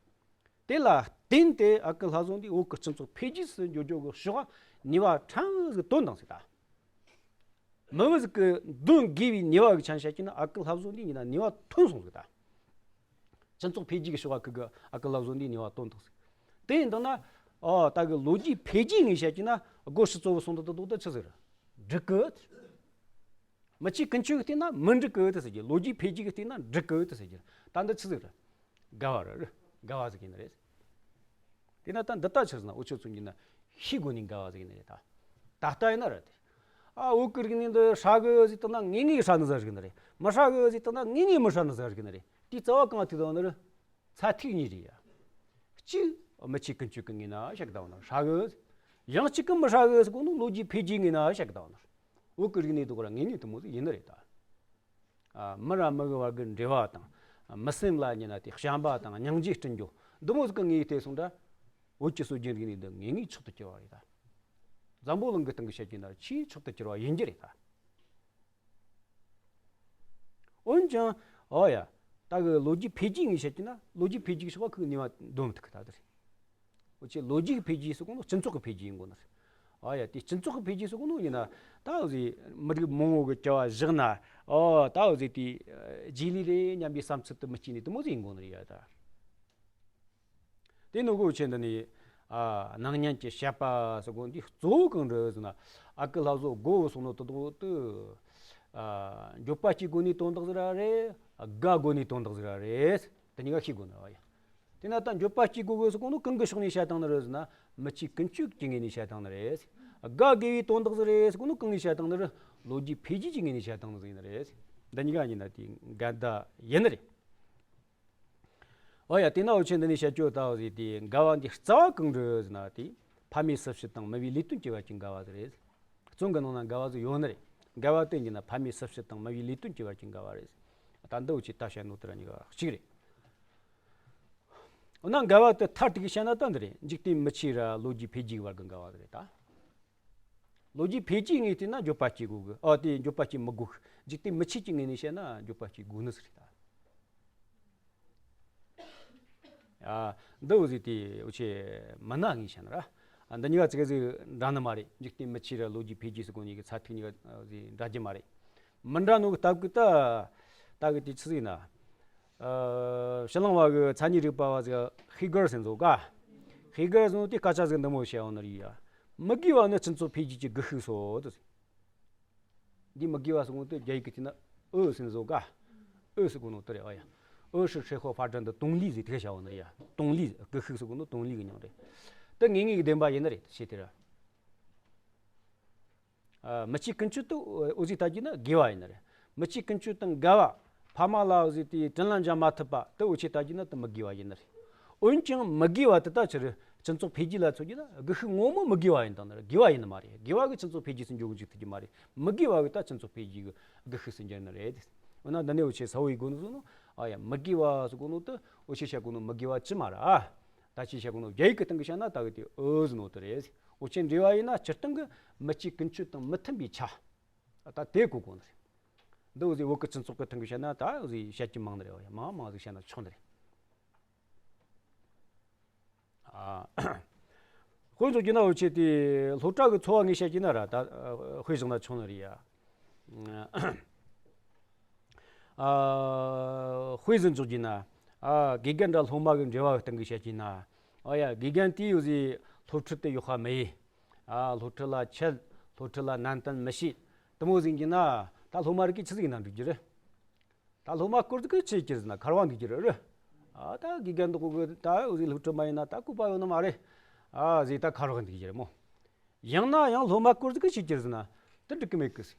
དེ་ལ་བརྟེན་ཏེ་ཨ་ཀི་ལྷ་བཟོ་འདིས་བོད་ཀྱི་སྤྱི་ཚོགས་འཕེལ་རྒྱས་སུ་འགྱོ་རྒྱུ་གི་ཕྱོགས་ནུས་པ་ཕྲན་བུ་ཟིག་བཏོན་དང་ཟིག་ད། མི་བུ་ཟིག་གི་འདོན་དགོས་པའི་ནུས་པ་གི་ཆ་ནས་བཤད་རྒྱུ་ན། ཨ་ཀི་ལྷ་བཟོ་འདིས་ཡིན་ན་ནུས་པ་ཐོན་སོང་ཟིག་ད། སྤྱི་ཚོགས་འཕེལ་རྒྱས་ཀྱི་ཕྱོགས་ཁུལ་གི་ཨ་ཀི་ལྷ་བཟོ་འདིས་ནུས་པ་བཏོན་དང་ཟིག་དེ་ཡིན་དང་ན། ཨོ་ད་གི་ལོ་རྒྱུས་འཕེལ་རྒྱས་ངོས་ནས་བཤད་རྒྱུ་ན། སྒོ་ཕྱི་གཙོ་བོ་སོང་དུ་དུ་དོག་ད་ཆི་ཟིག་རེད། འགྲིག་གི། མི་ཆེ་ཀུན་སྤྱོད་ཀྱི་སྟེང་ན་མི་འགྲིག་གི་ཡོད་དེ་ཟེར་རྒྱུ། ལོ་རྒྱུས་འཕེལ་རྒྱས་ཀྱི་སྟེང་ན་འགྲིག་གི་ཡོད་དེ་ཟེར་རྒྱུ། ད་འདི་ཆི་ཟིག་རེད། འགལ་བ་རེད། འགལ་བ་ཟིག་ཡིན་ནི་རེད། དེས་ན་ད་འདི་ལྟ་ཆི་ཟེར་ན། འུ་ཆོ་ཚོ་ཡིན་ན་ཤེས་དགོས་ནི་འགལ་བ་ཟིག་ཡིན་ནི་རེད་ད། ད་ལྟ་ཡིན་ན་རེད་དེ། ཨ། བོད་ཀྱི་རིག་གནས་འདི་ཧྲ་གི་ཟིག་བཏང་ན་ངེས་ངེས་ཧྲ་ནི་ཟིག་རིག་ནི་རེད། མི་ཧྲ་གི་ཟིག་བཏང་ན་ངེས་ངེས་མི་ཧྲ་ནི་ཟིག་རིག་ནི་རེད། དེའི་རྩ་བ་གང་ཐུག་བཏང་ནི་རེད། ཚད་ཐིག་གཉིས་རེད་ཡ། གཅིག་མི་ཆེ་ཀུན་སྤྱོད་ཀྱི་ངོས་ནས་བཤད་གི་བཏང་ན་ཧྲ་གི། ཡང་གཅིག་གི་མི་ཧྲ་གི་ཟེར་གོ་ནོ་ལོ་རྒྱུས་འཕེལ་རྒྱས་ངོས་ནས་བཤད་གི་བཏང་ན། བོད་ཀྱི་རིག་གནས་དེ་ཁོ་རང་ངེས་ངེས་དེ་མོ་ཟིག་ཡིན་ནི་རེད་ད། ཨ། མི་ར་མི་གི་བར་གི་འབྲེལ་བ་དང་། མི་སེམས་ལ་ཉེ་ན་དེ་བྱམས་པ་དང་སྙིང་རྗེ་བསྐྲུན་རྒྱུ་འདི་མོ་ཟིག་གི་ངོས་བལྟས་སོང་ད། བོད་ཀྱི་སྲོལ་རྒྱུན་རིག་གནས་འདི་ངེས་ངེས་མཆོག་ཏུ་གྱུར་པ་རེད་ད། འཛམ་བུ་གླིང་གི་སྟེང་གི་བཤད་རྒྱུ་ན་ཆེས་མཆོག་ཏུ་གྱུར་པ་ཡིན་རྒྱུ་རེད་ད། འོན་ཀྱང་། ཨོ་ཡ། ད་གི་ལོ་རྒྱུས་འཕེལ་རྒྱས་ངོས་བཤད་རྒྱུ་ན། ལོ་རྒྱུས་འཕེལ་རྒྱས་ཀྱི་ཕྱོགས་ཁུལ་ནུས་པ་འདོན་མི་ཐུབ་གི་ད་དེ་རེད། འུ་ཆོས་ལོ་རྒྱུས་འཕེལ་རྒྱས་ཟེར་གོ་ནོ་སྤྱི་ཚོགས་ཀྱི་འཕེལ་རྒྱས་ཡིན་དགོས་ནི་རེད། ཨོ་ཡ། དེ་སྤྱི་ཚོགས་ཀྱི་འཕེལ་རྒྱས་ཟེར་གོ་ནོ་ཡིན་ན། ད་འུ་ཟིག་མི་རིགས་མང་བོ་གི་བྱ་བ་བཞག་ན། ཨོ་ད་འུ་ཟིག་དེ་རྗེས་ལུས་རེད་སྙམ་པའི་བསམ་ཚུལ་དེ་མི་སྐྱེ་ནི་དེ་མོ་ཟིག་ཡིན་དགོས་ནི་རེད་ཡ་ད། དེ་ནོ་གི་འུ་ཆོས་འདི་ནས། ཨ། སྣང་བརྙན་གྱི་བཤད་པ་ཟེར་གོ་འདི་གཙོ་བོ་གང་རེད་ཟེར་ན། ཨ་ཀི་ལྷ་བཟོ་དགོ་གི་སོང་ནོ་དེ་དག་དེ། ཨ། འགྱོད་པ་སྐྱེ་དགོས་ནི་དོན་དག་ཟིག་ར་རེད། དགའ་དགོས་ནི་དོན་དག་ཟིག་ར་རེད། དེ་གཉིས་ཀ་ཤེས་དགོས་ནི་རེད་ཡ། དེས་ན་ད་འགྱོད་པ་སྐྱེ་དགོས་གི་ཟེར་གོ་ནོ་གང་གི་ཕྱོགས་ནས་བཤད་བཏང་ནི་རེད་ཟེར་ན། མི་ཆེ་ཀུན་སྤྱོད་ཀྱི་ངོས་ནས་བཤད་བཏང་ནི་རེད། དགའ་དགོས་པའི་དོན་དག་ཟིག་རེད་ཟེར་གོ་ནོ་གང་ནས་བཤད་བཏང་ནི་རེད། ལོ་རྒྱུས་འཕེལ་རྒྱས་ཀྱི་ངོས་ནས་བཤད་བཏང་ནི་ཟིག་ཡིན་ནི་རེད། འདི་གཉིས་ཀ་ཡིན་ན་དེ་འགལ་ཟླ་ཡིན་ནི་རེད། ཨོ་ཡ། དེས་ན་འུ་ཆོས་འདི་ནས་བཤད་རྒྱུ་ད་འུ་ཟིག་དེ་འགལ་བ་འདི་རྩ་བ་གང་རེད་ཟེར་ན། དེ་ཕ་མའི་སྲིད་བྱུས་དང་མི་བུའི་ལས་དོན་གྱི་བར་གྱི་འགལ་བ་ཟིག་རེད། རྩོམ་གི་ནང་ན་འགལ་བ་ཟིག་ཡོད་ནི་རེད། འགལ་བ་དེ་ཡིན་ན་ཕ་མའི་སྲིད་བྱུས་དང་མི་བུའི་ལས་དོན་གྱི་བར་གྱི་འགལ་བ་རེད། ད་འདི་འུ་ཆོས་ད་བཤད་ནོ་དེ་ར་གཉིས་ཀ་གཅིག་རེད། འོ་ན་འགལ་བ་དེ་མཐར་ཐུག་གི་བཤད་ན་ད་འདི་རེད། འཇིག་རྟེན་མི་ཆེ་ར་ལོ་རྒྱུས་འཕེལ་རྒྱས་ཀྱི་བར་གྱི་འགལ་བ་ཟིག་རེད་ད། ལོ་རྒྱུས་འཕེལ་རྒྱས་ངོས་བལྟས་ན་འགྱོད་པ་སྐྱེ་དགོས་གི། ཨ། དེ་འགྱོད་པ་སྐྱེ་མི་དགོས་གི། འཇིག་རྟེན་མི་ཆེ་ཀྱི་ངོས་ནས་བཤད་ན་འགྱོད་པ་སྐྱེ་དགོས་ནི་ཟིག་རེད་ད། ཨ། འདི་འུ་ཟིག་དེ་འུ་ཆོས་མི་སྣ་ངོས་བཤད་ན་ར། ཨ། འདི་གཉིས་ཀ་ཙི་གེ་ཟིག་འདྲ་ནི་མ་རེད། འཇིག་རྟེན་མི་ཆེ་ར་ལོ་རྒྱུས་འཕེལ་རྒྱས་ཟེར་གོ་གཉིས་ཀྱི་ཚད་ཐིག་གཉིས་ཀ་འུ་ཟིག་འདྲ་རྒྱུ་མ་རེད། མི་འདྲ་ནོ་གི་སྟབས་ཀྱིས་ད། ད་གི་དེ་ཆི་ཟིག་ན། ཨ། ཕྱི་གླིང་བ་གི་མཚན་ཉིད་རིག་པ་བ་ཟིག་ཧི་གར་ཟེར་ནོ་ཟིག་ག་ཧི་གར་ཟེར་ནོ་དེ་སྐད་ཆ་ཟིག་འདི་མོ་བཤད་ཡོད་ནི་རེད་ཡ། མི་དགེ་བ་ནི་སྤྱི་ཚོགས་འཕེལ་རྒྱས་ཀྱི་སྒུལ་ཤུགས་སོ་དེ་ཟེར། འདི་མི་དགེ་བ་ཟེར་གོ་ནོ་དེ་རྒྱ་ཡིག་གི་དེ་ན་ཨོ་ཟེར་ནོ་ཟིག་ག་ཨོ་ཟེར་གོ་ནོ་དེ་རེད་བ་ཡ། 恶事社会发展的动力ཟེར་དེ་བཤད་ཡོད་ནི་རེད་ཡ། 动力། སྒུལ་ཤུགས་ཟེར་གོ་ནོ་动力གི་མྱིང་རེད། དེ་ངེས་ངེས་ཀྱི་བདེན་པ་ཡིན་ནི་རེད། ཞེས་དེ་ར། ཨ། མི་ཆེ་ཀུན་སྤྱོད་དེ་འུ་ཟིག་ལྟ་རྒྱུ་ན་དགེ་བ་ཡིན་ནི་རེད། མི་ཆེ་ཀུན་སྤྱོད་དང་འགལ་བ། ཕ་མ་ལ་འུ་ཟིག་དེ་དྲིན་ལན་འཇལ་མ་ཐུབ་པ་དེ་འུ་ཆོས་ལྟ་རྒྱུ་ན་དེ་མི་དགེ་བ་ཡིན་ནི་རེད། འོན་ཀྱང་མི་དགེ་བ་དེ་ད་ཆི་རེད། སྤྱི་ཚོགས་འཕེལ་རྒྱས་ལ་མཚོན་རྒྱུ་ན་སྒུལ་ཤུགས་ངོ་མ་མི་དགེ་བ་ཡིན་བཏང་ནི་རེད། དགེ་བ་ཡིན་ནི་མ་རེད། དགེ་བ་གིས་སྤྱི་ཚོགས་འཕེལ་རྒྱས་སུ་འགྱོ་གི་འཇུག་ཐུབ་ཀྱི་མ་རེད། མི་དགེ་བ་གིས་ད་སྤྱི་ཚོགས་འཕེལ་རྒྱས་ཀྱི་སྒུལ་ཤུགས་སུ་འགྱུར་ནི་རེད། འོ་ན་འདི་ནས་འུ་ཆོས་གསལ་བོ་ཡེད་དགོས་ནི་ཟེར་ནོ། ཨ་ཡ། མི་དགེ་བ་ཟེར་གོ་ནོ་དེ་འུ་ཆོས་བཤད་གོ་ནོ་མི་དགེ་བ་ཅི་མ་རེད། ཨ། ད་ཅི་བཤད་གོ་ནོ་རྒྱ་ཡིག་གི་སྟེང་གི་བཤད་ན་ད་གི་དེ་ཨོ་ཟེར་ནོ་དེ་རེད། འུ་ཆོས་འབྲེལ་བ་ཡིན་ན་སྤྱིར་བཏང་གི་མི་ཆེ་ཀུན་སྤྱོད་དང་མི་མཐུན་པའི་ཆ། ད་དེ་གོ་དགོས་ནི་རེད། འདི་འུ་ཟིག་བོད་ཀྱི་སྤྱི་ཚོགས་ཀྱི་སྟེང་གི་བཤད་ན་ད་འུ་ཟིག་བཤད་རྒྱུ་མང་ནི་རེད། ཨ་ཡ། མང་མང་ཟིག་བཤད་ན་ཆོག་ནི་རེད། ཨ། དཔེ་འཇོག་རྒྱུ་ན་འུ་ཆོས་དེ་སློབ་གྲྭ་གི་འཚོ་བ་ངས་བཤད་རྒྱུ་ན་ར། ད་དཔེ་བཞག་ན་ཆོག་ནི་རེད་ཡ། ཨ། དཔེ་ཟིག་འཇོག་རྒྱུ་ན། ཨ། དགེ་རྒན་དང་སློབ་མ་གི་འབྲེལ་བ་གི་སྟེང་གི་བཤད་རྒྱུ་ན། ཨ་ཡ། དགེ་རྒན་དེ་འུ་ཟིག་སློབ་ཁྲིད་དེ་ཡག་པ་མི་ཡེ། ཨ། སློབ་ཁྲིད་ལ་ཆད། སློབ་ཁྲིད་ལ་ནན་ཏན་མི་བྱེད། དེ་མོ་ཟིག་ཡིན་རྒྱུ་ན། ད་སློབ་མ་རིགས་གིས་ཆི་ཟིག་ཡིན་ན་འགྲིག་རྒྱུ་རེད། ད་སློབ་མ་སྐོར་ཟིག་གིས་ཆི་ཟིག་ཟེར་ན་མཁར་བ་འདུག་རྒྱུ་རེད། ཨ། ད་དགེ་རྒན་འདི་གོ་གི་ད་འུ་ཟིག་སློབ་ཁྲིད་མ་ཡེ་ན་ད་བཀོད་པ་ཡོད་ནི་མ་རེད། ཨ་ཟེ། ད་མཁར་བ་འདུག་རྒྱུ་རེད་མོ། ཡང་ན་ཡང་སློབ་མ་སྐོར་ཟིག་གིས་ཆི་ཟིག་ཟེར་ན་དེ་འགྲིག་གི་མེད་གི་ཟེ།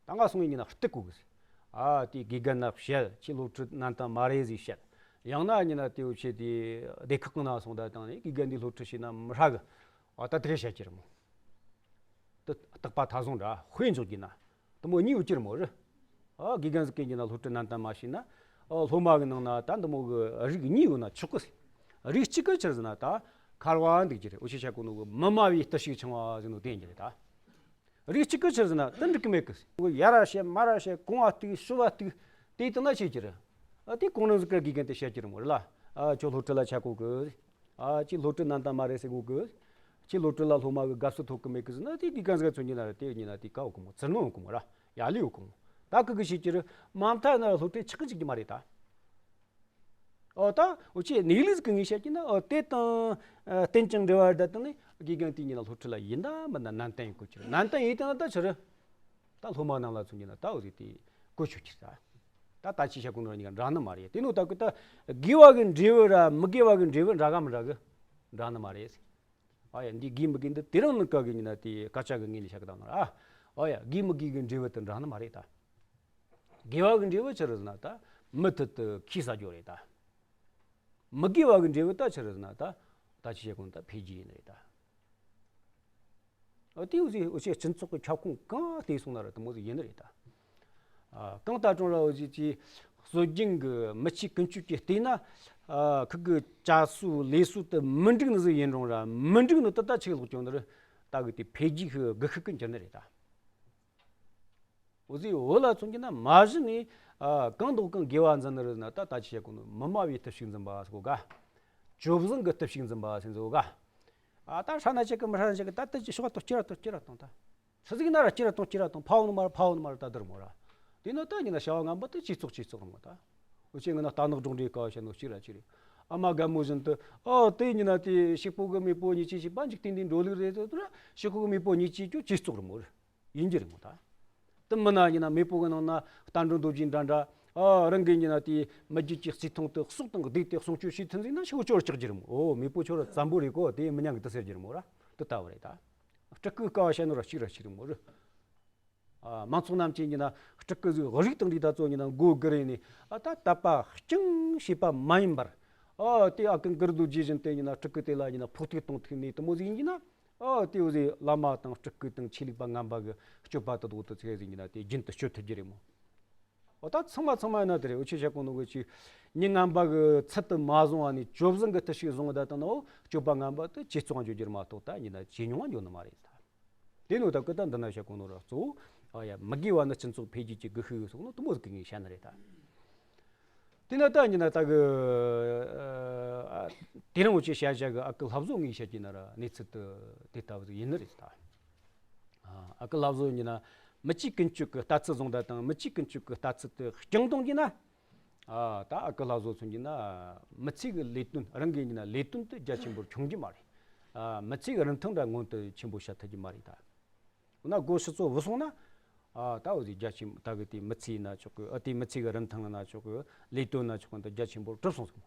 ད་ང་སོང་ཡིན་རྒྱུ་ན་སྟེར་དགོས་གི་ཟེ། ཨ། དེ་དགེ་རྒན་ན་བཤད། ཁྱོས་སློབ་ཁྲིད་ནན་ཏན་མ་རེད་ཟེ་བཤད། ཡང་ན་ཡིན་རྒྱུ་ན་དེ་འུ་ཆོས་དེ་སྡེ་ཁག་གི་ནང་སོང་ད་བཏང་ནས་དགེ་རྒན་འདིས་སློབ་ཁྲིད་བྱས་ན་མི་ཧྲ་གི། ཨ། ད་དེ་ག་བཤད་རྒྱུ་རེད་མོ། དེ་རྟག་པ་མཐའ་བཟུང་འདྲ། དཔེ་འཇོག་རྒྱུ་ན་དེ་མོ་གཉིས་ཡོད་རྒྱུ་རེད་མོ་རེད། ཨ། དགེ་རྒན་ཟིག་གིས་ཡིན་རྒྱུ་ན་སློབ་ཁྲིད་ནན་ཏན་མ་བྱས་ན། ཨ། སློབ་མ་གི་ནང་ན་ད་འདི་མོ་གི་རིགས་གཉིས་ཡོད་ན་ཆོག་གི་ཟེ། རིགས་གཅིག་གིས་ཆི་རེད་ཟེར་ན་ད་མཁར་བ་འདུག་རྒྱུ་རེད། འུ་ཆོས་བཤད་གོ་ནོ་གི་མི་སྨྲ་བའི་བརྟུལ་ཞུགས་འཆང་བ་ཟེར་ནོ་དེ་ཡིན་རྒྱུ་རེད་ད། རིགས་གཅིག་གིས་ཆི་རེད་ཟེར་ན་དེ་འགྲིག་གི་མེད་གི་ཟེ། ཡར་ར་བཤད་མར་ར་བཤད། གོང་ང་གཏུག་ཕྱོགས་ལ་གཏུག་དེ་ཡིན་རྒྱུ་ན་ཆི་རྒྱུ་རེད། ཨ། དེ་གོང་ནང་ཟིག་གི་དགེ་རྒན་དེ་བཤད་རྒྱུ་རེད་མོ་རེད་ལ། ཨ། ཁྱོད་སློབ་ཁྲིད་ལ་ཆ་བགོས་གི། ཨ། ཁྱོས་སློབ་ཁྲིད་ནན་ཏན་མ་རེད་ཟེར་གོ་གི། ཁྱོས་སློབ་ཁྲིད་ལ་སློབ་མ་གིས་དགའ་བསུ་ཐོབ་གི་མེད་གི་ཟེར་ན་དེ་དགེ་རྒན་ཟིག་ག་མཚོན་རྒྱུ་ན་ར། དེ་ཡིན་རྒྱུ་ན་དེ་ག་ཡོད་གི་མོ། ཚུར་སྣང་ཡོད་གི་མོ་ར། ཡར་ལས་ཡོད་གི་མོ། ད་ཁུ་གིས་བཤད་རྒྱུ་རེད། མ་མཐའ་ན་སློབ་ཁྲིད་ཆག་གི་འཇུག་རྒྱུ་མ་རེད་ད། ཨོ། ད་འུ་ཆོས་གནས་ལུགས་ཟིག་གི་ངོས་བཤད་རྒྱུ་ན། ཨོ། དེ་དང་ཨ་རྟེན་ཅིང་འབྲེལ་བ་རེད་ད་བཏང་ནས་དགེ་རྒན་དེ་ཡིན་རྒྱུ་ན་སློབ་ཁྲིད་ལ་ཡིན་ད་མིན་ད་ནན་ཏན་ཡེད་དགོས་རྒྱུ་རེད། ནན་ཏན་ཡེད་བཏང་ན་ད་ཆི་རེད། ད་སློབ་མ་རྣམས་ལ་མཚོན་རྒྱུ་ན་ད་འུ་ཟིག་དེ་གོ་ཆོད་རྒྱུ་རེད་ད། ད་ད་ཅི་བཤད་གོ་ནོ་གཉིས་ཀ་འདྲ་ནི་མ་རེད། དེ་ནོ་ད་གི་ད་དགེ་བ་གི་འབྲས་བུ་ར་མི་དགེ་བ་གི་འབྲས་བུ་འདྲ་ག་མི་འདྲ་གི། འདྲ་ནི་མ་རེད། ཨ་ཡ། འདི་དགེ་མི་དགེ་འདི་དེ་རིང་ནངས་ཀ་གི་ཡིན་རྒྱུ་ན་དེ་སྐད་ཆ་གི་ངོས་ནས་བཤད་གི་བཏང་ན་ར། ཨ་ཡ། དགེ་མི་དགེ་གི་འབྲས་བུ་དེ་འདྲ་ནི་མ་རེད་ད། དགེ་བ་གི་འབྲས་བུ་ཆི་རེད་ཟེར་ན་ད་མུ་མཐུད་དུ་ཁྱོས་ཟ་རྒྱུ་རེད་ད། མི་དགེ་བ་གི་འབྲས་བུ་ད་ཆི་རེད་ཟེར་ན་ད་ད་ཅི་བཤད་གོ་ནོ་ད་འཕེལ་རྒྱས་ཡིན་ནི་རེད་ད། ཨ། དེ་འུ་ཟིག་འུ་ཆོས་སྤྱི་ཚོགས་ཀྱི་ཁྱབ་ཁོངས་གང་བལྟས་སོང་ན་ར་དེ་མོ་ཟིག་ཡིན་ནི་རེད་ད། ཨ། གང་ལྟར་ཀྲུང་ར་འུ་ཟིག་གི་སྲོལ་རྒྱུན་གྱི་མི་ཆོས་ཀུན་སྤྱོད་ཀྱི་སྟེང་ན། ཨ། ཁུ་གི་བྱ་སྲོལ་ལས་སྲོལ་དེ་མི་འགྲིག་ནི་ཟིག་ཡིན་རུང་ར་མི་འགྲིག་ནི་དེ་ད་ཆི་ལོག་ཀྱང་ནི་རེད། ད་གི་དེ་འཕེལ་རྒྱས་ཤིག་སྒུལ་ཤུགས་ཀྱི་འགྱུར་ནི་རེད་ད། འུ་ཟིག་བོད་ལ་མཚོན་རྒྱུ་ན་མ་གཞི་ནས། ཨ། གང་དང་གང་དགེ་བ་འཛིན་ནི་རེད་ཟེར་ན་ད་ད་ཅི་བཤད་གོ་ནོ་མི་སྨྲ་བའི་བརྟུལ་ཞུགས་འཛིན་པ་ཟེར་གོ་ག། སྤྱོད་བཟང་གི་བརྟུལ་ཞུགས་འཛིན་པ་ཟེར་གོ་ག། ཨ། ད་ཧྲ་ན་ཅིག་གི་མི་ཧྲ་ན་ཅིག་གི་ད་ད་ཅི་ཤོག་ཏོ་ཅི་ར་ཏོ་ཅི་ར་ཏོང་ད། ཆི་ཟིག་ན་ར་ཅི་ར་ཏོང་ཅི་ར་ཏོང་། ཕ་བོ་ནི་མ་ར་ཕ་བོ་ནི་མ་ར་ད་དར་མོ་ར། དེ་ནི་ད་ཡིན་རྒྱུ་ན་བྱ་བ་ངན་པ་དེ་ཇེ་བཙོག་ཇེ་བཙོག་ར་མོ་ད། འུ་ཆོས་ངན་ན་རྟ་ནག་སྒྲོང་འདྲའི་ཀ་བ་བཤད་ནོ་གཅིག་ར་གཅིག་རེད། ཨ་མ་རྒན་མོ་བཞིན་དུ། ཨོ། དེ་ཡིན་རྒྱུ་ན་དེ་ཕྱུག་པོ་གི་མེས་པོ་ཉེས་ཅན་བྱས་པ་འཇིག་རྟེན་འདིའི་འགྲོ་ལུགས་རེད་ཟེར་དུས་ར་ཕྱུག་པོ་གི་མེས་པོ་ཉེས་ཅན་ཀྱང་ཇེ་བཙོག་ར་མོ་རེད། ཡིན་རྒྱུ་རེད་མོ་ད། དེ་མིན་ན་ཡིན་རྒྱུ་ན་མེས་པོ་གི་ནང་ན་རྟ་འགྲོ་རྡོ་རྗེ་འདྲ་འདྲ། ཨ། རང་གི་ཡིན་རྒྱུ་ན་དེ་མི་རྒྱུད་ཀྱི་རྩིས་ཐང་དེ་སྲོག་དང་བསྡོས་ཏེ་སྲུང་སྐྱོབ་བྱེད་ཐུབ་ཟིག་ན་ཕྱུག་པོ་ཁྱོད་ར་སྐྲག་རྒྱུ་རེད་མོ། ཨོ། མེས་པོ་ཁྱོད་ར་བཙན་པོ་རེད་གོ། དེ་མི་ཉན་གི་དེ་ཟེར་རྒྱུ་རེད་མོ་ར། དེ་ལྟ་བུ་རེད་ད། སྤྲུལ་སྐུའི་ཀ་བ་བཤད་ནོ་ར་གཅིག་ར་གཅིག་རེད་མོ་རེད། ཨ། མང་ཚོགས་རྣམས་ཀྱིས་ཡིན་རྒྱུ་ན་སྤྲུལ་སྐུ་ཟིག་རིགས་དང་འདྲ་ད་ཚོ་ཡིན་རྒྱུ་ན་མགོ་སྒུར་ནས། ཨ། ད་དད་པ་ཅང་བྱེད་པ་མ་ཡིན་པར། ཨ། དེ་ཨ་ཀི་མགུར་རྡོ་རྗེ་བཞིན་དུ་ཡིན་རྒྱུ་ན་སྤྲུལ་སྐུ་དེ་ལ་ཡིན་རྒྱུ་ན་ཕོག་ཐུག་གཏོང་ཐུབ་ནས་དེ་མོ་ཟིག་ཡིན་རྒྱུ་ན། ཨ། དེ་འུ་ཟིག་བླ་མ་དང་སྤྲུལ་སྐུ་དང་ཆོས་ལུགས་པ་ངན་པ་གི་སྤྱོད་པ་དེ་དག་དེ་ཚོ་ཟིག་ཡིན་རྒྱུ་ན་དེ་རྒྱུན་དུ་སྤྱོད་ཐུབ་རྒྱུ་རེད་མོ། འོ། ད་ཚང་མ་ཚང་མ་ཡིན་ན་དེ་རེད། འུ་ཆོས་བཤད་གོ་ནོ་གི་ཅིག་མི་ངན་པ་གི་ཚུལ་དེ་མ་བཟུང་བ་ནས་སྤྱོད་བཟང་གི་བརྟུལ་ཞུགས་བཟུང་བ་ད་བཏང་ན། འོ། སྤྱོད་པ་ངན་པ་དེ་ཇེ་བཙོག་འགྱོ་རྒྱུ་རེད་མ་གཏོགས་ད་ཡིན་རྒྱུ་ན་ཇེ་ཉུང་བ་འགྱོ་ནི་མ་རེད་ད། དེ་ནོ་ད་ཀི་ད་འདི་ན་བཤད་གོ་ནོ་ར་གཙོ་བོ། ཨ་ཡ། མི་དགེ་བ་ནི་སྤྱི་ཚོགས་འཕེལ་རྒྱས་ཀྱི་སྒུལ་ཤུགས་ཡིན་གསུངས་ནོ་དེ་མོ་ཟིག་གི་ངས་བཤད་ནི་རེད་ད། དེ་ན་ད་ཡིན་རྒྱུ་ན་ད་གི། ཨ། དེ་རིང་འུ་ཆོས་བཤད་བྱ་གི་ཨ་ཀི་ལྷ་བཟོ་ངས་བཤད་རྒྱུ་ན་ར་གནས་ཚུལ་དེ་དེ་ལྟ་བུ་ཟིག་ཡིན་ནི་རེད་ད། ཨ། ཨ་ཀི་ལྷ་བཟོ་ཡིན་རྒྱུ་ན་མི་ཆོས་ཀུན་སྤྱོད་ཀྱི་ལྟ་ཚུལ་བཟུང་ད་དང་། མི་ཆོས་ཀུན་སྤྱོད་ཀྱི་ལྟ་ཚུལ་དེ་བསྐྱངས་གཏོང་རྒྱུ་ན། ཨ། ད་ཨ་ཀི་ལྷ་བཟོ་མཚོན་རྒྱུ་ན་མི་ཚེ་གི་ལས་དོན། རང་གི་ཡིན་རྒྱུ་ན་ལས་དོན་དེ་རྒྱ་ཆེན་པོར་འཁྱོངས་རྒྱུ་མ་རེད། ཨ། མི་ཚེ་གི་རིན་ཐང་འདྲ་མངོན་དུ་ཆེན་པོ་བྱ་ཐུབ་རྒྱུ་མ་རེད་ད། འོ་ན་སྒོ་ཕྱི་ཚོ་བུད་སོང་ན། ཨ། ད་འོ་ཟིག་རྒྱ་ཆེན་ད་གི་དེ་མི་ཚེ་ཡིན་ན་ཆོག་གི། ཨ། དེ་མི་ཚེ་གི་རིན་ཐང་ཡིན་ན་ཆོག་གི། ལས་དོན་ན་ཆོག་གི། འདི་རྒྱ་ཆེན་པོར་གྲུབ་སོང་ཟིག།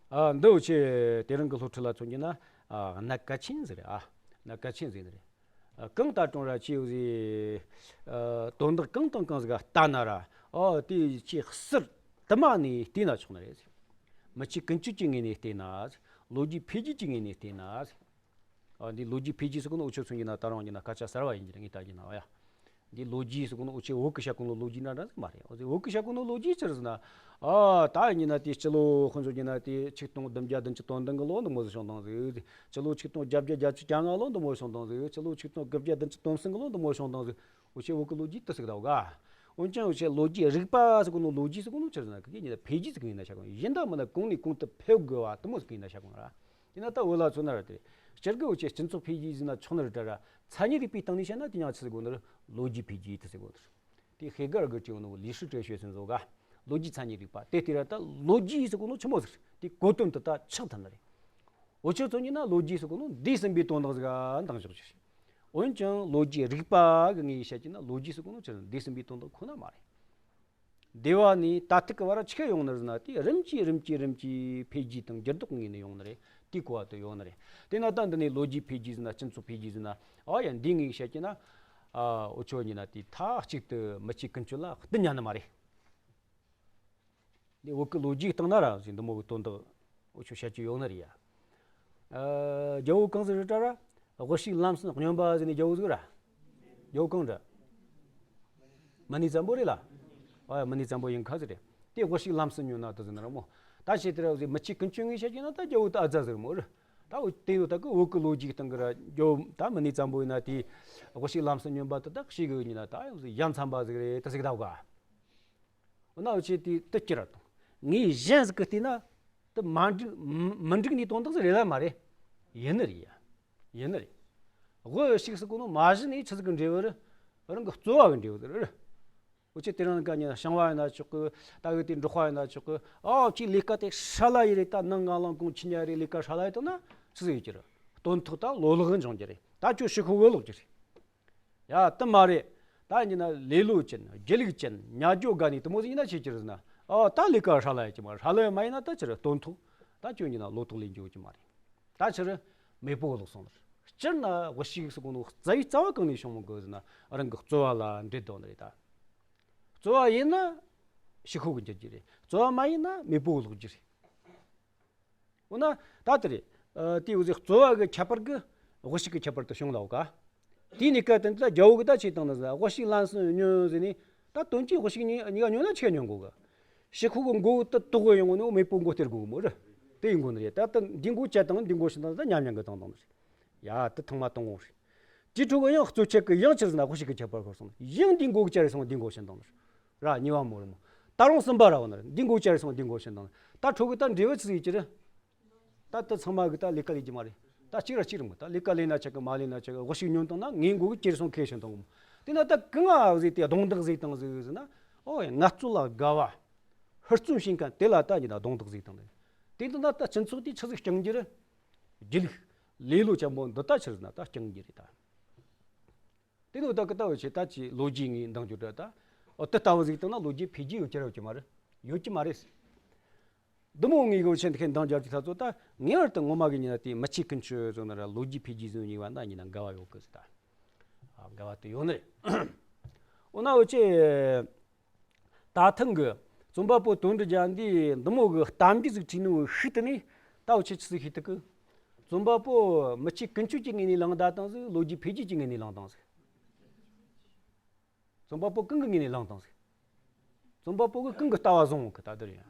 ཨ། འདི་འུ་ཆོས་དེ་རིང་གི་སློབ་ཁྲིད་ལ་མཚོན་རྒྱུ་ན། ཨ། གནད་གལ་ཆེན་ཟིག་རེད། ཨ། གནད་གལ་ཆེན་ཟིག་རེད། ཨ། གང་ལྟར་ཀྲུང་ར་ཆོས་འུ་ཟིག། ཨ། དོན་དག་གང་དང་གང་ཟིག་ལྟ་ན་ར། ཨོ། དེ་ཆོས་ཟུར་དུ་མ་ནས་བལྟས་ན་ཆོག་ནི་རེད། མི་ཆོས་ཀུན་སྤྱོད་ཀྱི་ངོས་ནས་བལྟས་ན། ལོ་རྒྱུས་འཕེལ་རྒྱས་ཀྱི་ངོས་ནས་བལྟས་ན། ཨ། འདི་ལོ་རྒྱུས་འཕེལ་རྒྱས་ཟེར་གོ་ནོ་འུ་ཆོས་མཚོན་རྒྱུ་ན་ད་རུང་ཡིན་ན་སྐད་ཆ་གསར་བ་ཡིན་རྒྱུ་རེད། ངས་ལྟ་རྒྱུ་ན། ཨོ་ཡ། འདི་ལོ་རྒྱུས་ཟེར་གོ་ནོ་འུ་ཆོས་བོད་གི་བཤད་གོ་ནོ་ལོ་རྒྱུས་འདྲ་འདྲ་ཟིག་མ་རེད། འོ་ཟིག་བོད་གི་བཤད་གོ་ནོ་ལོ་རྒྱུས་ཆི་རེད་ཟེར་ན། ཨ། ད་ཡིན་ན་དེ་སྤྱི་ལོ་དཔེ་འཇོག་རྒྱུ་ན་དེ་ཆིག་སྟོང་བདུན་བརྒྱ་བདུན་ཅུ་དོན་བདུན་གི་ལོ་འདི་མོ་ཟིག་བྱུང་བཏང་ཟིག། སྤྱི་ལོ་ཆིག་སྟོང་བརྒྱད་བརྒྱ་བརྒྱད་ཅུ་གྱ་ལྔ་ལོ་འདི་མོ་བྱུང་བཏང་ཟིག། སྤྱི་ལོ་ཆིག་སྟོང་དགུ་བརྒྱ་བདུན་ཅུ་དོན་གསུམ་གི་ལོ་འདི་མོ་བྱུང་བཏང་ཟིག། འུ་ཆོས་བོད་གི་ལོ་རྒྱུས་དེ་ཟིག་ད་ག། འོན་ཀྱང་འུ་ཆོས་ལོ་རྒྱུས་རིག་པ་ཟེར་གོ་ནོ། ལོ་རྒྱུས་ཟེར་གོ་ནོ་ཆི་ཟེར་ན་ཁི་གེ་ཉིད་འཕེལ་རྒྱས་ཟེར་གི་ཡིན་ན་ཤ་གོ། ཡིན་ད་མིན་ན་གོང་ནས་གོང་དུ་འཕེལ་དགོས་པ་དེ་མོ་ཟེར་གི་ཡིན་ན་ཤ་གོ་ར། དེ་ན་ད་འུ་ལ་མཚོན་ན་ར་དེ། སྤྱིར་གི་འུ་ཆོས་སྤྱི་ཚོགས་འཕེལ་རྒྱས་ཟེར་ན་ཆོག་ནི་རེད་དྲ་ར། མཚན་ཉིད་རིག་པའི་སྟེང་ནས་བཤད་ན་དེ་ཡང་ཆི་ཟེར་གོ་ནི་རེད། ལོ་རྒྱུས་འཕེལ་རྒྱས་དེ་ཟེར་གོ་ནི་རེད། དེ་ཧེ་གར་གི་ཅིག་ནོ་ལི་ཧྲི་ཀྲེ་ཤོད་ཟེར་བཟོ་ག། ལོ་རྒྱུས་མཚན་ཉིད་རིག་པ་དེ་དེ་ར་ད་ལོ་རྒྱུས་ཟེར་གོ་ནོ་ཆི་མོ་ཟིག་རེད། དེ་གོ་དོན་དེ་ད་ཆགས་ཐུབ་ནི་རེད། འུ་ཆོས་མཚོན་གྱི་ན་ལོ་རྒྱུས་ཟེར་གོ་ནོ་འདས་ཟིན་པའི་དོན་དག་ཟིག་ག་འདང་འཇོག་རྒྱུ་རེད། འོན་ཀྱང་ལོ་རྒྱུས་རིག་པ་གི་ངོས་བཤད་ཀྱི་ན་ལོ་རྒྱུས་ཟེར་གོ་ནོ་ཆི་ཟེར་ན་འདས་ཟིན་པའི་དོན་དག་ཁོ་ན་མ་རེད། འདས་པ་ནས་ད་ཐུག་གི་བར་ཆི་ག་ཡོང་ནི་རེད་ཟེར་ན། དེ་རིམ་གྱིས་རིམ་གྱིས་རིམ་གྱིས་འཕེལ་རྒྱས་དང་འགྱུར་ལྡོག་ངོས་ནས་ཡོང་ནི་རེད། དེའི་གོ་བ་དེ་ཡོད་ནི་རེད། དེ་ན་ད་འདི་ནས་ལོ་རྒྱུས་འཕེལ་རྒྱས་ཟེར་ན། སྤྱི་ཚོགས་འཕེལ་རྒྱས་ཟེར་ན། ཨ་ཡ་འདི་ངོས་བཤད་ཀྱི་ན། ཨ་འུ་ཆོ་གཉིས་ན་དེ་མཐའ་གཅིག་ཏུ་མི་ཆོས་ཀུན་སྤྱོད་ལ་བསྟུན་ཉན་ནི་མ་རེད། འདི་བོད་ཀྱི་ལོ་རྒྱུས་སྟེང་ན་ར་ཟིག་འདི་མོ་གི་དོན་དག་འུ་ཆོ་བཤད་རྒྱུ་ཡོད་ནི་རེད་ཡ། ཨ་རྒྱལ་པོ་གང་ཟིག་རེད་དྲ་ར། དབུ་ཞིག་ལམ་སེང་སྨྱོན་པ་ཟེར་ནས་རྒྱལ་པོ་ཟིག་ར། རྒྱལ་པོ་གང་ར། མུ་ནེ་བཙན་པོ་རེད་ལ། ཨ་ཡ་མུ་ནེ་བཙན་པོ་ཡིན་ཁ་ཟིག་རེད། དེ་དབུ་ཞིག་ལམ་སེང་སྨྱོན་ན་དེ་ཟིག་ན་ར་མོ། ད་བྱས་དེ་ར་ཟིག་མི་ཆོས་ཀུན་སྤྱོད་ངོས་བཤད་ཀྱི་ན་ད་རྒྱལ་པོ་ད་ཨ་ཙ་ཟིག་ར་མོ་རེད། ད་འུ་དེ་ཡོད་ད་གི་བོད་ཀྱི་ལོ་རྒྱུས་སྟེང་གི་ར་རྒྱལ་པོ་ད་མུ་ནེ་བཙན་པོ་ཡིན་ན་དེ་དབུ་ཞིག་ལམ་སེང་སྨྱོན་པ་དེ་ད་ཞིག་གི་ཡིན་ན་ད་ཡང་ཟིག་ཡ་མཚན་པ་ཟིག་རེད་དེ་ཟིག་ད་ག་འོ་ན་འུ་ཆོས་དེ་དེ་ཁྱེར་ར་དང་། ངས་གཞན་ཟིག་གི་བལྟས་ན་དེ་མ་འགྲིག་མི་མི་འགྲིག་ནི་དོན་དག་ཟིག་རེད་ལ་མ་རེད། ཡིན་ནི་རེད་ཡ། ཡིན་ནི་རེད། དབུ་ཞིག་ཟེར་གོ་ནོ་མ་གཞི་ནས་ཆི་ཟིག་གི་འབྲས་བུ་རེད། རང་གི་རྩོལ་བ་གི་འབྲས་བུ་རེད། འུ་ཆོས་དེ་རིང་ག་ཉིན་ཞིང་བ་ཡིན་ན་ཆོག་གི། ད་གི་དེ་འབྲོག་པ་ཡིན་ན་ཆོག་གི། ཨའོ་ཁྱོས་ལས་ཀ་དེ་ཧྲ་ལ་ཡི་རེད། ད་ནང་ང་ལང་གོང་ཆི་ཉ་རེད། ལས་ཀ་ཧྲ་ལ་ཡི་དང་ན་ཆི་ཟིག་ཡོད་ཀྱི་རེད། དོན་ཐོག་ད་ལོ་ལོག་གི་འབྱུང་རྒྱུ་རེད། ད་ཁྱོད་ཕྱི་ཁུག་གི་ལོག་རྒྱུ་རེད། ཡ་དེ་མ་རེད། ད་ཡིན་ན་ལེ་ལོ་ཅན་སྒྱིད་ལུག་ཅན་ཉ་རྒྱོ་དགའ་ནི་དེ་མོ་ཟིག་ཡིན་ན་ཆི་ཟིག་རེད་ཟེར་ན། ཨོ་ད་ལས་ཀ་ཧྲ་ལ་ཡ་ཅི་མ་ཧྲ་ལ་ཡ་མ་ཡིན་ན་ད་ཆི་རེད། དོན་ཐོག་ད་ཁྱོད་ཡིན་ན་ལོ་ཏོག་ལེན་རྒྱུ་ཅི་མ་རེད། ད་ཆི་རེད། མེས་པོ་ལོག་སོང་ནི་རེད། སྤྱིར་ན་དབུ་ཞིག་ཟེར་གོ་ནོ་རྩ་བའི་རྩ་བ་གང་ནས་བྱུང་མི་དགོས་ཟེར་ན་རང་གི་རྩོལ་བ་ལ་འབྲེལ་དོན་རེད་ད། རྩོལ་བ་ཡིན་ན་ཕྱི་ཁུག་གི་འགྱུར་རྒྱུ་རེད། རྩོལ་བ་མ་ཡིན་ན་མེས་པོ་ལོག་རྒྱུ་རེད། འོ་ན་ད་དེ་རེད། ཨ་དེ་འུ་ཟིག་རྩོལ་བ་གི་ཁྱད་པར་གི་དབུ་ཞིག་གི་ཁྱད་པར་དུ་བྱུང་ལ་འོ་ག། དེའི་ནས་སྐབས་དེ་འདི་ལ་རྒྱལ་པོ་གི་ད་ཆི་བཏང་ན་ཟེར། དབུ་ཞིག་ལམ་སེང་སྨྱོན་ཟེར་ནས་ད་དོན་གྱིས་དབུ་ཞིག་གཉིས་གཉིས་ཀ་སྨྱོན་ན་ཆི་ག་སྨྱོན་དགོས་གི། ཕྱི་ཁུག་གི་མགོ་དེ་དོག་གི་ཡོང་ནོ་མེས་པོ་མགོ་སྟེར་དགོས་གི་མོ་རེད། དེ་ཡིན་དགོས་ནི་རེད། ད་ད་འདི་མགོ་བཅད་བཏང་འདི་མགོ་བྱིན་བཏང་ད་མཉམ་མཉམ་གི་བཏང་བཏང་ནི་རེད། ཡ་དེ་ཐེངས་མ་དང་པོ་རེད། དེའི་འཕྲོ་གི་ཡང་རྩོལ་བཅད་གི་ཡང་ཆི་ཟེར་ན་དབུ་ཞིག་གི་ཁྱད་པར་ཤོར་སོང་། ཡང་འདི་མགོ་གི་བཅད་རེ་སོང་འདི་མགོ་བྱིན་བཏང་ནི་རེད། ར་གཉིས་པ་མོ་རེད་མོ། ད་རུང་གསུམ་པ་ར་བ་ན་རེད། འདི་མགོ་བཅད་རེ་སོང་འདི་མགོ་བྱིན་བཏང་ནི། ད་འཕྲོ་གི་ད་འབྲས་བུ་ཆི་ཟིག་ཡོད་ཀྱི་རེད། ད་ལྟ་ཚང་མ་གི་ད་ལས་ཀ་ལས་རྒྱུ་མ་རེད། ད་གཅིག་ར་གཅིག་རེད་མོ། ད་ལས་ཀ་ལས་ན་ཆ་གི་མ་ལས་ན་ཆ་གི། དབུ་ཞིག་སྨྱོན་བཏང་ན་ངའི་མགོ་གི་ཅེར་སོང་ཁེ་ཕྱིན་བཏང་གི་མོ། དེ་ན་ད་གང་ང་ཟིག་དེ་རྡུང་རྡེག་ཟིག་བཏང་ཟིག་ཟེར་ན། ཨོ་ཡ་ངལ་རྩོལ་ལ་དགའ་བ། ཧུར་བརྩོན་བྱེད་མཁན་དེ་ལ་ད་ཉི་ད་རྡུང་རྡེག་ཟིག་བཏང་ནས། དེ་དུས་ན་ད་སྤྱི་ཚོགས་དེ་ཆི་ཟིག་བསྐྱང་རྒྱུ་རེད། སྒྱིད་ལུག་ལེ་ལོ་ཆེན་པོ་འདི་ད་ཆི་ཟིག་ན་ད་བསྐྱང་རྒྱུ་རེད་ད། དེ་ནི་ད་གི་ད་འུ་ཆོས་ད་ཅི་ལོ་རྒྱུས་ངོས་འདང་རྒྱུ་འདྲ་ད། ཨོ་དེ་ལྟ་བུ་ཟིག་བཏང་ན་ལོ་རྒྱུས་འཕེལ་རྒྱས་ཡོད་ཀྱི་རེད་ཡོད་ཀྱི་མ་རེད། ཡོད་ཀྱི་མ་རེད། འདི་མོ་ངས་གི་འུ་ཆོས་འདི་ཁའི་འདང་རྒྱག་རྒྱུ་ད་ཚོ་ད་ངེས་པར་དུ་ངོ་མ་གི་ཉིན་ན་དེ་མི་ཆོས་ཀུན་སྤྱོད་ཟེར་ན་ར་ལོ་རྒྱུས་འཕེལ་རྒྱས་ཟེར་ན་གཉིས་པ་ན་ཉིན་ན་འགལ་བ་ཡོད་གི་ཟེར་ད། ཨ་འགལ་བ་དེ་ཡོད་ནི་རེད། འོ་ན་འུ་ཆོས་ད་ཐེངས་གི་རྩོམ་པ་པོ་དོན་གྲུབ་རྒྱལ་འདིས་འདི་མོ་གི་གཏམ་རྒྱུད་ཟིག་བྲིས་ནོ་ཤུལ་དེ་ནས་ད་འུ་ཆོས་ཆི་ཟིག་ཤེས་ཐུབ་གི། རྩོམ་པ་པོ་མི་ཆོས་ཀུན་སྤྱོད་ཀྱི་ངོས་ནས་བླངས་ད་བཏང་ཟིག་ལོ་རྒྱུས་འཕེལ་རྒྱས་ཀྱི་ངོས་ནས་བླངས་བཏང་ཟིག་རྩོམ་པ་པོ་གང་གི་ངོས་ནས་བླངས་བཏང་ཟིག་རྩོམ་པ་པོ་གི་གང་གི་ལྟ་བ་བཟུང་གི་ད་དེ་རེད་ཡ།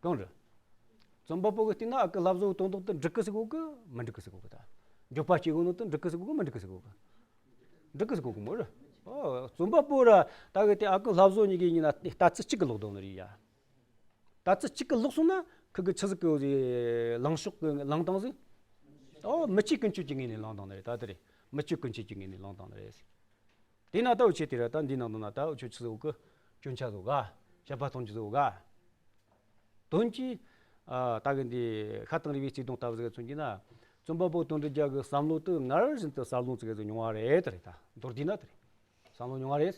གང་རེད། རྩོམ་པ་པོ་གི་བལྟས་ན་ཨ་ཁུ་ལྷ་བཟོ་དོན་དག་དེ་འགྲིག་གི་ཟེར་གོ་གི་མི་འགྲིག་གི་ཟེར་གོ་གི་ད། འགྱོད་པ་སྐྱེ་གོ་ནོ་དེ་འགྲིག་གི་ཟེར་གོ་གི་མི་འགྲིག་གི་ཟེར་གོ་གི་འགྲིག་གི་ཟེར་གོ་གི་མོ་རེད། ཨོ་རྩོམ་པ་པོ་ར་ད་གི་དེ་ཨ་ཁུ་ལྷ་བཟོ་གཉིས་ཀྱི་ཉིན་ན་ལྟ་ཚུལ་གཅིག་གི་ལོག་དོ་ནི་རེད་ཡ། ལྟ་ཚུལ་གཅིག་གི་ལོག་སོང་ན་ཁུ་གི་ཆི་ཟིག་གི་ལངས་ཕྱོགས་གི་ལངས་སྟངས་ཟིག་ཨོ་མི་ཆོས་ཀུན་སྤྱོད་ཀྱི་ངོས་ནས་ལངས་སྟངས་ནི་རེད་ད་དེ་རེད། མི་ཆོས་ཀུན་སྤྱོད་ཀྱི་ངོས་ནས་ལངས་སྟངས་ནི་རེད། དེས་ན་ད་འུ་ཆོས་དེ་ར་ད་འདི་ནང་དུ་ན་ད་འུ་ཆོས་ཆི་ཟིག་གི་སྐྱོན་ཆ་ཟིག་ག་དཔྱད་པ་གཏོང་རྒྱུ་ཟིག་ག་དོན་གྱིས། ཨ་ད་གི་འདི་ཁ་དང་རི་བའི་བརྩེ་དུང་ལྟ་བུ་ཟིག་མཚོན་གྱི་ན། རྩོམ་པ་པོ་དོན་གྲུབ་རྒྱལ་གི་བསམ་བློ་དེ་སྔར་བཞིན་དུ་གསར་བཟློག་ཙིག་གེ་ཟིག་མྱོང་བ་རེད་དེ་རེད་ད། མདོར་བསྡུས་ན་དེ་རེད། བསམ་བློ་མྱོང་བ་རེད།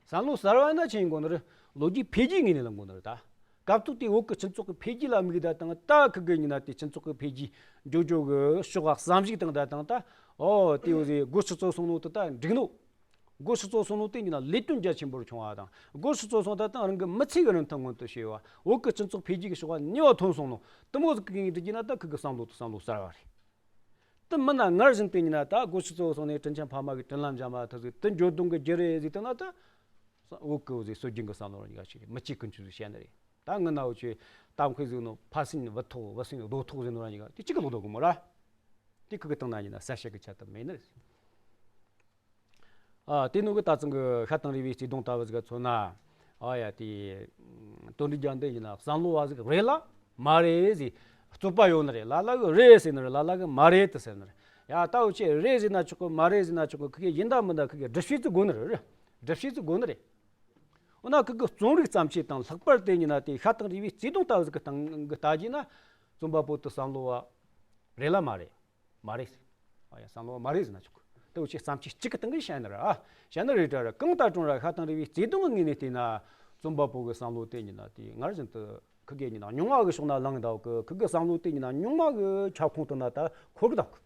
བསམ་བློ་གསར་བ་ན་ཆི་ཡིན་དགོས་ནི་རེད། ལོ་རྒྱུས་འཕེལ་རྒྱས་ངོས་ནས་ལངས་དགོས་ནི་རེད་ད། སྐབས་ཐོག་དེ་བོད་ཀྱི་སྤྱི་ཚོགས་ཀྱི་འཕེལ་རྒྱས་ལ་དམིགས་ད་དང་ད་ཁུ་གི་ཉིན་ན་དེ་སྤྱི་ཚོགས་ཀྱི་འཕེལ་རྒྱས་འགྱོ་འགྱོ་གི་ཕྱོགས་ལ་བསམ་གཞིག་དང་ད་དང་ད། ཨོ་དེ་བོ་ཟིག་སྒོ་ཕྱི་ཚོ་སོང་ནོ་དེ་ད་འགྲིག་ནོ། སྒོ་ཕྱི་ཚོ་སོང་ནོ་དེ་ཉིན་ན་ལས་དོན་རྒྱ་ཆེན་པོར་བྱུང་བ་དང་། སྒོ་ཕྱི་ཚོ་སོང་ད་དང་རང་གི་མི་ཚེ་གི་རིན་ཐང་མངོན་དུ་བྱས་པ། བོད་ཀྱི་སྤྱི་ཚོགས་འཕེལ་རྒྱས་ཀྱི་ཕྱོགས་ལ་ནུས་པ་ཐོན་སོང་ནོ། དེ་མོ་ཟིག་གི་ངོས་འདྲི་རྒྱུ་ན་ད་ཁུ་གི་བསམ་བློ་དེ་བསམ་བློ་གསར་བ་རེད། དེ་མིན་ན་སྔར་བཞིན་དུ་ཉིན་ན་ད་སྒོ་ཕྱི་ཚོ་སོང་ནས་དྲིན་ཆེན་ཕ་མ་གི་དྲིན་ལན་འཇལ་མ་ཐུབ་ཟིག་དེ་འགྱོ་དོན་གི་རྒྱུ་རེད་ཟིག་དེ་ན་ད། བོད་ཀྱི་བོ་ཟིག་སྲོལ་རྒྱུན་གི་བསམ་བློ་ར་ཉིན་ག་ཞིག་རེད། མི་གཅིག་ཀུན་སྤྱོད་ཟིག་བཤད་ནི་རེད། ད་ངི་ན་འུ་ཆོས་གཏམ་དཔེ་ཟིག་ནོ་ཕ་སྲིན་བུ་ཐོག་བུ་སྲིན་རྡོ་ཐོག་ཟེར་ནོ་ར་ཉིན་ག་དེ་གཅིག་གི་ལོག་དོ་གི་མོ་ར། དེ་ཁུ་གི་བཏང་ན་ཉིན་ན་གསལ་བཤད་གི་ཆ་དེ་མེད་ནི་རེད། ཨ་དེ་ནང་གི་ད་ཚང་གི་ཤ་དང་རུས་པའི་བརྩེ་དུང་ལྟ་བུ་ཟིག་མཚོན་ན། ཨ་ཡ་དེ་དོན་འགྲིག་རྒྱ་འདི་ཡིན་ན་བསམ་བློ་བ་ཟིག་རེད་ལ་མ་རེད་ཟེར། རྩོད་པ་ཡོད་ནི་རེད། ལ་ལ་གི་རེད་ཟེར་ནི་རེད། ལ་ལ་གི་མ་རེད་དུ་ཟེར་ནི་རེད། ཡ་ད་འུ་ཆོས་རེད་ཟེར་ན་ཆོག་གི། མ་རེད་ཟེར་ན་ཆོག་གི། ཁི་གེ་ཡིན་ད་མིན་ད་ཁི་གེ་སྒྲུབ་བྱེད་ཅིག་དགོས་ནི་རེད། སྒྲུབ་བྱེད་ཅིག་དགོས་ནི་རེད། འོ་ན་ཁི་གེ་རྩོམ་རིག་བརྩམས་ཆོས་དང་ལྷག་པར་དེ་ཡིན་ན་དེ་ཤ་དང་རུས་པའི་བརྩེ་དུང་ལྟ་བུ་ཟིག་གི་སྟེང་གི་ལྟ་རྒྱུ་ན། རྩོམ་པ་པོ་དེ་བསམ་བློ་བ་རེད་ལ་མ་རེད། མ་རེད། ཨ་ཡ་བསམ་བློ་བ་མ་རེད་ཟེར་ན་ཆོག་གི། དེ་འུ་ཆོས་བརྩམས་ཆོས་གཅིག་གི་སྟེང་གི་བཤད་ནི་རེད། ཨ་བཤད་ནི་རེད་དྲ་ར། གང་ལྟར་ཀྲུང་ར་ཤ་དང་རུས་པའི་བརྩེ་དུང་གི་ངོས་ནས་བལྟས་ན། རྩོམ་པ་པོ་གི་བསམ་བློ་དེ་ཡིན་ན་དེ་སྔར་བཞིན་དུ་ཁི་གེ་ཡིན་ན་རྙིང་བ་གི་ཕྱོགས་ན་ལངས་འདུག་གི། ཁི་གེ་བསམ་བློ་དེ་ཡིན་ན་རྙིང་བ་གི་ཁྱབ་ཁོངས་དུ་ན་ད་འཁོར་གི་འདུག་གི།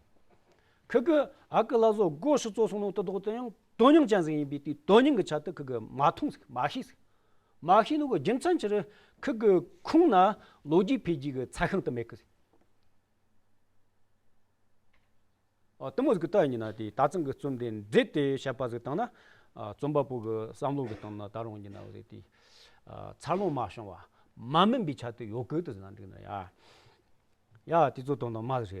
ཁི་གེ་ཨ་ཀི་ལ་བཟོ་སྒོ་ཕྱི་བཙོ་སོང་ནོ་དེ་དག་དེ་ཡང་དོན་སྙིང་ཅན་ཟིག་ཡིན་པས། དེ་དོན་སྙིང་གི་ཆེད་དུ་ཁི་གེ་མ་མཐོང་ཟིག། མ་ཤེས་ཟིག། མ་ཤེས་ནོ་གི་རྒྱུ་མཚན་ཅི་རེད། ཁི་གེ་ཁུངས་ན་ལོ་རྒྱུས་འཕེལ་རྒྱས་གི་ཚད་ཤིང་དུ་མེད་གི་ཟིག། ཨ་དེ་མོ་ཟིག་གི་ལྟ་ཡིན་ན་དེ་ད་ཚང་གི་རྩོམ་དེ་འབྲེལ་ཏེ་བཤད་པ་ཟིག་བཏང་ན། ཨ་རྩོམ་པ་པོ་གི་བསམ་བློ་གི་སྟེང་ན་ད་རུང་ཡིན་ན་འོ་ཟིག་དེ་ཨ་འཚར་ལོངས་མ་བྱུང་བ་མ་སྨིན་པའི་ཆེད་དུ་ཡོད་གི་དེ་ཟེར་ན་འགྲིག་ན་ཡ། ཡ་དེ་ཚོ་དང་ནང་མ་ཟིག་